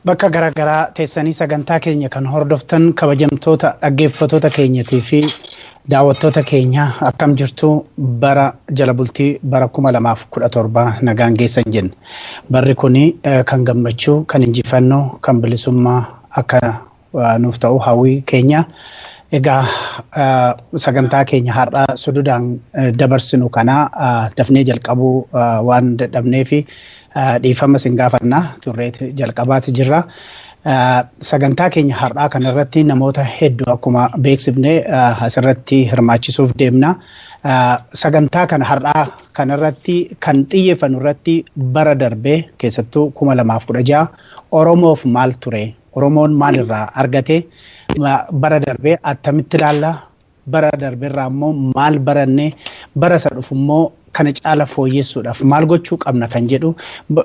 Bakka garaagaraa teessanii sagantaa keenya kan hordoftan kabajamtoota dhaggeeffattoota keenyatii fi daawwattoota keenya, akkam jirtu? Bara jala bultii bara 2017 nagaan geessan jenna. Barri kun kan gammachuu, kan injifannoo, kan bilisummaa akka nuuf ta'u hawwii keenya. Egaa sagantaa keenya har'aa sududaan dabarsinu kana dafnee jalqabuu waan dadhabneef dhiifama isin gaafanna, turreet jalqabaati jirra. Sagantaa keenya har'aa kanarratti namoota hedduu akkuma beeksifne asirratti hirmaachisuuf deemna. Sagantaa kana har'aa kanarratti kan xiyyeeffannu irratti bara darbee, keessattuu 2016 Oromoof maal ture? Oromoon maalirraa argate? Bara darbee attamitti ilaalla? Bara darbeerraa immoo maal baranne? Bara isa dhufu immoo kana caala fooyyessuudhaaf maal gochuu qabna kan jedhu,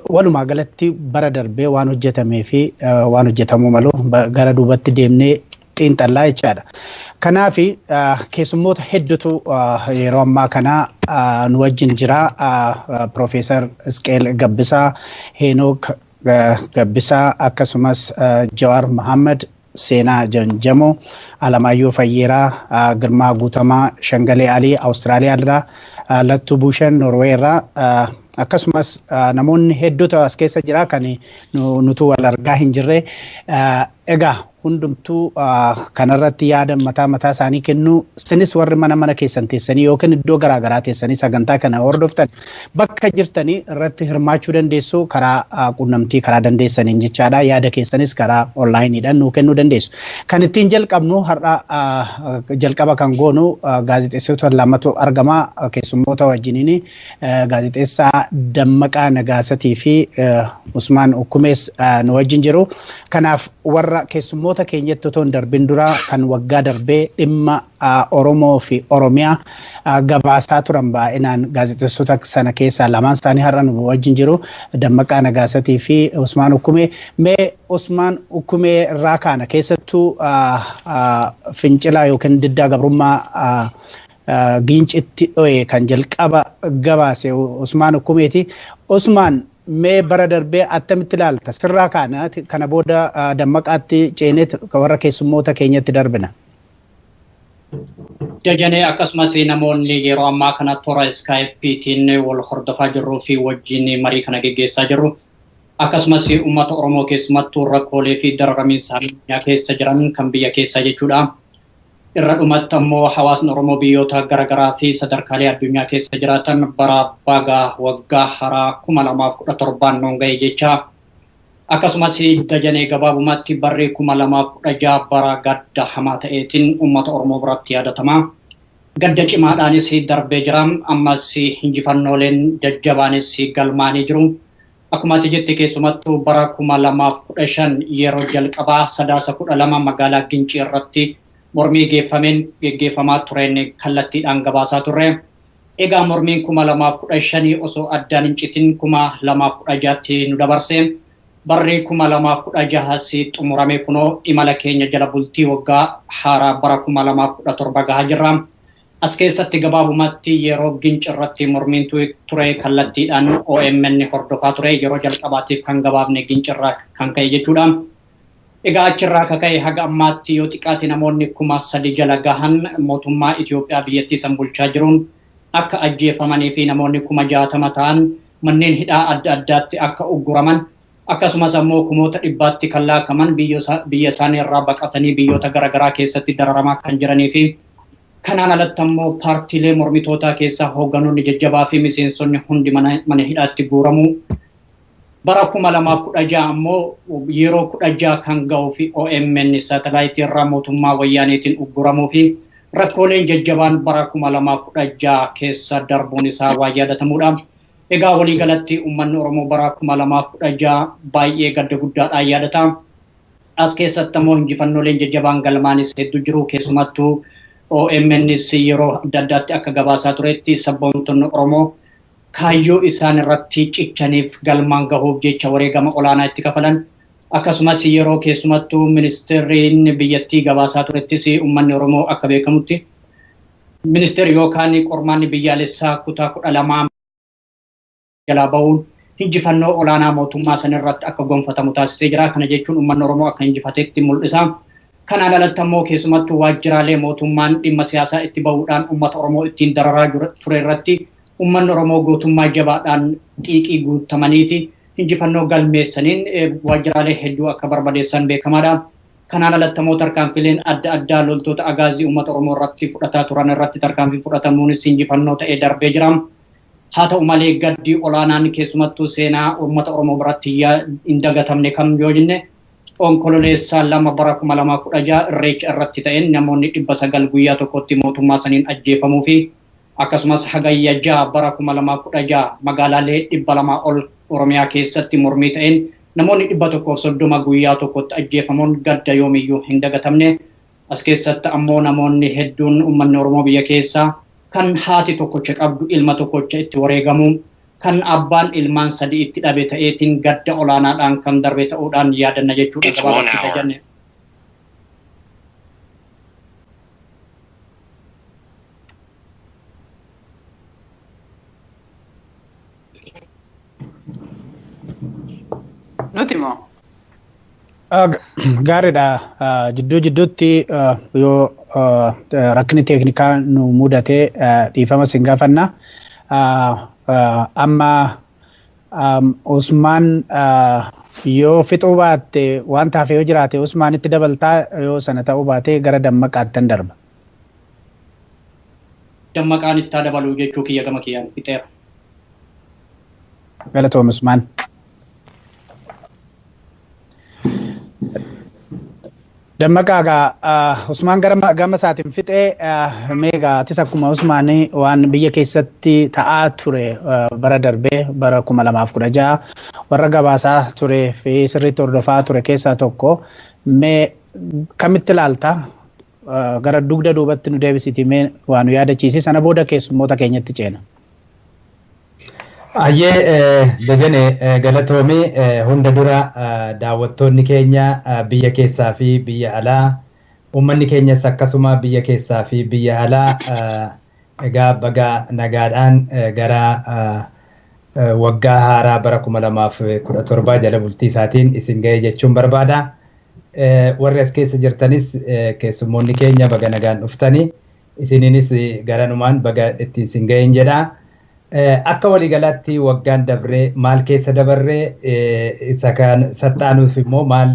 walumaa galatti bara darbee waan hojjetamee fi waan hojjetamuu malu gara duubatti deemnee xiinxallaa jechaadha. Kanaaf keessummoota hedduutu yeroo ammaa kana nu wajjin jira. Piroofeesar Isqeel Gabbisaa, Heenook Gabbisaa, akkasumas Jawaar Mohaammed, Seenaa Janjamoo, Alamaayyoo Fayyeeraa, Girmaa Guutamaa, Shangalee Alii Awustiraaliyaa irraa, Lattuu Buushan Noorwee irraa, akkasumas namoonni hedduutu as keessa jira kan nutu wal argaa hin jirre. Egaa hundumtuu kanarratti yaada mataa mataa isaanii kennu. Isinis warri mana mana keessan teessanii yookiin iddoo garaagaraa teessanii sagantaa kana hordoftan bakka jirtanii irratti hirmaachuu dandeessu, karaa quunnamtii karaa dandeessaniin jechaadha. Yaada keessanis karaa onlaayiniidhaan nuu kennuu dandeessu. Kan ittiin jalqabnu har'a jalqaba kan goonu gaazexeessitoota lamatu argama keessummoota wajjiniin. Gaazexeessaa Dammaqaa Nagaasatii fi Usmaan Ukkumees nu wajjin jiru. Kanaaf warra keessummoota keenyatti otoo hin darbin dura kan waggaa darbee dhimma Oromoo fi Oromiyaa gabaasaa turan baay'inaan gaazexeessota sana keessaa lamaan isaanii har'a nu wajjin jiru. Dammaqaa Nagaasatii fi Usmaan Ukkumee. Mee Usmaan Ukkumee irraa kaana. Keessattuu fincila yookiin diddaa gabrummaa Giincitti dho'e kan jalqaba gabaase Usmaan Ukkumeeti. Usmaan, mee bara darbee attamitti ilaalta? Sirraa kaana, kana booda Dammaqaatti ceeneet warra keessummoota keenyatti darbina. Jajanee, akkasumas namoonni yeroo ammaa kana toora iskaayippiitiin wal hordofaa jirruu fi wajjin marii kana geggeessaa jirru. Akkasumas uummata Oromoo, keessumattuu rakkoolee fi dararamiinsa addunyaa keessa jiran kan biyya keessaa jechuudha. Irra dhumatti ammoo hawaasni Oromoo biyyoota garaagaraa fi sadarkaalee addunyaa keessa jiraatan bara bagaa waggaa haaraa 2017n nuun ga'e jecha. Akkasumas Dajanee, gabaabumatti barri 2016 bara gadda hamaa ta'eetiin uummata Oromoo biratti yaadatama. Gadda cimaadhaanis darbee jira. Ammas injifannooleen jajjabaanis galmaanii jiru. Akkuma ati jette, keessumattuu bara 2015 yeroo jalqabaa Sadaasa 12 magaalaa Gincii irratti mormii geeffameen geggeeffamaa tureen kallattiidhaan gabaasaa turre. Egaa mormiin 2015 osoo addaan hin citin 2016tti nu dabarse. Barri 2016s xumurame, kunoo imala keenya jala bultii waggaa haaraa bara 2017 gahaa jirra. As keessatti gabaabumatti yeroo Ginci irratti mormiin ture kallattiidhaan OMN hordofaa ture, yeroo jalqabaatiif kan gabaafne Ginci irraa kan ka'e jechuudha. Egaa achirraa akka ka'e haga ammaatti yoo xiqqaate namoonni 3000 jala gahan mootummaa Itoophiyaa biyyattii san bulchaa jiruun akka ajjeefamanii fi namoonni 60,000 ta'an manneen hidhaa adda addaatti akka ugguraman, akkasumas ammoo kumoota dhibbaatti kan laakaman biyya isaanii irraa baqatanii biyyoota garaagaraa keessatti dararamaa kan jiranii fi kanaan alatti ammoo paartiilee mormitootaa keessaa hoogganoonni jajjabaa fi miseensonni hundi mana hidhaatti guuramu. Bara 2016 ammoo yeroo 16 kan ga'uu fi OMN saatalaayitii irraa mootummaa wayyaaneetiin ugguramuu fi rakkooleen jajjabaan bara 2016 keessa darbuun isaa waan yaadatamudha. Egaa waliigalatti uummanni Oromoo bara 2016 baay'ee gadda guddaadhaan yaadata. As keessatti ammoo injifannooleen jajjabaan galmaanis hedduu jiru. Keessumattuu OMNs yeroo adda addaatti akka gabaasaa turetti sabboontonni Oromoo kaayyoo isaan irratti cichaniif galmaan gahuuf jecha wareegama olaanaa itti kafalan. Akkasumas yeroo keessumattuu ministeerri biyyattii gabaasaa turettis uummanni Oromoo akka beekamutti ministeerri yookaan qormaanni biyyaalessaa kutaa 12 jalaa bahuun injifannoo olaanaa mootummaa sanirratti akka gonfatamu taasisee jira. Kana jechuun uummanni Oromoo akka injifatetti mul'isa. Kanaan alatti ammoo keessumattuu waajjiraalee mootummaan dhimma siyaasaa itti bahuudhaan uummata Oromoo ittiin dararaa ture irratti uummanni Oromoo gootummaa jabaadhaan xiiqii guutamaniiti injifannoo galmeessaniin waajjiraalee hedduu akka barbadeessan beekamaadha. Kanaan alatti ammoo tarkaanfileen adda addaa loltoota agaazii uummata Oromoo irratti fudhataa turan irratti tarkaanfii fudhatamuunis injifannoo ta'ee darbee jira. Haa ta'u malee gaddi olaanaan keessumattuu seenaa uummata Oromoo biratti hin dagatamne kam yoo jenne onkololeessaa 2 bara 2016 irreecha irratti ta'een namoonni 900 guyyaa tokkotti mootummaa saniin ajjeefamuu fi akkasumas hagayya 6 bara 2016 magaalaalee 200 ol Oromiyaa keessatti mormii ta'een namoonni 130 guyyaa tokkotti ajjeefamuun gadda yoomiyyuu hin dagatamne. As keessatti ammoo namoonni hedduun uummanni Oromoo biyya keessaa kan haati tokkocha qabdu ilma tokkocha itti wareegamu kan abbaan ilmaan 3 itti dhabe ta'eetiin gadda olaanaadhaan kan darbe ta'uudhaan yaadanna jechuudha gabaabatti tajanne. Nuti moo? Gaariidha. Jidduu jidduutti yoo rakkinni teeknikaa nu mudate dhiifama sin gaafanna. Amma Usmaan yoo fixuu baatte waan tafe yoo jiraate Usmaanitti dabaltaa yoo sana ta'uu baate gara Dammaqaattan darba. Dammaqaan itti dabaluu jechuu kiyya gama kiyyaan fixeera. Galatoom Usmaan. Dammaqaa egaa Usmaan gama isaatiin fixee meegaa atis akkuma Usmaanii waan biyya keessatti ta'aa ture bara darbee bara 2016 warra gabaasaa ture fi sirriitti hordofaa ture keessaa tokko mee kamitti ilaalta gara dugda duubatti nu deebisiti mee waan nu yaadachiisi sana booda keessummoota keenyatti ceena. Ayyee Dajane galatoomii hunda dura daawwattoonni keenya biyya keessaa fi biyya alaa uummanni keenyas akkasuma biyya keessaa fi biyya alaa egaa baga nagaadhaan gara waggaa haaraa bara 2017 jala bultii isaatiin isin ga'e jechuun barbaada. Warri as keessa jirtanis keessummoonni keenya baga nagaan dhuftanii isiniinis garanumaan baga ittiin isin ga'een jedha. Akka waliigalaatti waggaan dabree maal keessa dabarree isa kan saxxaanuuf immoo maal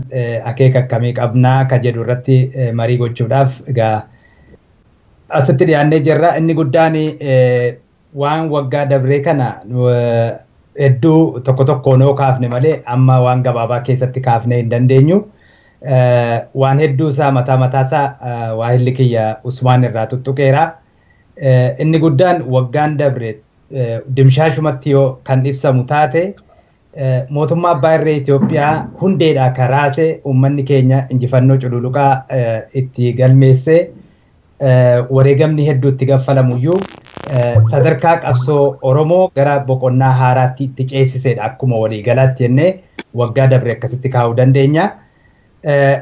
akeeka akkamii qabnaa ka jedhu irratti marii gochuudhaaf egaa asitti dhiyaannee jirra. Inni guddaan waan waggaa dabree kana hedduu tokko tokkoon yoo kaafne malee amma waan gabaabaa keessatti kaafnee hin dandeenyu. Waan hedduu isaa mataa mataasaa waahilli kiyya Usmaan irraa tuttuqeera. Inni guddaan waggaan dabre dimshaashumatti yoo kan ibsamu taate mootummaa abbaa irree Itoophiyaa hundeedhaa karaase uummanni keenya injifannoo cululuqaa itti galmeesse wareegamni hedduu itti gaffalamuyyuu sadarkaa qabsoo Oromoo gara boqonnaa haaraatti itti ceesisedha akkuma waliigalaatti jennee waggaa dabre akkasitti kaa'uu dandeenya.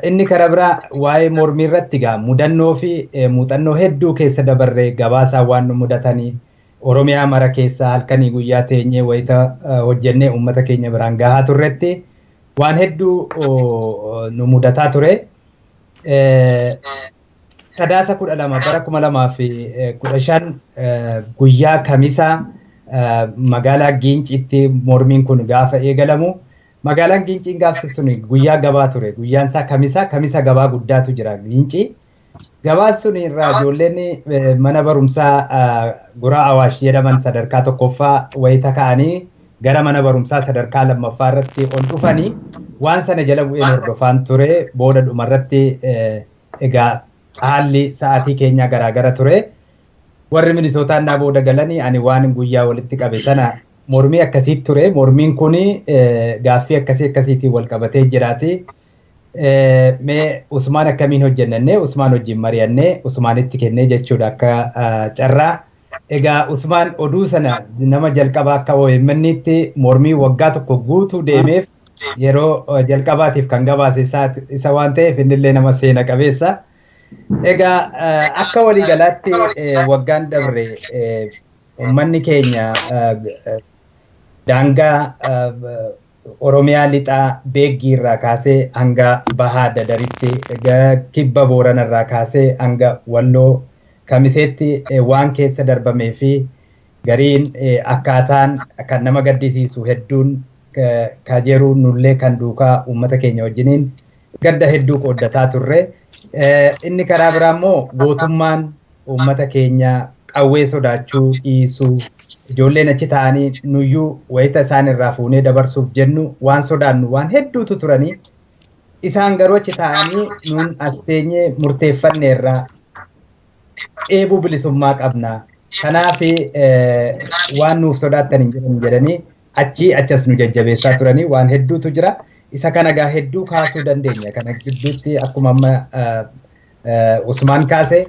Inni karaa biraa waa'ee mormii irratti egaa mudannoo fi muuxannoo hedduu keessa dabarree gabaasaa waan nu mudatanii Oromiyaa mara keessaa halkanii guyyaa teenyee wayita hojjennee uummata keenya biraan gahaa turretti waan hedduu nu mudataa ture. Sadaasa 12 bara 2015 guyyaa Kamisaa magaalaa Giincitti mormiin kun gaafa eegalamu. Magaalaan Giinciin gaafsi sun guyyaa gabaa ture. Guyyaan isaa Kamisaa, Kamisa gabaa guddaatu jira Giincii. Gabaan sun irraa ijoolleen mana barumsaa Guraa Awaash jedhaman sadarkaa tokkoffaa wayita ka'anii gara mana barumsaa sadarkaa lammaffaa irratti ol dhufanii waan sana jala bu'een hordofaan ture. Booda dhumarratti egaa haalli sa'aatii keenyaa garaagara ture. Warri Minisootaan naa booda galanii ani waan guyyaa walitti qabe sana mormii akkasii ture. Mormiin kun gaaffii akkasii akkasiitiin wal qabatee jiraati. Mee Usmaan akkamiin hojjennee Usmaan wajjin mari'annee Usmaanitti kennee jechuudha akka carraa. Egaa Usmaan oduu sana nama jalqabaa akka OMN'tti mormii waggaa tokko guutuu deemeef yeroo jalqabaatiif kan gabaase isa waan ta'eef innillee nama seena qabeessa. Egaa akka waliigalaatti waggaan dabre uummanni keenya Daangaa Oromiyaa lixaa Beeggii irraa kaasee hanga Bahaa Dadaritti, kibba Boorana irraa kaasee hanga Walloo Kamiseetti waan keessa darbamee fi gariin akkaataan kan nama gaddisiisu hedduun kajeeruu nullee kan duukaa uummata keenya wajjiniin gadda hedduu qooddataa turre. Inni karaa biraa immoo gootummaan uummata keenya qawwee sodaachuu dhiisuu, ijoolleen achi taa'anii nuyyuu wayita isaan irraa fuunee dabarsuuf jennu waan sodaannu waan hedduutu turanii, isaan garuu achi taa'anii nuun as teenyee murteeffanne irraa dheebuu bilisummaa qabna. Kanaaf waan nuuf sodaattan hin jiran jedhanii achii achas nu jajjabeessaa turanii waan hedduutu jira. Isa kana gaa hedduu kaasuu dandeenya. Kana gidduutti akkuma amma Usmaan kaase,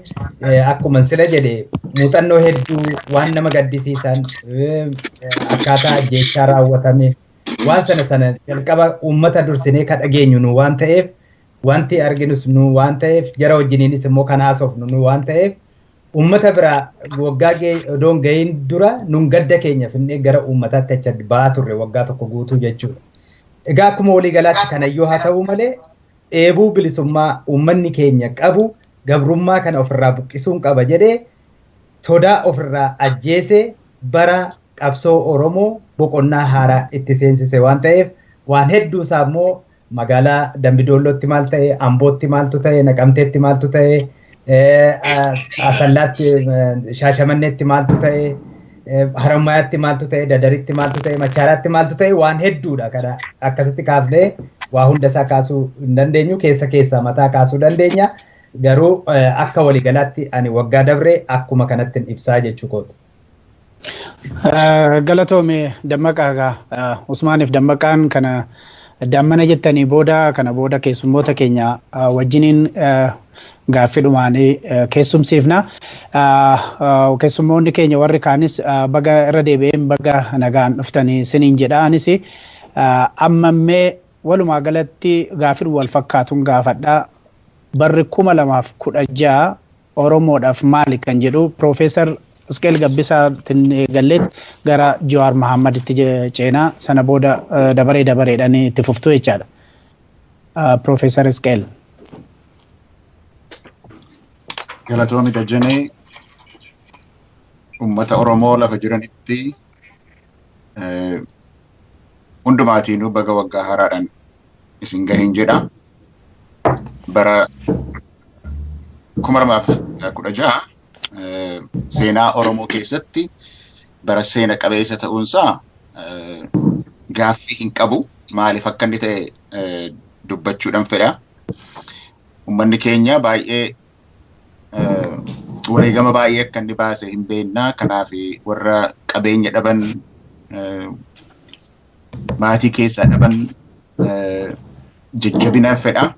akkuma sila jedhe, muuxannoo hedduu waan nama gaddisiisan, akkaataa ajjeechaa raawwatame, waan sana sana jalqaba uummata dursinee ka dhageenyu nu waan ta'eef, wanti arginus nu waan ta'eef, jara wajjiniinis immoo kan haasofnu nu waan ta'eef, uummata biraa waggaa odoon gahiin dura nun gadda keenya finnee gara uummataatti achi ba'aa turre waggaa tokko guutuu jechuudha. Egaa akkuma waliigalaatti kanayyuu haa ta'u malee, dheebuu bilisummaa uummanni keenya qabu, gabrummaa kana ofirraa buqqisuun qaba jedhee sodaa ofirraa ajjeese, bara qabsoo Oromoo boqonnaa haaraa itti seensise waan ta'eef, waan hedduu isaa immoo magaalaa Dambidoollootti maal ta'e, Ambootti maaltu ta'e, Naqamteetti maaltu ta'e, Asallaatti, Shaashamanneetti maaltu ta'e, Harammayaatti maaltu ta'e, Dadaritti maaltu ta'e, Machaaraatti maaltu ta'e, waan hedduudha. Kana akkasitti kaafnee waa hunda isaa kaasuu hin dandeenyu, keessa keessaa mataa kaasuu dandeenya. Garuu akka waliigalaatti ani waggaa dabre akkuma kanatti ibsaa jechuu kooti. Galatoome Dammaqaa. Egaa Usmaaniif Dammaqaan kana dammana jettanii booda, kana booda keessummoota keenya wajjiniin gaaffii dhumaanii keessumsiifna. Keessummoonni keenya warri kaanis baga irra deebi'een baga nagaan dhuftanii siniin jedha. Anis ammammee walumaa galatti gaaffii wal fakkaatuun gaafadha. Barri 2016 Oromoodhaaf maali kan jedhu Piroofeesar Isqeel Gabbisaatiin eegalleet gara Jawaar Mahaammaditti ceenaa, sana booda dabaree dabareedhaan itti fuftuu jechaadha. Piroofeesar Isqeel. Galatoomi Dajanee, uummata Oromoo lafa jiranitti hundumaatiinuu baga waggaa haaraadhaan isin gahin jedha. Bara 2016 seenaa Oromoo keessatti bara seena qabeessa ta'uunsaa gaaffii hin qabu. Maaliif akka inni ta'e dubbachuudhaan fedha. Uummanni keenya baay'ee wareegama baay'ee akka inni baase hin beekna. Kanaaf warra qabeenya dhaban, maatii keessaa dhaban jajjabina fedha.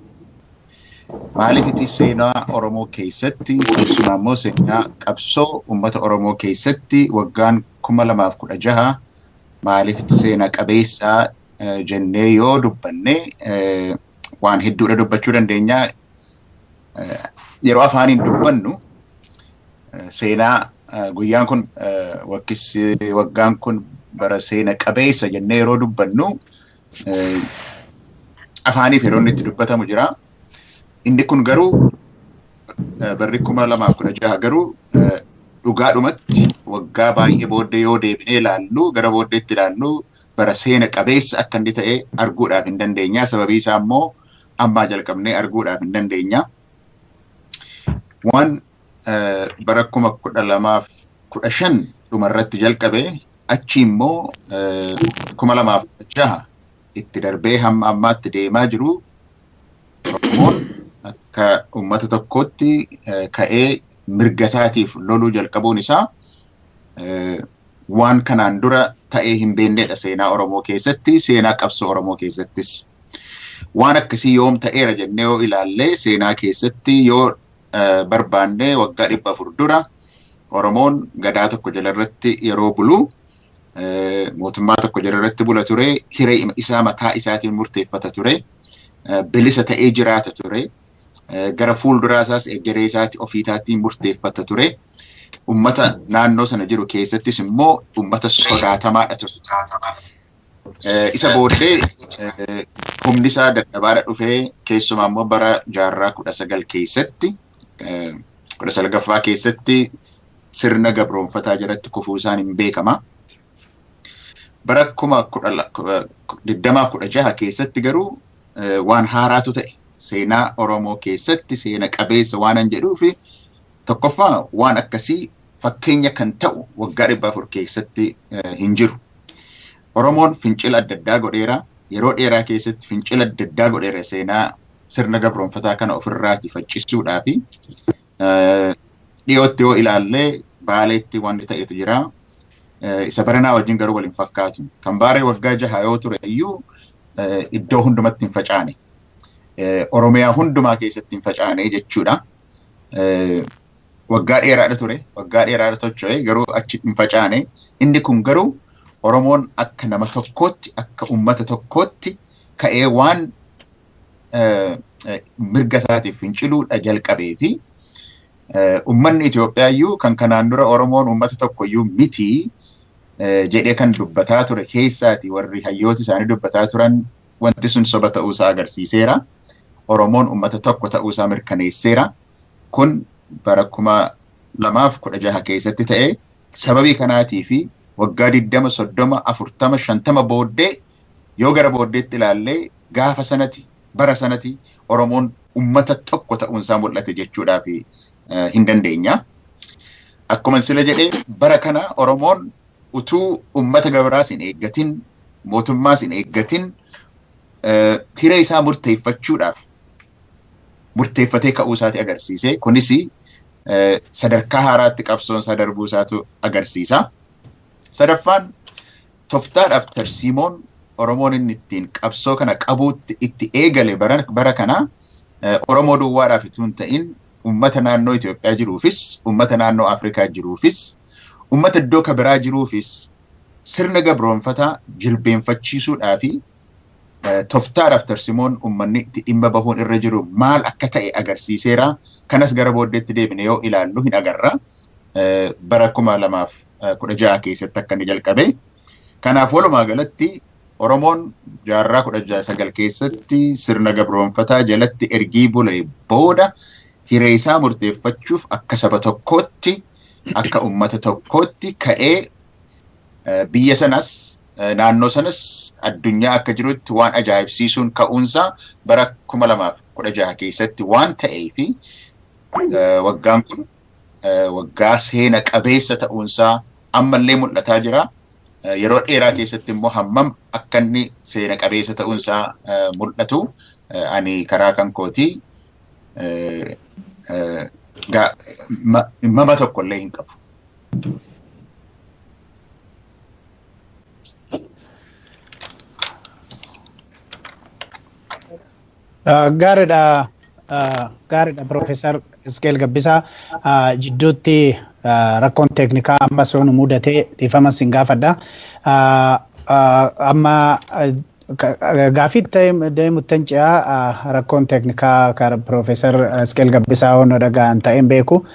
Maaliif itti seenaa Oromoo keessatti, keessumaa immoo seenaa qabsoo uummata Oromoo keessatti waggaan 2016 maaliif itti seenaa qabeessaa jennee yoo dubbanne, waan hedduudha dubbachuu dandeenya. Yeroo afaaniin dubbannu seenaa guyyaan kun waggaan kun bara seena qabeessa jennee yeroo dubbannu, afaaniif yeroo inni itti dubbatamu jira. Inni kun garuu barri 2016 garuu dhugaadhumatti waggaa baay'ee booddee yoo deebinee ilaallu, gara booddeetti ilaallu, bara seena qabeessa akka inni ta'e arguudhaaf hin dandeenya. Sababii isaa immoo ammaa jalqabnee arguudhaaf hin dandeenya. Waan bara 2015 dhumarratti jalqabe, achi immoo 2016 itti darbee hamma ammaatti deemaa jiru, Oromoon akka uummata tokkootti ka'ee mirga isaatiif loluu jalqabuun isaa waan kanaan dura ta'ee hin beeknedha seenaa Oromoo keessatti, seenaa qabsoo Oromoo keessattis. Waan akkasii yoom ta'eera jennee yoo ilaalle, seenaa keessatti yoo barbaanne, waggaa 400 dura Oromoon gadaa tokko jalarratti yeroo bulu, mootummaa tokko jalarratti bula ture, hiree isaa mataa isaatiin murteeffata ture, bilisa ta'ee jiraata ture, gara fuulduraa isaas egeree isaati ofiisaatiin murteeffata ture. Uummata naannoo sana jiru keessattis immoo uummata sodaatamaadha ture. Isa booddee humni isaa dadhabaadha dhufee keessumaa immoo bara jaarraa 19 keessatti 19ffaa keessatti sirna gabroonfataa jalatti kufuu isaan hin beekama. Bara 2016 keessatti garuu waan haaraatu ta'e seenaa Oromoo keessatti seena qabeessa waan an jedhuu fi tokkoffaa waan akkasii fakkeenya kan ta'u waggaa 400 keessatti hin jiru. Oromoon fincila adda addaa godheera. Yeroo dheeraa keessatti fincila adda addaa godheera seenaa sirna gabroonfataa kana ofirraati faccisuudhaa fi dhiyootti yoo ilaallee Baaleetti wanti ta'etu jira. Isa baranaa wajjin garuu waliin fakkaatu. Kan Baaree waggaa 6 yoo ture iyyuu iddoo hundumatti hin facaane. Oromiyaa hundumaa keessatti hin facaane jechuudha. Waggaa dheeraadha ture. Waggaa dheeraadha tocho'e garuu achi hin facaane. Inni kun garuu Oromoon akka nama tokkootti akka uummata tokkootti ka'ee waan mirga isaatiif finciluudha jalqabee fi uummanni Itoophiyaa iyyuu kan kanaan dura Oromoon uummata tokko iyyuu miti jedhee kan dubbataa ture keessaati warri hayyooti isaanii dubbataa turan wanti sun soba ta'uusaa agarsiiseera. Oromoon uummata tokko ta'uusaa mirkaneesseera. Kun bara 2016 keessatti ta'e sababii kanaatii fi waggaa 20, 30, 40, 50 booddee yoo gara booddeetti ilaallee gaafa sanati bara sanati Oromoon uummata tokko ta'uunsaa mul'ate jechuudhaaf hin dandeenya. Akkuma sila jedhee bara kana Oromoon utuu uummata gabraas hin eeggatin mootummaas hin eeggatin hiree isaa murteeffachuudhaaf murteeffatee ka'uu isaati agarsiise. Kunis sadarkaa haaraatti qabsoon isaa darbuu isaatu agarsiisa. Sadaffaan tooftaadhaaf tarsiimoon Oromoon inni ittiin qabsoo kana qabuutti itti eegale bara kana Oromoo duwwaadhaaf utuu hin ta'in uummata naannoo Itoophiyaa jiruufis, uummata naannoo Afrikaa jiruufis, uummata iddoo kabiraa jiruufis sirna gabroonfataa jilbeenfachiisuudhaa fi tooftaadhaaf tarsimoon uummanni itti dhimma bahuun irra jiru maal akka ta'e agarsiiseera. Kanas gara booddeetti deebine yoo ilaallu hin agarra. Bara 2016 keessatti akka inni jalqabe. Kanaaf walumaa galatti Oromoon jaarraa 19 keessatti sirna gabroonfataa jalatti ergii bulee booda hiree isaa murteeffachuuf akka saba tokkootti akka uummata tokkootti ka'ee biyya sanas naannoo sanas addunyaa akka jirutti waan ajaa'ibsiisuun ka'uunsaa bara 2016 keessatti waan ta'ee fi waggaan kun waggaa seena qabeessa ta'uunsaa ammallee mul'ataa jira. Yeroo dheeraa keessatti immoo hammam akka inni seena qabeessa ta'uunsaa mul'atu ani karaa kan kootii mama tokkollee hin qabu. Gaariidha. Gaariidha Piroofeesar Isqeel Gabbisaa jidduutti rakkoon teeknikaa amma soonu mudatee dhiifama sin gaafadha. Amma gaafii deemuttan ce'aa rakkoon teeknikaa Piroofeesar Isqeel Gabbisaa hono dhaga'an ta'een beeku.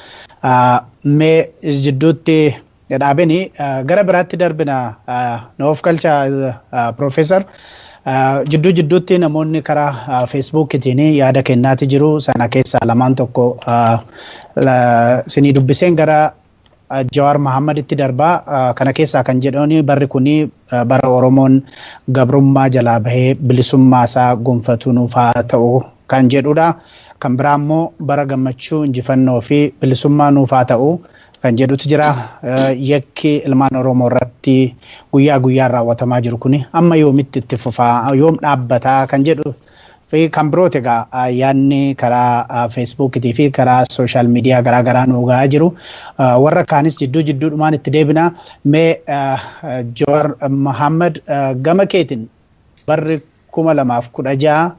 Mee jidduutti dhaabini gara biraatti darbina noof galcha Piroofeesar. Jidduu jidduutti namoonni karaa feesbuukiitiin yaada kennaati jiru. Sana keessaa lamaan tokko sinii dubbiseen gara Jawaar Mahaammaditti darbaa. Kana keessaa kan jedhani barri kuni bara Oromoon gabrummaa jalaa bahee bilisummaa isaa gonfatu nuuf haa ta'u kan jedhudha. Kan biraa immoo bara gammachuu injifannoo fi bilisummaa nuuf haa ta'u kan jedhutu jira. Yakki ilmaan Oromoo irratti guyyaa guyyaan raawwatamaa jiru kuni amma yoomitti itti fufaa yoom dhaabbataa kan jedhu fi kan birooti egaa yaadni karaa feesbuukiitii fi karaa sooshaal miidiyaa garaa garaa nu gahaa jiru. Warra kaanis jidduu jidduudhumaan itti deebina. Mee Jawaar Mahaammad gama keetiin barri 2016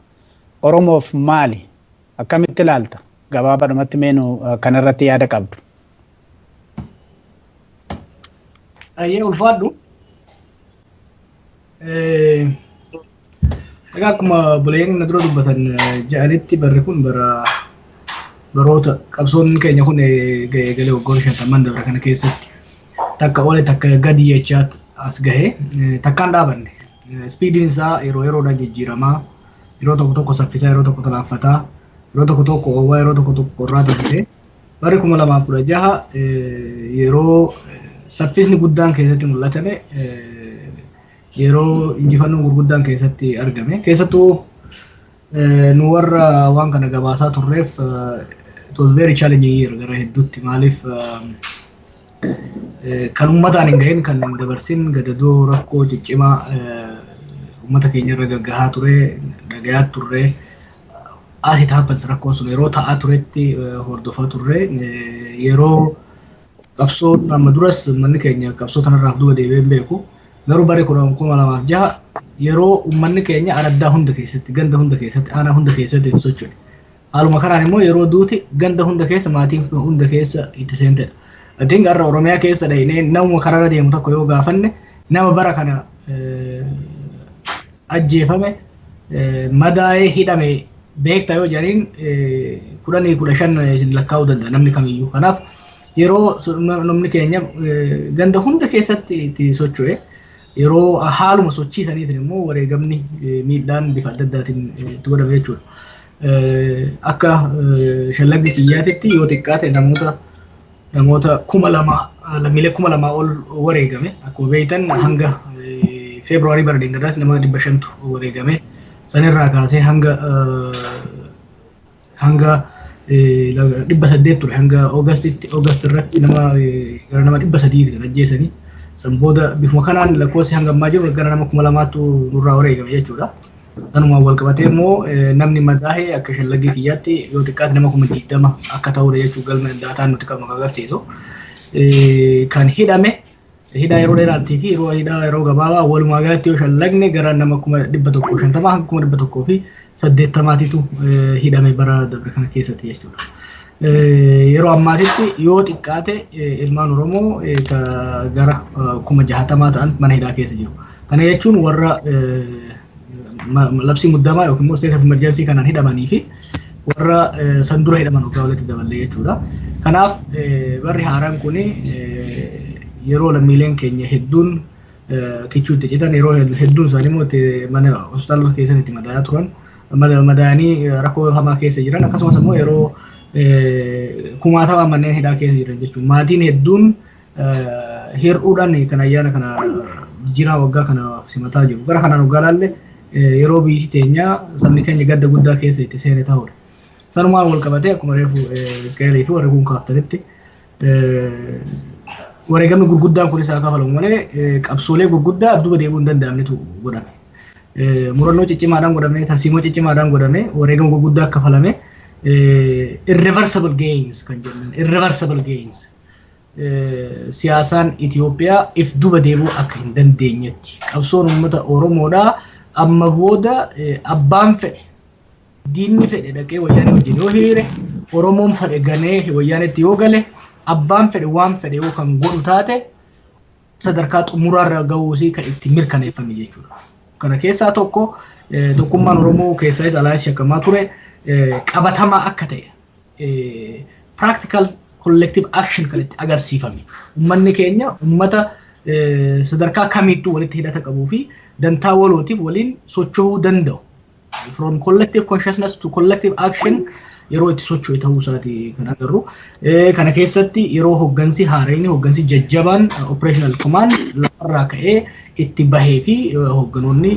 Oromoof maali? Akkamitti ilaalta? Gabaabadhumatti mee nu kanarratti yaada qabdu. Ayyee ulfaadhu. Egaa akkuma buleen na dura dubbatan jedhanitti barri kun bara Baroota qabsoon keenya kun galee waggoota 50 dabre kana keessatti takka ole takka gadi jechaa as gahe, takkaan dhaabanne. Speediin isaa yeroo yeroodhaan jijjiiramaa, yeroo tokko tokko saffisaa, yeroo tokko talaaffataa, yeroo tokko tokko oowwaa, yeroo tokko tokko qorraa ta'e. Barri 2016 yeroo saffisni guddaan keessatti mul'atame, yeroo injifannoon gurguddaan keessatti argame. Keessattuu nu warra waan kana gabaasaa turreef it was very challenging year gara hedduutti. Maaliif, kan uummataan hin gahin, kan dabarsin gadadoo rakkoo ciccimaa uummata keenya irra gaggahaa ture dhagayaa turre. As it happens, rakkoon sun yeroo ta'aa turetti hordofaa turre. Yeroo qabsoon amma duras uummanni keenya qabsoo tanarraaf duuba deebi'ee hin beeku, garuu bara 2006 yeroo uummanni keenya araddaa hunda keessatti, ganda hunda keessatti, aanaa hunda keessatti itti socho'e. Haaluma kanaan immoo yeroo duuti ganda hunda keessa, maatiin hunda keessa itti seentedha. I think har'a Oromiyaa keessa dhahinee namuma karaarra deemu tokko yoo gaafanne, nama bara kana ajjeefame, madaa'ee, hidhame beektaa yoo jedhaniin, 10 15 isin lakkaa'uu danda'a namni kamiyyuu. Kanaaf yeroo namni keenya ganda hunda keessatti itti socho'e, yeroo haaluma sochiisaniitiin immoo wareegamni, miidhaan bifa adda addaatiin itti godhame jechuudha. Akka shallaggi kiyyaatitti yoo xiqqaate namoota 2000, lammiilee 2000 ol wareegame. Akkuma beektan hanga Feebruwaarii bara deengadaatti nama 500tu wareegame. Sanirraa kaasee hanga 800 ture. Hanga Oogastitti, Oogast irratti nama gara nama 300 kan ajjeesanii. San booda bifuma kanaan lakkoofsi hanga ammaa jiru gara nama 2000tu nurraa wareegame jechuudha. Sanumaan wal qabatee immoo namni madaa'e akka shallaggii kiyyaatti yoo xiqqaate nama 20,000 akka ta'udha jechuudha galma daataan nuti qabnu kan agarsiisu. Kan hidhame hidhaa yeroo dheeraattii fi yeroo hidhaa yeroo gabaabaa walumaa galatti yoo shallagne gara nama 150,000 hanga 180,000titu hidhame bara dabre kana keessatti jechuudha. Yeroo ammaatitti yoo xiqqaate ilmaan Oromoo gara 60,000 ta'an mana hidhaa keessa jiru. Kana jechuun warra labsii muddamaa yookiin immoo state of emergency kanaan hidhamanii fi warra san dura hidhaman waggaa walitti daballee jechuudha. Kanaaf barri haaraan kun yeroo lammiileen keenya hedduun kichuu itti citan, yeroo hedduun isaanii immoo mana hospitaalota keessatti itti madaa'aa turan, madaa'anii rakkoo hamaa keessa jiran, akkasumas immoo yeroo kumaatama manneen hidhaa keessa jiran jechuudha. Maatiin hedduun hir'uudhaan kan ayyaana kana jijjiirama waggaa kana simataa jiru. Gara kanaan waggaa laalle yeroo biyyi teenya, sabni keenya gadda guddaa keessa itti seene ta'udha. Sanumaan wal qabatee akkuma reefu Iskaayilii fi warri kun kaaftanitti, wareegamni gurguddaan kunis haa kafalamu malee qabsoolee gurguddaa duuba deebi'uu hin danda'amnetu godhame. Murannoo ciccimaadhaan godhame, tarsiimoo ciccimaadhaan godhame, wareegama gurguddaa kafalame, irreversible gains kan jennan, irreversible gains. Siyaasaan Itoophiyaa if duba deebi'uu akka hin dandeenyetti qabsoon uummata Oromoodhaa amma booda abbaan fedhe, diinni fedhe dhaqee Wayyaanee wajjin yoo hiriire, Oromoon fedhe ganee Wayyaanetti yoo gale, abbaan fedhe waan fedhe yoo kan godhu taate, sadarkaa xumuraarra gahuusii kan itti mirkaneeffame jechuudha. Kana keessaa tokko tokkummaan Oromoo keessaayis alaayis shakkamaa ture qabatamaa akka ta'e practical collective action kan itti agarsiifame. Uummanni keenya uummata sadarkaa kamittuu walitti hidhata qabuu fi dantaa walootiif waliin socho'uu danda'u. From collective consciousness to collective action yeroo itti socho'e ta'uu isaati kan agarru. Kana keessatti yeroo hoggansi haarayni, hoggansi jajjabaan, operational command lafarraa ka'ee itti bahee fi hogganoonni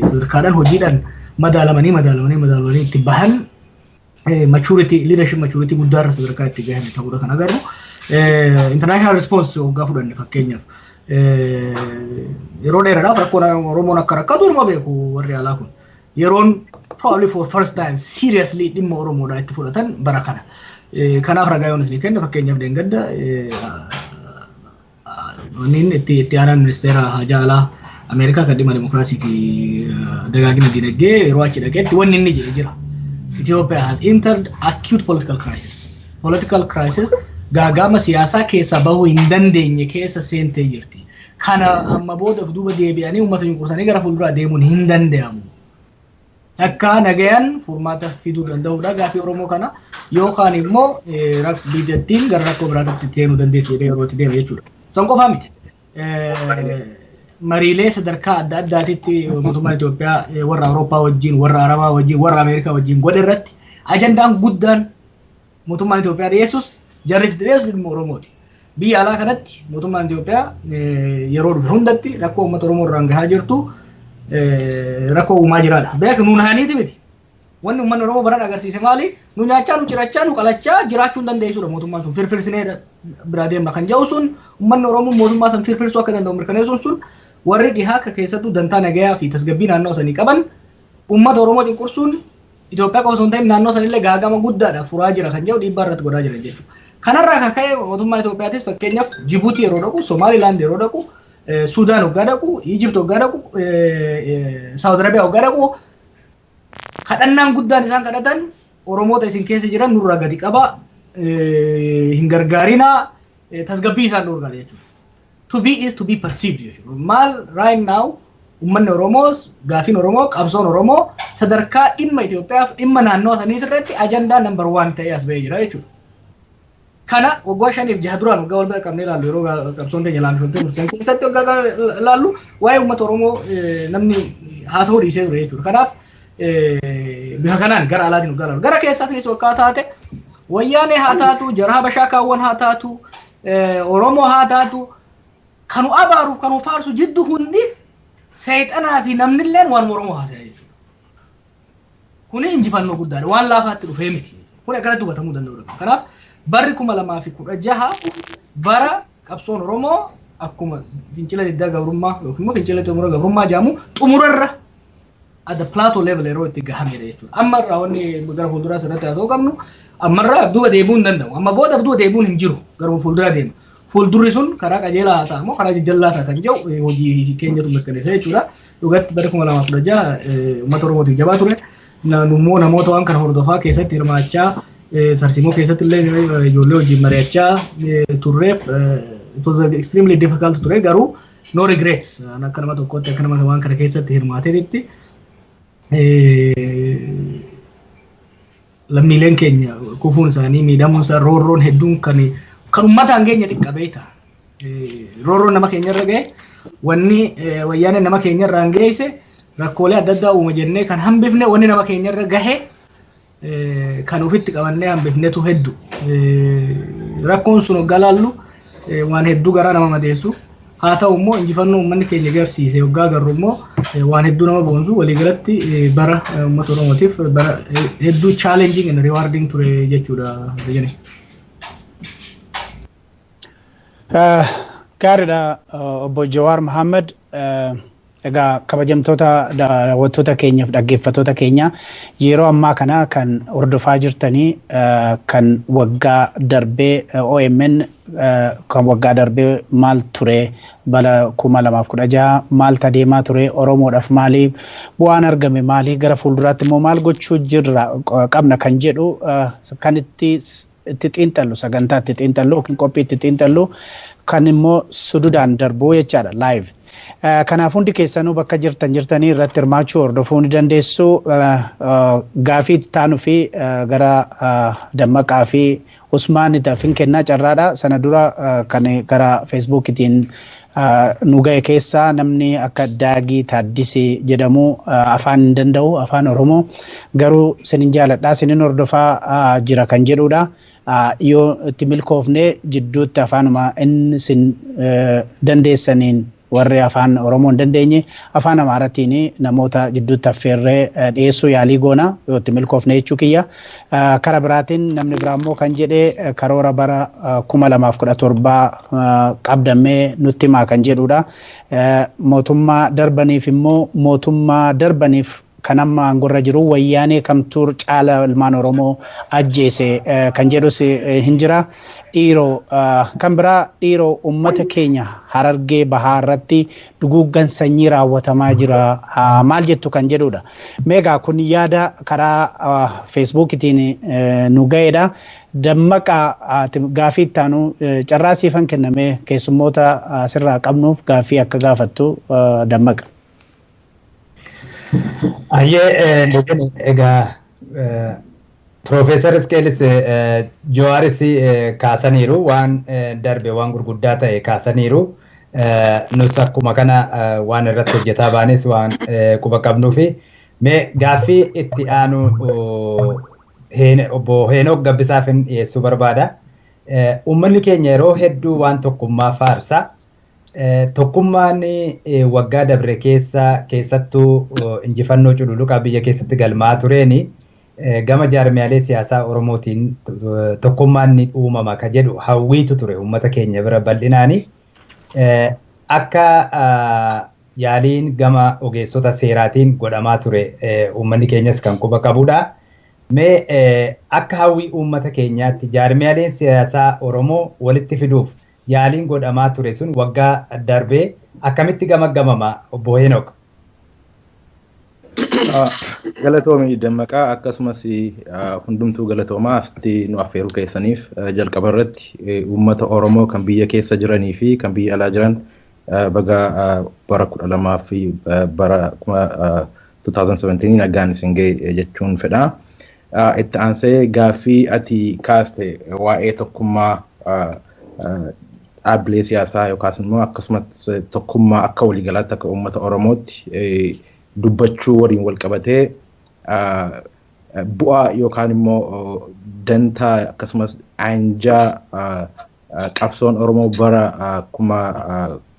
sadarkaadhaan hojiidhaan madaalamanii madaalamanii madaalamanii itti bahan, maturity, leadership maturity guddaarra sadarkaa itti gahan ta'uudha kan agarru. International response hoggaa fudhanne, fakkeenyaaf, yeroo dheeraadhaaf rakkoon Oromoon akka rakkatu nama beeku warri alaa kun. Yeroon probably for first time seriously dhimma Oromoodhaa itti fudhatan bara kana. Kanaaf ragaa yoon isin kenna, fakkeenyaaf deengadda wanni itti aanaan ministeera haajaa alaa Ameerikaa kan dhimma dimokiraasii fi dagaagina dinagdee yeroo achi dhaqeetti wanni inni jedhe jira. "Ethiopia has entered acute political crisis." Political crisis, gaagama siyaasaa keessaa bahuu hin dandeenye keessa seentee jirti. Kana amma booda of duuba deebi'anii uummata cunqursanii gara fuulduraa deemuun hin danda'amu. Takka nagayaan furmaata fiduu danda'uudha gaafii Oromoo kana yookaan immoo biyyattiin gara rakkoo biraatti seenuu dandeessi jedhee yeroo itti deeme jechuudha. San qofaa miti. Mariilee sadarkaa adda addaatitti mootummaan Itoophiyaa warra Awurooppaa wajjin, warra Arabaa wajjin, warra Ameerikaa wajjin godhe irratti ajandaan guddaan mootummaan Itoophiyaa dhiyeessus jarris dhiyeessus dhimma Oromooti. Biyya alaa kanatti mootummaan Itoophiyaa yeroo dhufe hundatti rakkoo uummata Oromoo irraan gahaa jirtu rakkoo uumaa jiraadha. Beek nuun haaniiti miti. Wanni uummanni Oromoo baran agarsiise maali? Nu nyaachaa, nu cirachaa, nu qalachaa jiraachuu hin dandeessudha mootummaan sun. Firfirsinee biraa deemna kan jedhu sun uummanni Oromoo mootummaa san firfirsuu akka danda'u mirkaneessuun sun warri dhihaa akka keessattuu dantaa nagayaa fi tasgabbii naannoo sanii qaban uummata Oromoo cunqursuun Itoophiyaa qofa osoo hin ta'in naannoo sanillee gaagama guddaadha furaa jira kan jedhu dhiibbaa irratti godhaa jira jechuudha. Kanarraa kan ka'e mootummaan Itoophiyaatis fakkeenyaaf Jibuutii yeroo dhaqu, Somaalilaand yeroo dhaqu, Suudaan hoggaa dhaqu, Ijipt hoggaa dhaqu, Saawud Arabiyaa hoggaa dhaqu kadhannaan guddaan isaan kadhatan Oromoota isin keessa jiran nurraa gadi qaba, hin gargaarinaa, tasgabbii isaan dhorkaa jechuudha. To be is to be perceived jechuudha. Maal right now uummanni Oromoos gaafiin Oromoo qabsoon Oromoo sadarkaa dhimma Itoophiyaaf dhimma naannoo sanii irratti ajandaa number one ta'ee as ba'ee jira jechuudha. Kana waggaa 5 6 duraan waggaa wal bira qabnee ilaallu yeroo qabsoon teenya laamshoontee tursan keessatti waggaa ilaallu waa'ee uummata Oromoo namni haasa'uu dhiisee ture jechuudha. Kanaaf bifa kanaan gara alaatiin waggaa ilaallu. Gara keessaatiinis waggaa taate wayyaanee haa taatu, jara Habashaa kaawwan haa taatu, Oromoo haa taatu, kanu abaaru kanu faarsu jiddu hundi seexanaa fi namnilleen waan Oromoo haasa'e jechuudha. Kuni injifannoo guddaadha. Waan laafaatti dhufee miti. Kun akkanatti hubatamuu danda'udha. Kanaaf barri 2016 bara qabsoon Oromoo akkuma fincila diddaa gabrummaa yookiin immoo fincila xumura gabrummaa jedhamu xumurarra at the plateau level yeroo itti gahamedha jechuudha. Amma irraa wanni gara fuulduraa sirratti haasa'uu qabnu ammarraa duuba deebi'uu hin danda'u. Amma booda duuba deebi'uun hin jiru. Garuu fuuldura deema. Fuuldurri sun karaa qajeelaa haa ta'amu karaa jajjallaa ta'a kan jedhu hojii keenyatu mirkaneessa jechuudha. Dhugatti bara 2016 uummata Oromootiif jabaa ture. Immoo namoota waan kana hordofaa keessatti hirmaachaa tarsiimoo keessatti illee ijoollee wajjin mari'achaa turreef it was extremely difficult ture, garuu no regrets. Akka nama tokkotti, akka nama waan kana keessatti hirmaateetti, lammiileen keenya kufuun isaanii, miidhamuun isaa, roorroon hedduun kan uummataan keenya xiqqa beekta. Roorroon nama keenya irra gahe, wanni wayyaaneen nama keenya irraan geesse, rakkoolee adda addaa uuma jennee kan hambifne, wanni nama keenya irra gahe kan ofitti qabannee hambifnetu heddu. Rakkoon sun hoggaa laallu waan hedduu garaa nama madeessu. Haa ta'u immoo injifannoo uummanni keenya agarsiise hoggaa agarru immoo waan hedduu nama boonsu. Waliigalatti bara uummata Oromootiif bara hedduu challenging and rewarding ture jechuudha. Jene. Gaariidha, obbo Jawaar Mohaammed. Egaa kabajamtoota daawwattoota keenyaaf dhaggeeffattoota keenya, yeroo ammaa kana kan hordofaa jirtanii kan waggaa darbee OMN kan waggaa darbee maal ture, bara 2016 maal deemaa ture, Oromoodhaaf maali bu'aan argame, maali gara fuulduraatti immoo maal gochuu jirra qabna kan jedhu kan itti xiinxallu, sagantaa itti xiinxallu yookiin qophii itti xiinxallu kan immoo sududaan darbuu jechaadha live. Kanaaf hundi keessanuu bakka jirtan jirtanii irratti hirmaachuu hordofuu ni dandeessu. Gaafii itti taanuu fi gara Dammaqaa fi Usmaanitaaf hin kennaa carraadha. Sana dura kan gara Feesbuukiitiin nu ga'e keessaa namni akka Daagii Taaddisee jedhamu afaan hin danda'u afaan Oromoo garuu sinin jaaladha, sinin hordofaa jira kan jedhudha. Yoo itti milkoofne jidduutti afaanuma inni sin dandeessaniin warri afaan Oromoo hin dandeenye afaan Amaaratiin namoota jidduutti affeerree dhiyeessuu yaalii goona yoo itti milkoofne jechuu kiyya. Kara biraatiin namni biraa immoo kan jedhee karoora bara 2017 qabdamee nutti himaa kan jedhudha. Mootummaa darbaniif immoo mootummaa darbaniif kan amma aangorra jiru wayyaanee kamtuu caala ilmaan Oromoo ajjeese kan jedhus hin jira. Dhiiroo kan biraa, dhiiroo uummata keenya Harargee Bahaa irratti duguuggan sanyii raawwatamaa jira, maal jettu kan jedhudha. Meegaa kun yaada karaa Feesbuukitiin nu ga'edha. Dammaqaa, gaafii itti aanu carraa siifan kenname keessummoota asirraa qabnuuf gaaffii akka gaafattu, Dammaqa. Ayyee egaa Piroofeesar Isqeelis Jawaaris kaasaniiru waan darbe waan gurguddaa ta'e kaasaniiru. Nus akkuma kana waan irratti hojjetaa baanes waan quba qabnuufi mee gaaffii itti aanu obbo Heenok Gabbisaaf dhiyeessuu barbaada. Uummanni keenya yeroo hedduu waan tokkummaa faarsa. Tokkummaan waggaa dabre keessa keessattuu injifannoo cululuqaa biyya keessatti galmaa tureeni gama jaarmiyaalee siyaasaa Oromootiin tokkummaan ni uumama ka jedhu hawwiitu ture uummata keenya bira bal'inaani. Akka yaaliin gama ogeessota seeraatiin godhamaa ture uummanni keenyas kan quba qabudha. Mee akka hawwii uummata keenyaatti jaarmiyaaleen siyaasaa Oromoo walitti fiduuf yaaliin godhamaa ture sun waggaa darbee akkamitti gamaggamama obbo Heenok? Galatoomii Dammaqaa, akkasumas hundumtuu galatoomaa asitti nu affeeruu keessaniif. Jalqaba irratti uummata Oromoo kan biyya keessa jiranii fi kan biyya alaa jiran baga bara 12 fi bara 2017 nagaan isin ga'e jechuun fedha. Itti aansee gaaffii ati kaaste waa'ee tokkummaa dhaabbilee siyaasaa yookaas immoo akkasumas tokkummaa akka waliigalaatti akka uummata Oromootti dubbachuu waliin wal qabatee bu'aa yookaan immoo dantaa akkasumas aanjaa qabsoon Oromoo bara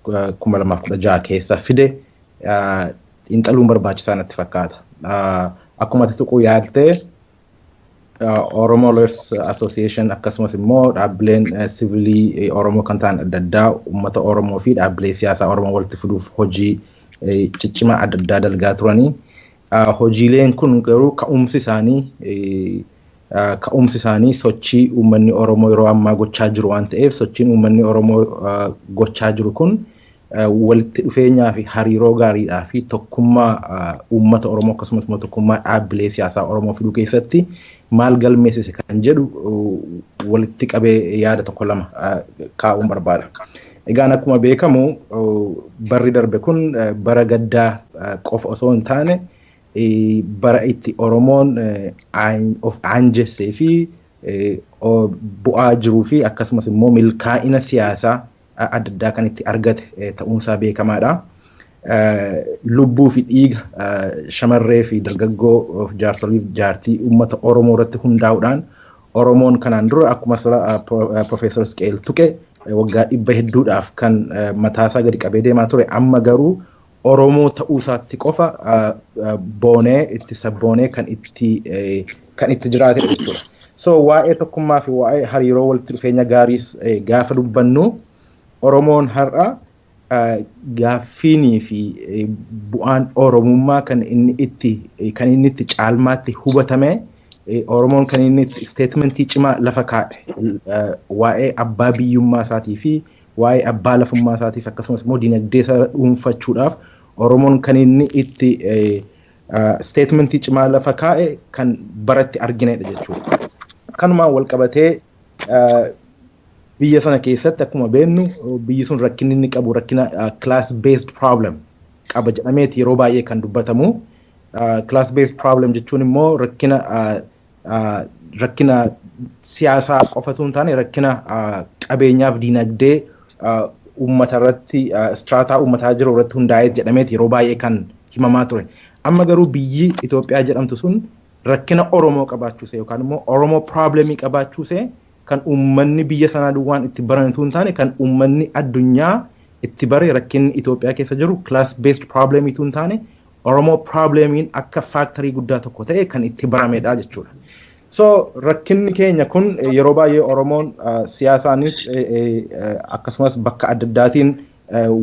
2016 keessa fide xiinxaluun barbaachisaa natti fakkaata. Akkuma ati tuquu yaaltee, Oromo Lawyers Association akkasumas immoo dhaabbileen sivilii Oromoo kan ta'an adda addaa uummata Oromoo fi dhaabbilee siyaasaa Oromoo walitti fiduuf hojii ciccimaa adda addaa dalgaa turanii. Hojiileen kun garuu ka'umsi isaanii sochii uummanni Oromoo yeroo ammaa gochaa jiru waan ta'eef, sochiin uummanni Oromoo gochaa jiru kun walitti dhufeenyaa fi hariiroo gaariidhaa fi tokkummaa uummata Oromoo akkasumas immoo tokkummaa dhaabbilee siyaasaa Oromoo fiduu keessatti maal galmeessise kan jedhu walitti qabee yaada tokko lama kaa'uun barbaada. Egaan akkuma beekamu barri darbe kun bara gaddaa qofa osoo hin taane bara itti Oromoon of aanjessee fi bu'aa jiruu fi akkasumas immoo milkaa'ina siyaasaa adda addaa kan itti argate ta'uunsaa beekamaadha. Lubbuu fi dhiiga shamarree fi dargaggoo, jaarsolii fi jaartii uummata Oromoo irratti hundaa'uudhaan Oromoon kanaan dura akkuma Profeesar Isqeel tuqe waggaa 100 hedduudhaaf kan mataasaa gadi qabee deemaa ture, amma garuu Oromoo ta'uu isaatti qofa boonee itti sabboonee kan itti jiraatedha jechuudha. So waa'ee tokkummaa fi waa'ee hariiroo walitti dhufeenya gaariis gaafa dubbannu, Oromoon har'a gaaffiinii fi bu'aan Oromummaa kan inni itti caalmaatti hubatame, Oromoon kan inni itti statementii cimaa lafa kaa'e waa'ee abbaa biyyummaa isaatii fi waa'ee abbaa lafummaa isaatiif akkasumas immoo dinagdee isaa dhuunfachuudhaaf Oromoon kan inni itti statementii cimaa lafa kaa'e kan baratti arginedha jechuudha. Kanumaan wal qabatee biyya sana keessatti akkuma beeknu biyyi sun rakkinni inni qabu rakkina class based problem qaba jedhameeti yeroo baay'ee kan dubbatamu. Class based problem jechuun immoo rakkina siyaasaa qofatu hin taane rakkina qabeenyaaf dinagdee uummata irratti, strata uummataa jiru irratti hundaa'ee jedhameeti yeroo baay'ee kan himamaa ture. Amma garuu biyyi Itoophiyaa jedhamtu sun rakkina Oromoo qabaachuuse yookaan immoo Oromoo problemii qabaachuuse kan uummanni biyya sanaa duwwaan itti baranitu hin taane kan uummanni addunyaa itti bare, rakkinni Itoophiyaa keessa jiru class based problemiitu hin taane Oromoo problemiin akka factorii guddaa tokko ta'e kan itti baramedha jechuudha. So rakkinni keenya kun yeroo baay'ee Oromoon siyaasaanis akkasumas bakka adda addaatiin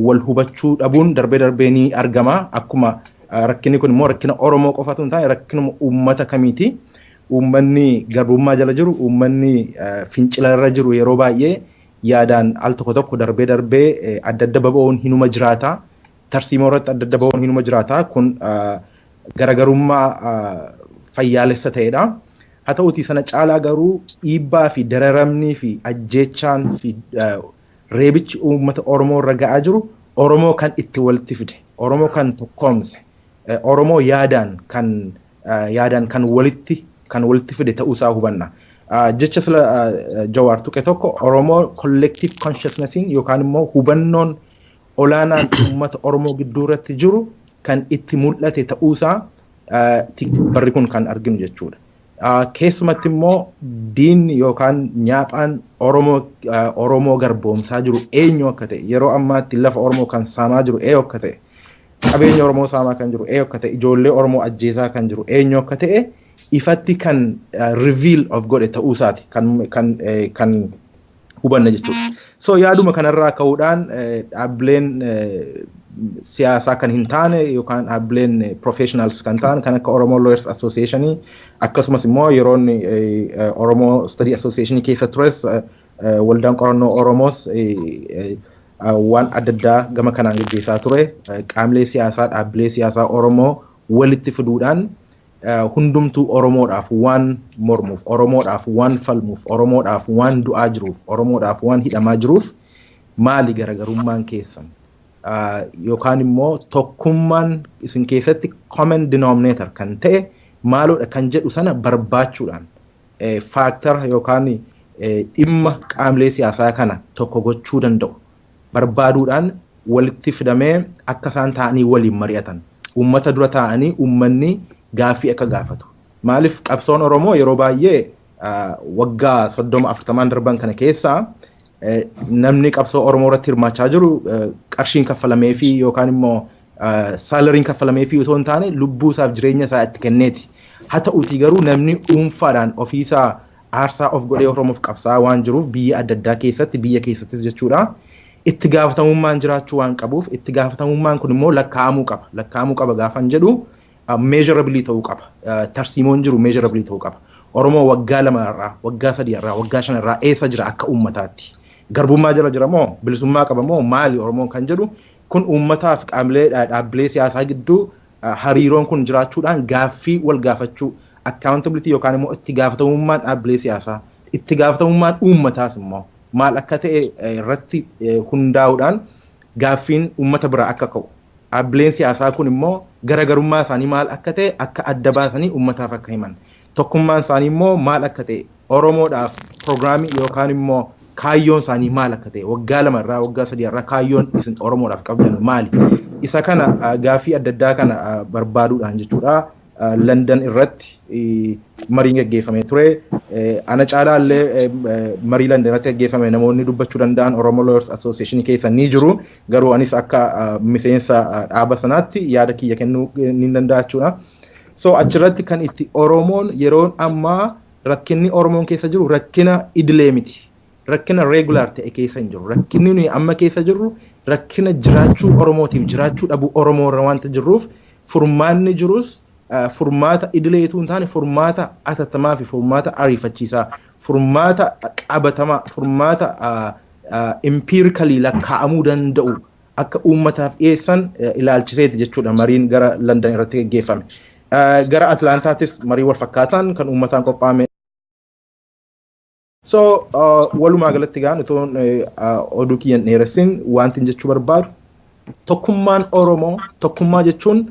wal hubachuu dhabuun darbee darbee ni argama. Akkuma rakkinni kun immoo rakkina Oromoo qofatu hin taane rakkinuma uummata kamiiti. Uummanni garbummaa jala jiru, uummanni fincila irra jiru yeroo baay'ee yaadaan al tokko tokko darbee darbee adda adda baba'uun hinuma jiraata. Tarsiimoo irratti adda adda ba'uun hinuma jiraata. Kun garaagarummaa fayyaalessa ta'edha. Haa ta'uutii sana caalaa garuu dhiibbaa fi dararamnii fi ajjeechaan fi reebichi uummata Oromoo irra ga'aa jiru Oromoo kan itti walitti fide, Oromoo kan tokkoomse, Oromoo yaadaan kan walitti fide ta'uusaa hubanna. Jecha sila Jawaar tuqe tokko Oromoo collective consciousnessiin yookaan immoo hubannoon olaanaan uummata Oromoo gidduu irratti jiru kan itti mul'ate ta'uusaa barri kun kan arginu jechuudha. Keessumatti immoo diinni yookaan nyaaphaan Oromoo garboomsaa jiru eenyu akka ta'e, yeroo ammaatti lafa Oromoo kan saamaa jiru eenyu akka ta'e, qabeenya Oromoo saamaa kan jiru eenyu akka ta'e, ijoollee Oromoo ajjeesaa kan jiru eenyu akka ta'e ifatti kan reveal of godhe ta'uusaati kan hubanna jechuudha. So yaaduma kanarraa ka'uudhaan dhaabbileen siyaasaa kan hin taane yookaan dhaabbileen professionals kan ta'an kan akka Oromo Lawyers Association akkasumas immoo yeroon Oromo Study Association keessa tures waldaan qorannoo Oromoos waan adda addaa gama kanaan gaggeessaa ture. Qaamlee siyaasaa dhaabbilee siyaasaa Oromoo walitti fiduudhaan hundumtuu Oromoodhaaf waan mormuuf, Oromoodhaaf waan falmuuf, Oromoodhaaf waan du'aa jiruuf, Oromoodhaaf waan hidhamaa jiruuf maali garaagarummaan keessan? Yookaan immoo tokkummaan isin keessatti common denominator kan ta'e maaloodha kan jedhu sana barbaachuudhaan faaktara yookaan dhimma qaamlee siyaasaa kana tokko gochuu danda'u barbaaduudhaan walitti fidamee akka isaan ta'anii waliin mari'atan, uummata dura ta'anii uummanni gaaffii akka gaafatu. Maaliif qabsoon Oromoo yeroo baay'ee waggaa 30-40 darban kana keessaa namni qabsoo Oromoo irratti hirmaachaa jiru qarshiin kaffalameefii yookaan immoo saalariin kaffalameefii osoo hin taane lubbuu isaaf jireenya isaa itti kenneeti. Haa ta'uutii garuu namni dhuunfaadhaan ofiisaa aarsaa of godhee Oromoof qabsaa waan jiruuf biyya adda addaa keessatti, biyya keessattis jechuudha. Itti gaafatamummaan jiraachuu waan qabuuf itti gaafatamummaan kun immoo lakkaa'amuu qaba. Lakkaa'amuu qaba gaafan jedhu measurably ta'uu qaba. Tarsiimoon jiru measurably ta'uu qaba. Oromoo waggaa 2 irraa, waggaa 3 irraa, waggaa 5 irraa eessa jira akka uummataatti? Garbummaa jala jira moo bilisummaa qaba moo maali Oromoon kan jedhu kun uummataaf qaamlee dhaabbilee siyaasaa gidduu hariiroon kun jiraachuudhaan gaaffii wal gaafachuu, accountability yookaan immoo itti gaafatamummaan dhaabbilee siyaasaa, itti gaafatamummaan uummataas immoo maal akka ta'e irratti hundaa'uudhaan gaaffiin uummata biraa akka ka'u. Dhaabbileen siyaasaa kun immoo garaagarummaa isaanii maal akka ta'e akka adda baasanii uummataaf akka himan. Tokkummaan isaanii immoo maal akka ta'e Oromoodhaaf piroogiraamii yookaan immoo kaayyoon isaanii maal akka ta'e waggaa 2 irraa waggaa 3 irraa kaayyoon isin Oromoodhaaf qabdan maali? Isa kana gaaffii adda addaa kana barbaaduudhaan jechuudha. London irratti mariin gaggeeffamee ture. Ana caalaa illee marii London irratti gaggeeffame namoonni dubbachuu danda'an Oromo Lawyers Association keessa ni jiru. Garuu anis akka miseensa dhaaba sanaatti yaada kiyya kennuu ni danda'a jechuudha. So achirratti kan itti Oromoon yeroon ammaa rakkinni Oromoon keessa jiru rakkina idilee miti. Rakkina regular ta'e keessa hin jiru. Rakkinni nuyi amma keessa jirru rakkina jiraachuu Oromootiif jiraachuu dhabuu Oromoo irra waanta jirruuf furmaanni jirus furmaata idileetu hin taane furmaata atattamaa fi furmaata ariifachiisaa, furmaata qabatamaa, furmaata empirically lakkaa'amuu danda'u akka uummataaf dhiyeessan ilaalchiseeti jechuudha mariin gara London irratti gaggeeffame. Gara Atlaantaattis marii wal fakkaataan kan uummataan qophaa'ame. So walumaa galatti gaan utuun oduu kiyyan dheeressin wanti jechuu barbaadu tokkummaan Oromoo, tokkummaa jechuun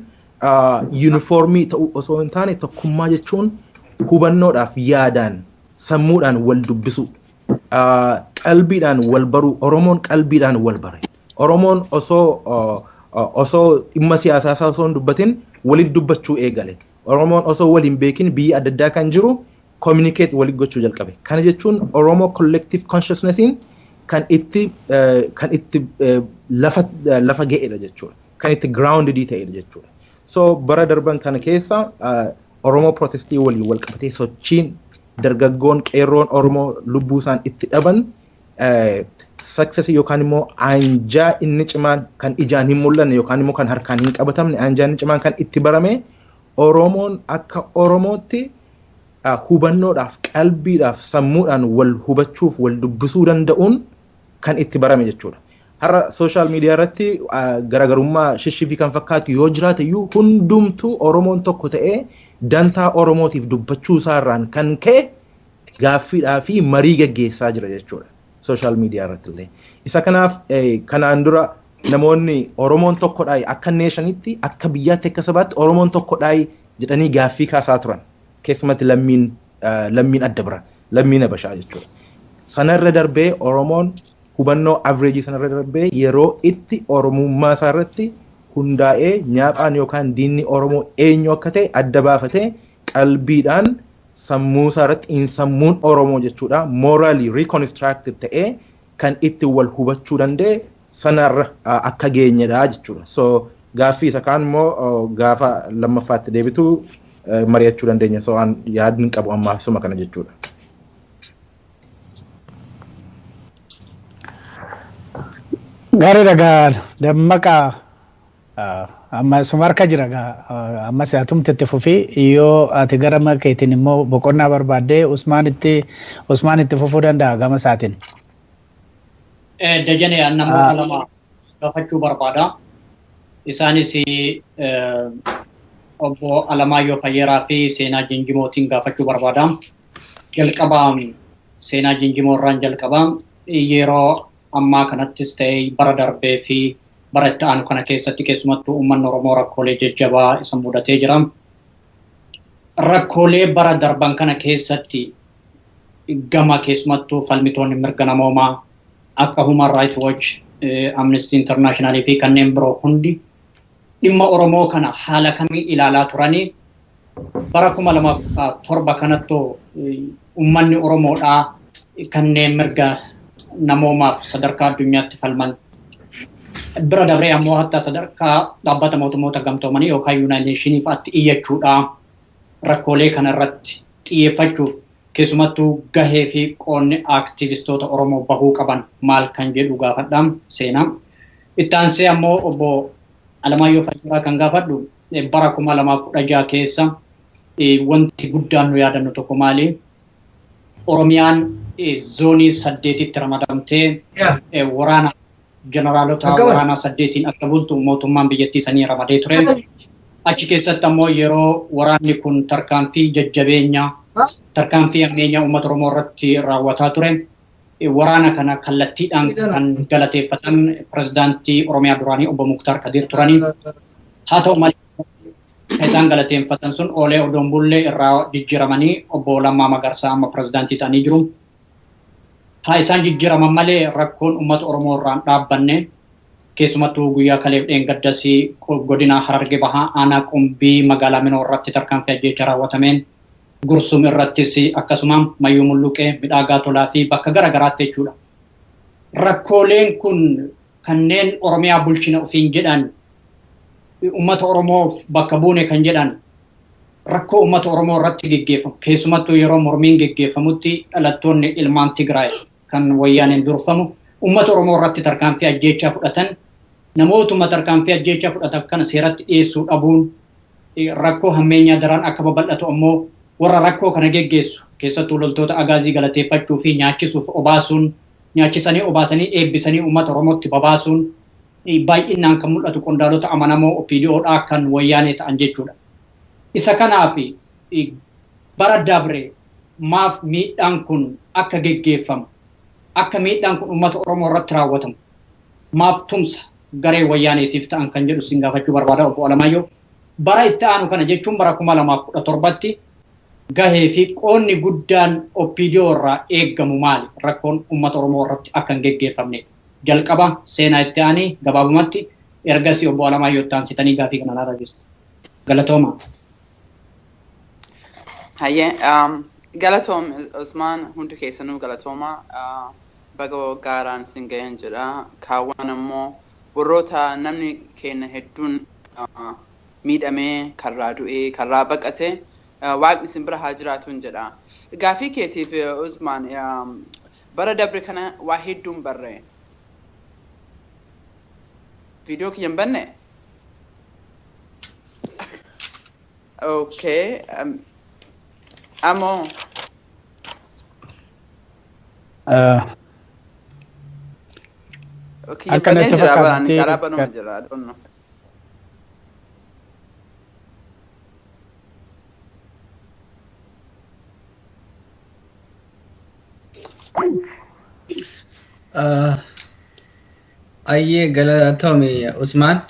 yuunifoormii ta'uu osoo hin taane tokkummaa jechuun hubannoodhaaf yaadaan sammuudhaan wal dubbisuu, qalbiidhaan wal baruu. Oromoon qalbiidhaan wal bare. Oromoon osoo dhimma siyaasaa isaa osoo hin dubbatin walitti dubbachuu eegale. Oromoon osoo waliin beekin biyya adda addaa kan jiru communicate walitti gochuu jalqabe. Kana jechuun Oromoo collective consciousnessiin kan itti lafa ga'edha jechuudha. Kan itti grounded ta'edha jechuudha. So bara darban kana keessa Oromoo protestii waliin wal qabatee sochiin dargaggoon qeerroon Oromoo lubbuu isaan itti dhaban success yookaan immoo anjaa inni cimaan kan ijaan hin mul'anne yookaan immoo kan harkaan hin qabatamne anjaa inni cimaan kan itti barame Oromoon akka Oromootti hubannoodhaaf qalbiidhaaf sammuudhaan wal hubachuuf wal dubbisuu danda'uun kan itti barame jechuudha. Har'a social media irratti garaagarummaa shishifii kan fakkaatu yoo jiraate iyyuu hundumtuu Oromoon tokko ta'ee dantaa Oromootiif dubbachuu isaarraan kan ka'e gaaffiidhaa fi marii gaggeessaa jira jechuudha. Social media irratti illee. Isa kanaaf kanaan dura Namoonni Oromoon tokkodhaa akka neeshanitti akka biyyaatti akka sabaatti Oromoon tokkodhaa jedhanii gaaffii kaasaa turan. Keessumatti lammiin adda bira lammiin Habashaa jechuudha. Sanarra darbee Oromoon hubannoo avreejii sanarra darbee yeroo itti Oromummaa isaa irratti hundaa'ee nyaaphaan yookaan diinni Oromoo eenyu akka ta'e adda baafatee qalbiidhaan sammuu isaa irratti insammuun Oromoo jechuudha morally reconstructed ta'ee kan itti wal hubachuu danda'e sanarra akka geenyedha jechuudha. So gaaffii isa kaan immoo gaafa lammaffaatti deebitu mari'achuu dandeenya. So an yaadni qabu ammaaf suma kana jechuudha. Gaarii dhagaa dammaqaa amma suma harka jira amma si'atumti itti fufii yoo ati gara keetiin immoo boqonnaa barbaaddee Usmaan itti fufuu danda'a gama isaatiin. Dajane namoota lama gaafachuu barbaada. Isaanis obbo Alamaayyoo Fayyeeraa fi Seenaa Jinjimootiin gaafachuu barbaada. Jalqaba Seenaa Jinjimoo irraan jalqaba yeroo ammaa kanattis ta'e bara darbee fi bara itti aanu kana keessatti keessumattuu uummanni Oromoo rakkoolee jajjabaa isa mudatee jira. Rakkoolee bara darban kana keessatti gama keessumattuu falmitoonni mirga namoomaa akka Human Rights Watch, Amnesty International fi kanneen biroo hundi dhimma Oromoo kana haala kamiin ilaalaa turanii bara 2007 kanattuu uummanni Oromoodhaa kanneen mirga namoomaaf sadarkaa addunyaatti falman bira dabree ammoo hatta sadarkaa dhaabbata mootummoota gamtoomanii yookaan Yuunaayitid Neeshiniif atti iyyachuudhaa rakkoolee kana irratti xiyyeeffachuuf keessumattuu gahee fi qoonni aaktivistoota Oromoo bahuu qaban maal kan jedhu gaafadha seenaa. Itti aansee ammoo obbo Alamaayyoo Fayyeeraa kan gaafadhu bara 2016 keessa wanti guddaan nu yaadannu tokko maali? Oromiyaan zoonii 8tti ramadamtee waraana jeneraalota waraanaa 8 akka bultu mootummaan biyyattii sanii ramadee ture. Achi keessatti ammoo yeroo waraanni kun tarkaanfii jajjabeenya tarkaanfii ammeenyaa uummata Oromoo irratti raawwataa ture. Waraana kana kallattiidhaan kan galateeffatan pirezidaantii Oromiyaa duraanii obbo Muktaar Kadir turanii. Haa ta'u malee isaan galateeffatan sun oolee odoon bullee irraa jijjiiramanii obbo Lammaa Magarsaa amma pirezidaantii ta'anii jiru. Haa isaan jijjiiraman malee rakkoon uummata Oromoo irraan dhaabbanne keessumattuu guyyaa kaleef dheengaddasii godina Harargee Bahaa aanaa Qumbii magaalaa Minoo irratti tarkaanfii ajjeechaa raawwatameen Gursum irrattis akkasuma Mayyuu Mulluqee Midhaagaa Tolaa fi bakka gara garaatti jechuudha. Rakkooleen kun kanneen Oromiyaa bulchina ofiin jedhan uummata Oromoof bakka buune kan jedhan rakkoo uummata Oromoo irratti geggeeffamu keessumattuu yeroo mormiin geggeeffamutti dhalattoonni ilmaan Tigraay kan wayyaaneen durfamu uummata Oromoo irratti tarkaanfii ajjeechaa fudhatan namootuma tarkaanfii ajjeechaa fudhatan kana seeratti dhiyeessuu dhabuun rakkoo hammeenyaa daran akka babal'atu ammoo warra rakkoo kana geggeessu keessattuu loltoota agaazii galateeffachuu fi nyaachisuuf obaasuun nyaachisanii obaasanii eebbisanii uummata Oromootti babaasuun baay'inaan kan mul'atu qondaalota amanamoo OPDOdhaa kan wayyaanee ta'an jechuudha. Isa kanaaf bara dabre maaf miidhaan kun akka geggeeffamu akka miidhaan kun uummata Oromoo irratti raawwatamu maaf tumsa garee wayyaaneetiif ta'an kan jedhu sin gaafachuu barbaada obbo Alamaayyoo. Bara itti aanu kana jechuun bara 2017tti gahee fi qoonni guddaan OPDO irraa eeggamu maali? Rakkoon uummata Oromoo irratti akka hin geggeeffamne. Jalqaba seenaa itti aanee gabaabumatti ergasii obbo Alamaayyoo itti aansitanii gaafii kana laata jirtu. Galatooma. Hayyee galatoom Usmaan hundi keessanuu galatooma baga waggaaraan sin gahan jedha. Kaawwan ammoo warroota namni keenya hedduun miidhamee karraa du'ee karraa baqate waaqni sin bira haa jiraatuun jedha. Gaafii keetiif Usmaan bara dabre kana waa hedduun barree. Viidiyoo kiyya hin banne? Okay. Amoo. Kiyya bannee jira baraan karaa banuma jira. I don't know. Ayyee galatoomi Usmaan.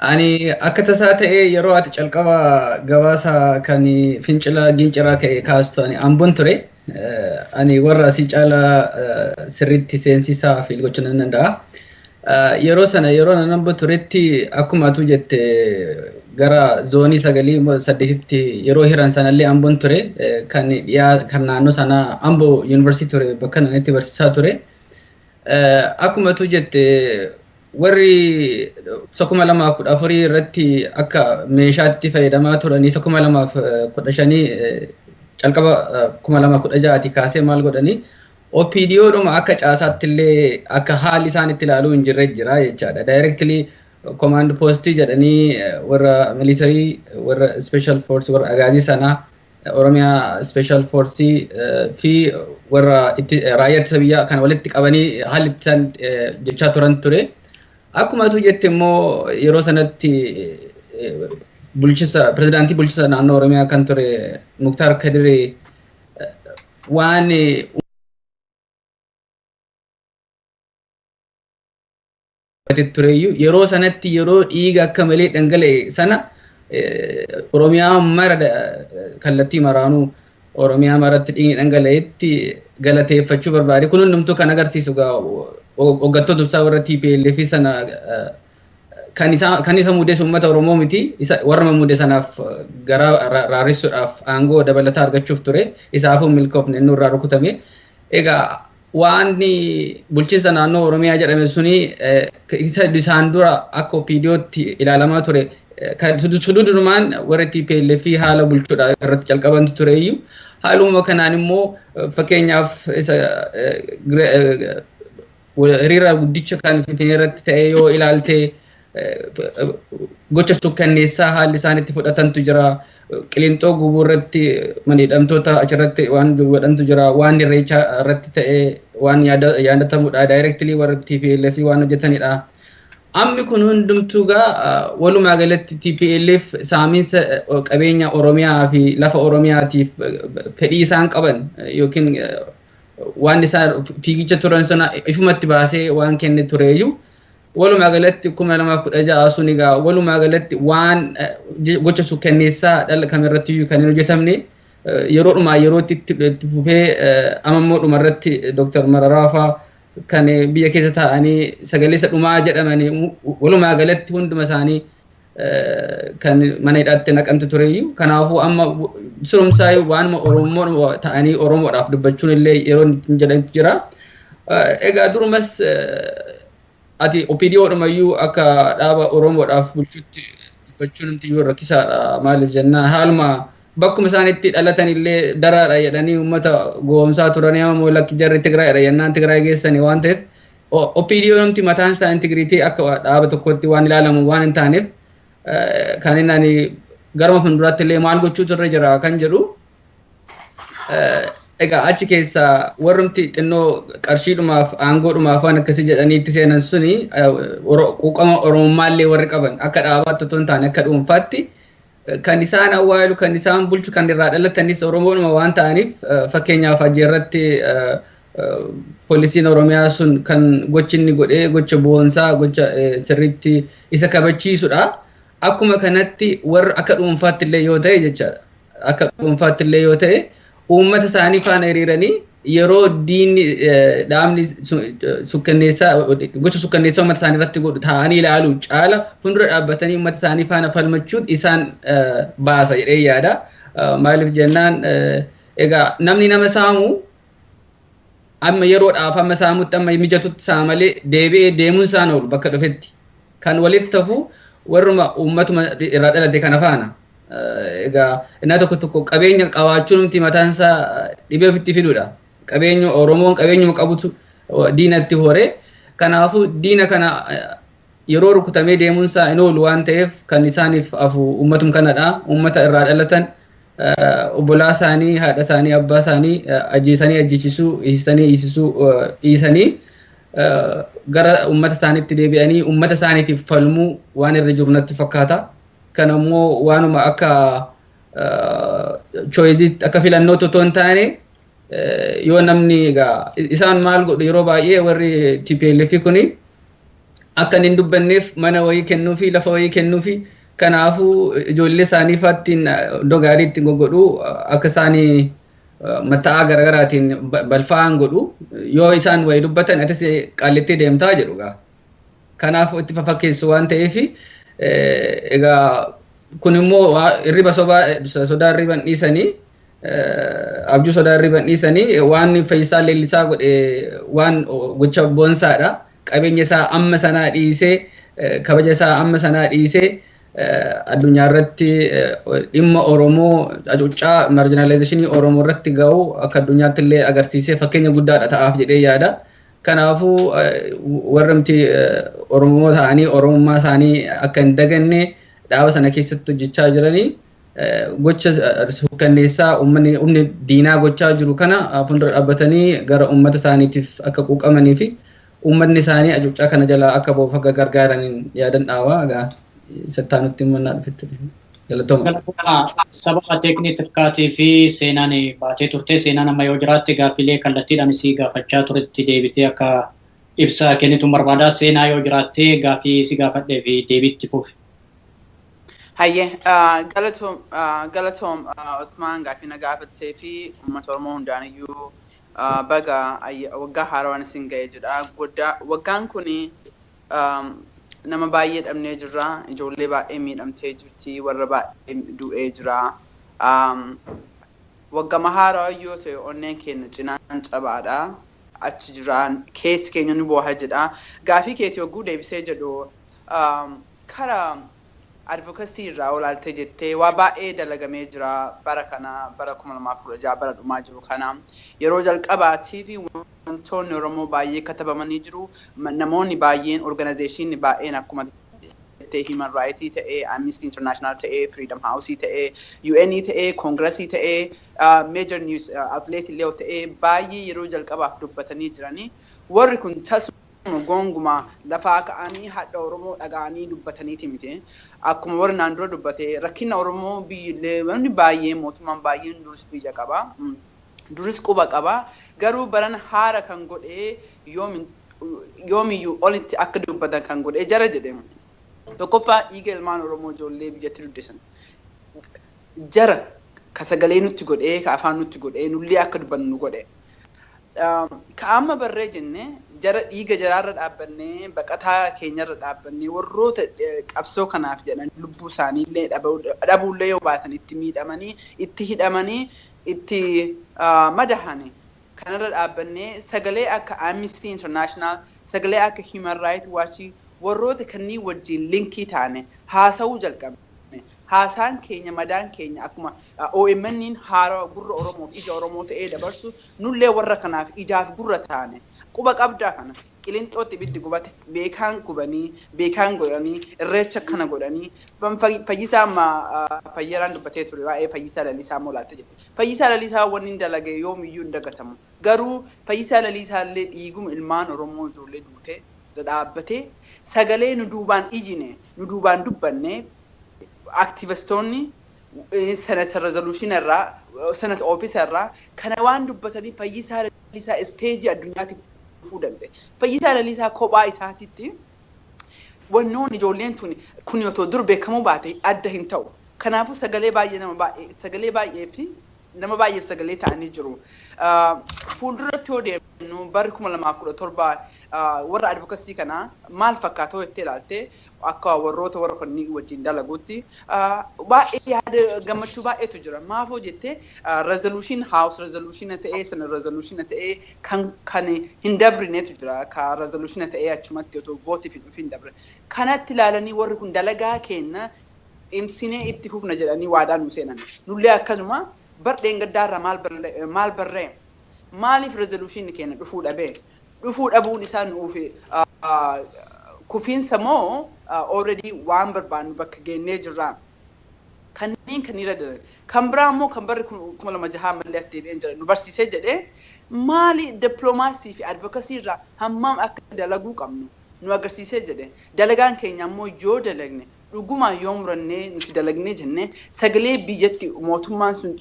Ani akka tasaa ta'ee yeroo ati calqaba gabaasa kan fincila ginciraa ka'e kaastu ani amboon ture. Ani warra asii caalaa sirriitti seensisaa fi gochuu nan danda'a. Yeroo sana yeroo nan amboo turetti akkuma atuu jette gara zoonii 9 8tti yeroo hiran sanallee amboon ture kan dhiyaa kan naannoo sanaa Amboo yuunivarsiitii ture bakka nan itti barsiisaa ture. Akkuma atuu jette warri 2014 irratti akka meeshaatti fayyadamaa turanii 2015 calqaba 2016 kaasee maal godhanii OPDO dhuma akka caasaatti illee akka haalli isaan itti ilaaluu hin jirre jira jechaadha. Directly command postii jedhanii warra military, warra special force, warra agaazii sanaa, Oromiyaa special force fi warra raayyaa ittisa biyyaa kan walitti qabanii haalli isaan jechaa turan ture. Akkuma atuu jette immoo yeroo sanatti bulchisa pirezidaantii bulchisa naannoo Oromiyaa kan ture Muktaar Kadiree waan tureyyuu yeroo sanatti yeroo dhiiga akka malee dhangala'e sana Oromiyaa mara kallattii maraanuu Oromiyaa maratti dhiigni dhangala'etti galateeffachuu barbaade. Kun hundumtuu kan agarsiisu hoggantoota ibsaa warra TPLF sana kan isa muudees uummata Oromoo miti. Warra muude sanaaf gara raarissuudhaaf aangoo dabalataa argachuuf ture. Isaafuu milkoofne inni irraa rukutame. Egaa waan bulchiinsa naannoo Oromiyaa jedhame suni isaan dura akka OPDOtti ilaalamaa ture. Sududumaan warra TPLF haala bulchuudha irratti calqabantu tureyyuu. Haaluma kanaan immoo fakkeenyaaf isa hiriira guddicha kan Finfinnee irratti ta'e yoo ilaalte gocha sukkanneessaa haalli isaan itti fudhatantu jira. Qilinxoo gubuu irratti manidhamtoota achirratti waan godhantu jira. Waan irreechaa irratti ta'e waan yaadatamudha. Directly warra TPLF waan hojjetanidha. Ammi kun hundumtuu gaa walumaa galatti TPLF saamiinsa qabeenya Oromiyaa fi lafa Oromiyaatiif fedhii isaan qaban yookiin waan isaan fiigicha turan sana ifumatti baasee waan kenne tureeyyuu walumaa galatti 2016 sun egaa walumaa galatti waan gocha sukkanneessaa dhala kamirrattiyyuu kan hin hojjetamne yeroodhumaa yerootti itti fufee amammoo dhumarratti Dr. Mararaa fa'aa kan biyya keessa taa'anii sagalee isa dhumaa jedhamanii walumaa galatti hunduma isaanii kan mana hidhaatti naqamtu tureyyuu. Kanaafuu amma sirumsaa waanuma Oromoo ta'anii Oromoodhaaf dubbachuun illee yeroo hin jedhamtu jira. Egaa durumas ati OPDO dhumayyuu akka dhaaba Oromoodhaaf bulchuutti dubbachuun numtiyyuu rakkisaadha. Maaliif jennaan haaluma bakkuma isaan itti dhalatan illee daraadha jedhanii uummata goomsaa turanii amma lakki jarri Tigraayidha jennaan Tigraay geessanii waan ta'eef OPDO numti mataan isaa intigiriitii akka dhaaba tokkotti waan ilaalamu waan hin taaneef kan inni ani garuma fuulduraatti illee maal gochuutu irra jira kan jedhu. Egaa achi keessaa warrumti xinnoo qarshiidhumaaf aangoodhumaaf waan akkasii jedhanii itti seenan suni quuqama Oromummaallee warri qaban akka dhaabaatti otoo hin taane akka dhuunfaatti kan isaan awwaalu kan isaan bulchu kan irraa dhalatanis Oromoodhuma waan ta'aniif fakkeenyaaf Ajjeerratti poolisiin Oromiyaa sun kan gochi inni godhee gocha boonsaa gocha sirriitti isa kabachiisudha. Akkuma kanatti warra akka dhuunfaatti illee yoo ta'e jechaadha. Akka dhuunfaatti illee yoo ta'e uummata isaanii faana hiriiranii yeroo diinni dhaabni sukkanneessaa gocha sukkanneessaa uummata isaanii irratti godhu taa'anii ilaaluu caala fuuldura dhaabbatanii uummata isaanii faana falmachuun isaan baasa jedhee yaada. Maaliif jennaan egaa namni nama saamu amma yeroodhaaf amma saamutti amma mijatutti saamalee deebi'ee deemuun isaan oolu bakka dhufetti. Kan walitti hafu warruma uummatuma irraa dhalate kana faana. Egaa inni tokko tokko qabeenya qabaachuun nuti mataan isaa dhibee ofitti fiduudha. Qabeenya Oromoon qabeenyuma qabutu diinatti horee kanaafuu diina kana yeroo rukutamee deemuun isaa hin oolu waan ta'eef kan isaaniif hafu uummatum kanadha. Uummata irraa dhalatan obbolaa isaanii, haadha isaanii, abbaa isaanii ajjeesanii ajjeechisuu, hiisisanii hiisisuu dhiisanii gara uummata isaaniitti deebi'anii uummata isaaniitiif falmuu waan irra jiru natti fakkaata. Kan immoo waanuma akka choiziitti akka filannootti otoo hin taane yoo namni egaa isaan maal godhu yeroo baay'ee warri TPLF kuni Akka inni hin dubbanneef mana wayii kennuufi lafa wayii kennuufi kanaafuu ijoollee isaanii faattiin iddoo gaarii ittiin goggodhu akka isaanii matta'aa garaagaraatiin balfaa'an godhu yoo isaan wayii dubbatan atis qaallittee deemtaa jedhu gaa. Kanaaf itti fafakkeessu waan ta'eef egaa kun immoo hirriba sodaa hirriban dhiisanii abjuu sodaa hirriban dhiisanii waan Fayyisaa Leellisaa godhe waan gocha boonsaadha. Qabeenya isaa amma sanaa dhiisee kabaja isaa amma sanaa dhiisee addunyaa irratti dhimma Oromoo hacuuccaa marginalizationii Oromoo irratti ga'u akka addunyaatti illee agarsiisee fakkeenya guddaadha ta'aaf jedhee yaada. Kanaafuu warramti Oromoo ta'anii Oromummaa isaanii akka hin daganne dhaaba sana keessatti hojjechaa jiranii gocha sukkanneessaa uummanni humni diinaa gochaa jiru kana fuuldura dhaabbatanii gara uummata isaaniitiif akka quuqamanii fi uummanni isaanii hacuuccaa kana jalaa akka ba'uuf akka gargaaraniin yaadan dhaabaa egaa sattaanutti mannaa dhufetti galatooma. Sababa teekniikaatii fi seenaan baatee turte seenaan amma yoo jiraatte gaaffilee kallattiidhaan isii gaafachaa turetti deebitee akka ibsa kennitu barbaada. Seenaa yoo jiraatte gaaffii si gaafadhee fi deebiitti fufi. Hayyee galatoom Osmaan gaaffii na gaafattee fi uummata Oromoo hundaaniyyuu baga waggaa haarawaan isin ga'ee jedha. Waggaan kuni nama baay'ee dhabnee jirra. Ijoollee baay'ee miidhamtee jirti. Warra baay'ee du'ee jira. Waggama haarawaa yoo ta'e onneen keenya cinaan cabaadha. Achi jiraan keessi keenya ni booha jedha. Gaafii keetii hogguu deebisee jedhu karaa advocacy irraa olaaltee jettee waa baay'ee dalagamee jira bara kana bara 2016 bara dhumaa jiru kana yeroo jalqabaatii fi wantoonni Oromoo baay'ee katabamanii jiru. Namoonni baay'een organizationii baay'een akkuma jettee Human Rights ta'ee Amnesty International ta'ee Freedom House ta'ee UN ta'ee Congress ta'ee major news outlet illee ta'ee baay'ee yeroo jalqabaaf dubbatanii jiranii warri kun tasuma gongumaa lafaa ka'anii hadha Oromoo dhaga'anii dubbataniiti miti. Akkuma warri naan dura dubbate rakkina Oromoo biyyillee namni baay'ee mootummaan baay'een duris biyya qaba. Duris quba qaba. Garuu baran haara kan godhee yoomiyyuu olitti akka dubbatan kan godhee jara jedhe. Tokkoffaa dhiiga ilmaan Oromoo ijoollee biyyatti duddisan. Jara ka sagalee nutti godhee ka afaan nutti godhee nullee akka dubbannu nu godhe. Ka amma barree jenne jara dhiiga jaraarra dhaabbannee baqataa keenyarra dhaabbannee warroota qabsoo kanaaf jedhan lubbuu isaaniillee dhabuullee yoo baatan itti miidhamanii itti hidhamanii itti madahani kanarra dhaabbannee sagalee akka Amnesty International sagalee akka Human Rights Watch warroota kanneen wajjin linkii taane haasa'uu jalqabne. Haasaan keenya madaan keenya akkuma OMN'n haarawaa gurra Oromoof ija Oromoo ta'ee dabarsu nullee warra kanaaf ijaaf gurra taane quba qabdaa kana Qilinxootti ibiddi gubate beekaan gubanii beekaan godhanii irreecha kana godhanii Fayyisaa amma Fayyaraan dubbatee ture waa'ee Fayyisaa Lalisaa molaatte jette. Fayyisaa Lalisaa wanni hin dalage yoomiyyuu hin dagatamu. Garuu Fayyisaa Lalisaa illee dhiiguma ilmaan Oromoo ijoollee duute dhaabbatee sagalee nu duubaan ijine nu duubaan dubbanne aktivistoonni senate resolution irraa senate office irraa kana waan dubbatanii Fayyisaa Lalisaa isteejii addunyaatti dhufuu danda'e. Fayyisaa Lalisaa kophaa isaatitti wannoon ijoolleen tuni kun otoo dur beekamuu baate adda hin ta'u. Kanaafuu sagalee baay'ee nama baay'ee sagalee baay'ee fi nama baay'eef sagalee ta'anii jiru. Fuulduratti yoo deemnu barri 2017 warra advocacy kanaa maal fakkaatoo jettee ilaalte akka warroota warra kanneen wajjin dalaguutti baay'ee yaada gammachuu baay'eetu jira. Maafoo jettee resolution house resolution ta'ee sana resolution ta'ee kan hin dabrineetu jira. Ka resolution ta'ee achumatti otoo vootiif hin dhufin dabre. Kanatti ilaalanii warri kun dalagaa kenna cimsinee itti fufna jedhanii waadaa nu seenan. Nullee akkasuma bardheen gaddaarraa maal barree maaliif resolution keenya dhufuu dhabee dhufuu dhabuun isaa nuuf kufiinsa moo already waan barbaannu bakka geennee jirra. Kanneen kan irra dalan. Kan biraa immoo kan barri 2006 mallee as deebi'een jira nu barsiisee jedhee maali dippiloomaasii fi advokasii irraa hammam akka dalaguu qabnu nu agarsiisee jedhe. Dalagaan keenya immoo yoo dalagne dhuguma yoo murannee nuti dalagnee jennee sagalee biyyatti mootummaan sun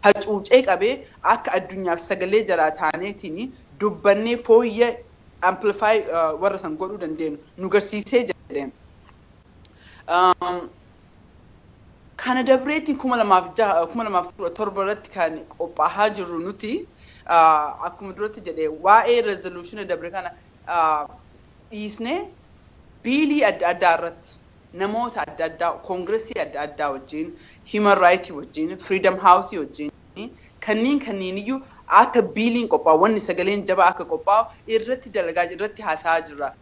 hacuucee qabee akka addunyaaf sagalee jalaa taaneetiin dubbannee fooyya amplify warra san godhuu dandeenyu nu garsiisee jedheen. Kana dabreetiin 2006 2017 irratti kan qophaa'aa jirru nuti akkuma duratti jedhee waa'ee resolution dabre kana dhiisnee biilii adda addaa irratti namoota adda addaa koongiresii adda addaa wajjin, human rights wajjin, freedom house wajjin kanneen iyyuu akka biiliin qophaa'u, wanni sagaleen jabaa akka qophaa'u irratti dalagaa, irratti haasa'aa jirra.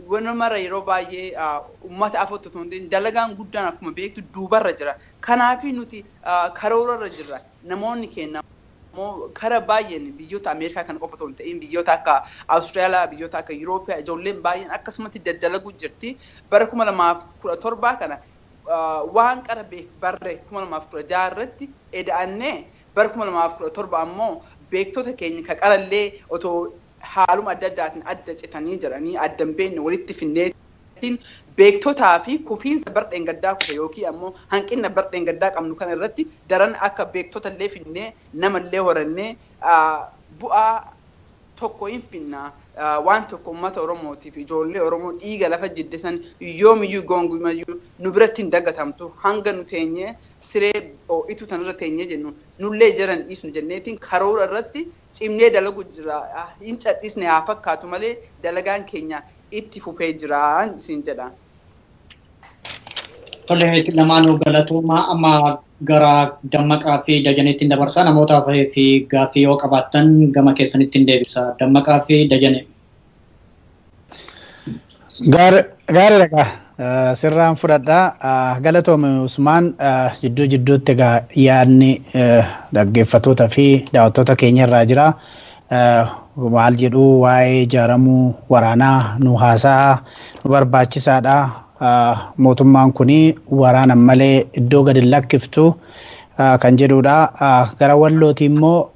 Wanuma yeroo baay'ee uummata afootti otoo hin ta'in dalagaan guddaan akkuma beektu duubarra jira. Kanaafi nuti karoorarra jirra. Namoonni keenya immoo kara baay'een biyyoota Ameerikaa kana qofa otoo hin ta'in biyyoota akka Awustiraaliyaa, biyyoota akka Yuroopiyaa ijoolleen baay'een akkasumatti daddalaguu jirti. Bara 2017 kana waan qara barre 2016 irratti eda'annee bara 2017 ammoo beektota keenya ka qarallee otoo haaluma adda addaatiin adda citanii jiranii adda hin beekne walitti finneetiin beektotaa fi kufiinsa bardheen gaddaa kufe yookiin ammoo hanqina bardheen gaddaa qabnu kana irratti daran akka beektota illee finnee namallee horannee bu'aa tokko hin finna. Waan tokko uummata Oromootiif, ijoollee Oromoo dhiiga lafa jiddisan yoomiyyuu gongumayyuu nu biratti hin dagatamtu. Hanga nu teenyee siree ho'itu tanarra teenyee jennu nullee jiran dhiisnu jenneetiin karoora irratti cimnee dalagu jira. Hin cadhisne haa fakkaatu malee dalagaan keenya itti fufee jira siin jedha. Tole, isin lamaanuu galatoomaa. Amma gara Dammaqaa fi Dajaneetti dabarsaa. Namootaa fi gaaffii yoo qabaattan gama keessanitti hin deebisa. Dammaqaa fi Dajane. Gaariidha gaa, sirraan fudhadhaa. Galatoome Usmaan. Jidduu jidduutti egaa yaadni dhaggeeffattoota fi daawwattoota keenya irraa jira. Maal jedhu? Waa'ee ijaaramuu waraanaa nu haasaa, nu barbaachisaadha. Mootummaan kun waraana malee iddoo gadi lakkiftu kan jedhudha. Gara Wallooti immoo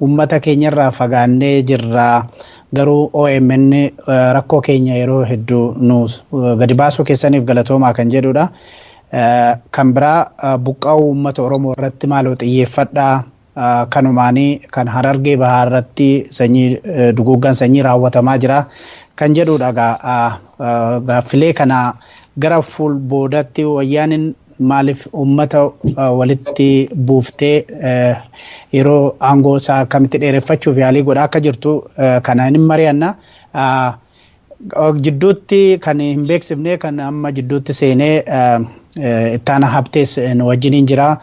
uummata keenyarraa fagaannee jirra. Garuu OMN rakkoo keenya yeroo hedduu nu gadi baasuu keessaniif galatoomaa kan jedhudha. Kan biraa buqqa'uu uummata Oromoo irratti maaloo xiyyeeffadhaa. Kanumaanii kan Harargee Bahaa irratti sanyii duguuggaan sanyii raawwatamaa jira kan jedhudha. Gaaffilee kana gara fuul boodatti wayyaaniin maaliif uummata walitti buuftee yeroo aangoo isaa akkamitti dheereffachuuf yaalii godhaa akka jirtu kana hin mari'anna. Jidduutti kan hin beeksifne, kan amma jidduutti seenee Ittaana Habtees nu wajjiniin jira.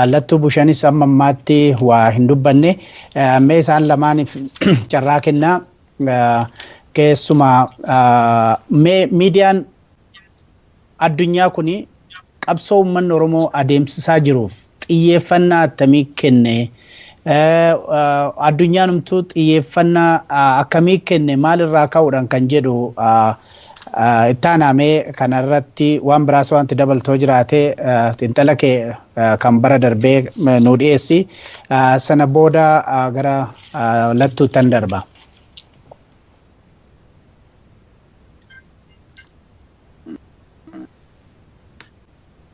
Lattuu Bushanis amma ammaatti waa hin dubbanne. Mee isaan lamaaniif carraa kennaa. Keessumaa mee miidiyaan addunyaa kuni qabsoo uummanni Oromoo adeemsisaa jiruuf xiyyeeffannaa akkamii kenne? Addunyaan humtuu xiyyeeffannaa akkamii kenne, maalirraa ka'uudhaan kan jedhu ittaanamee kanarratti waan biraas wanti dabaltoo jiraate xiinxala kee kan bara darbee nu dhiyeessi. Sana booda gara Lattuuttan darba.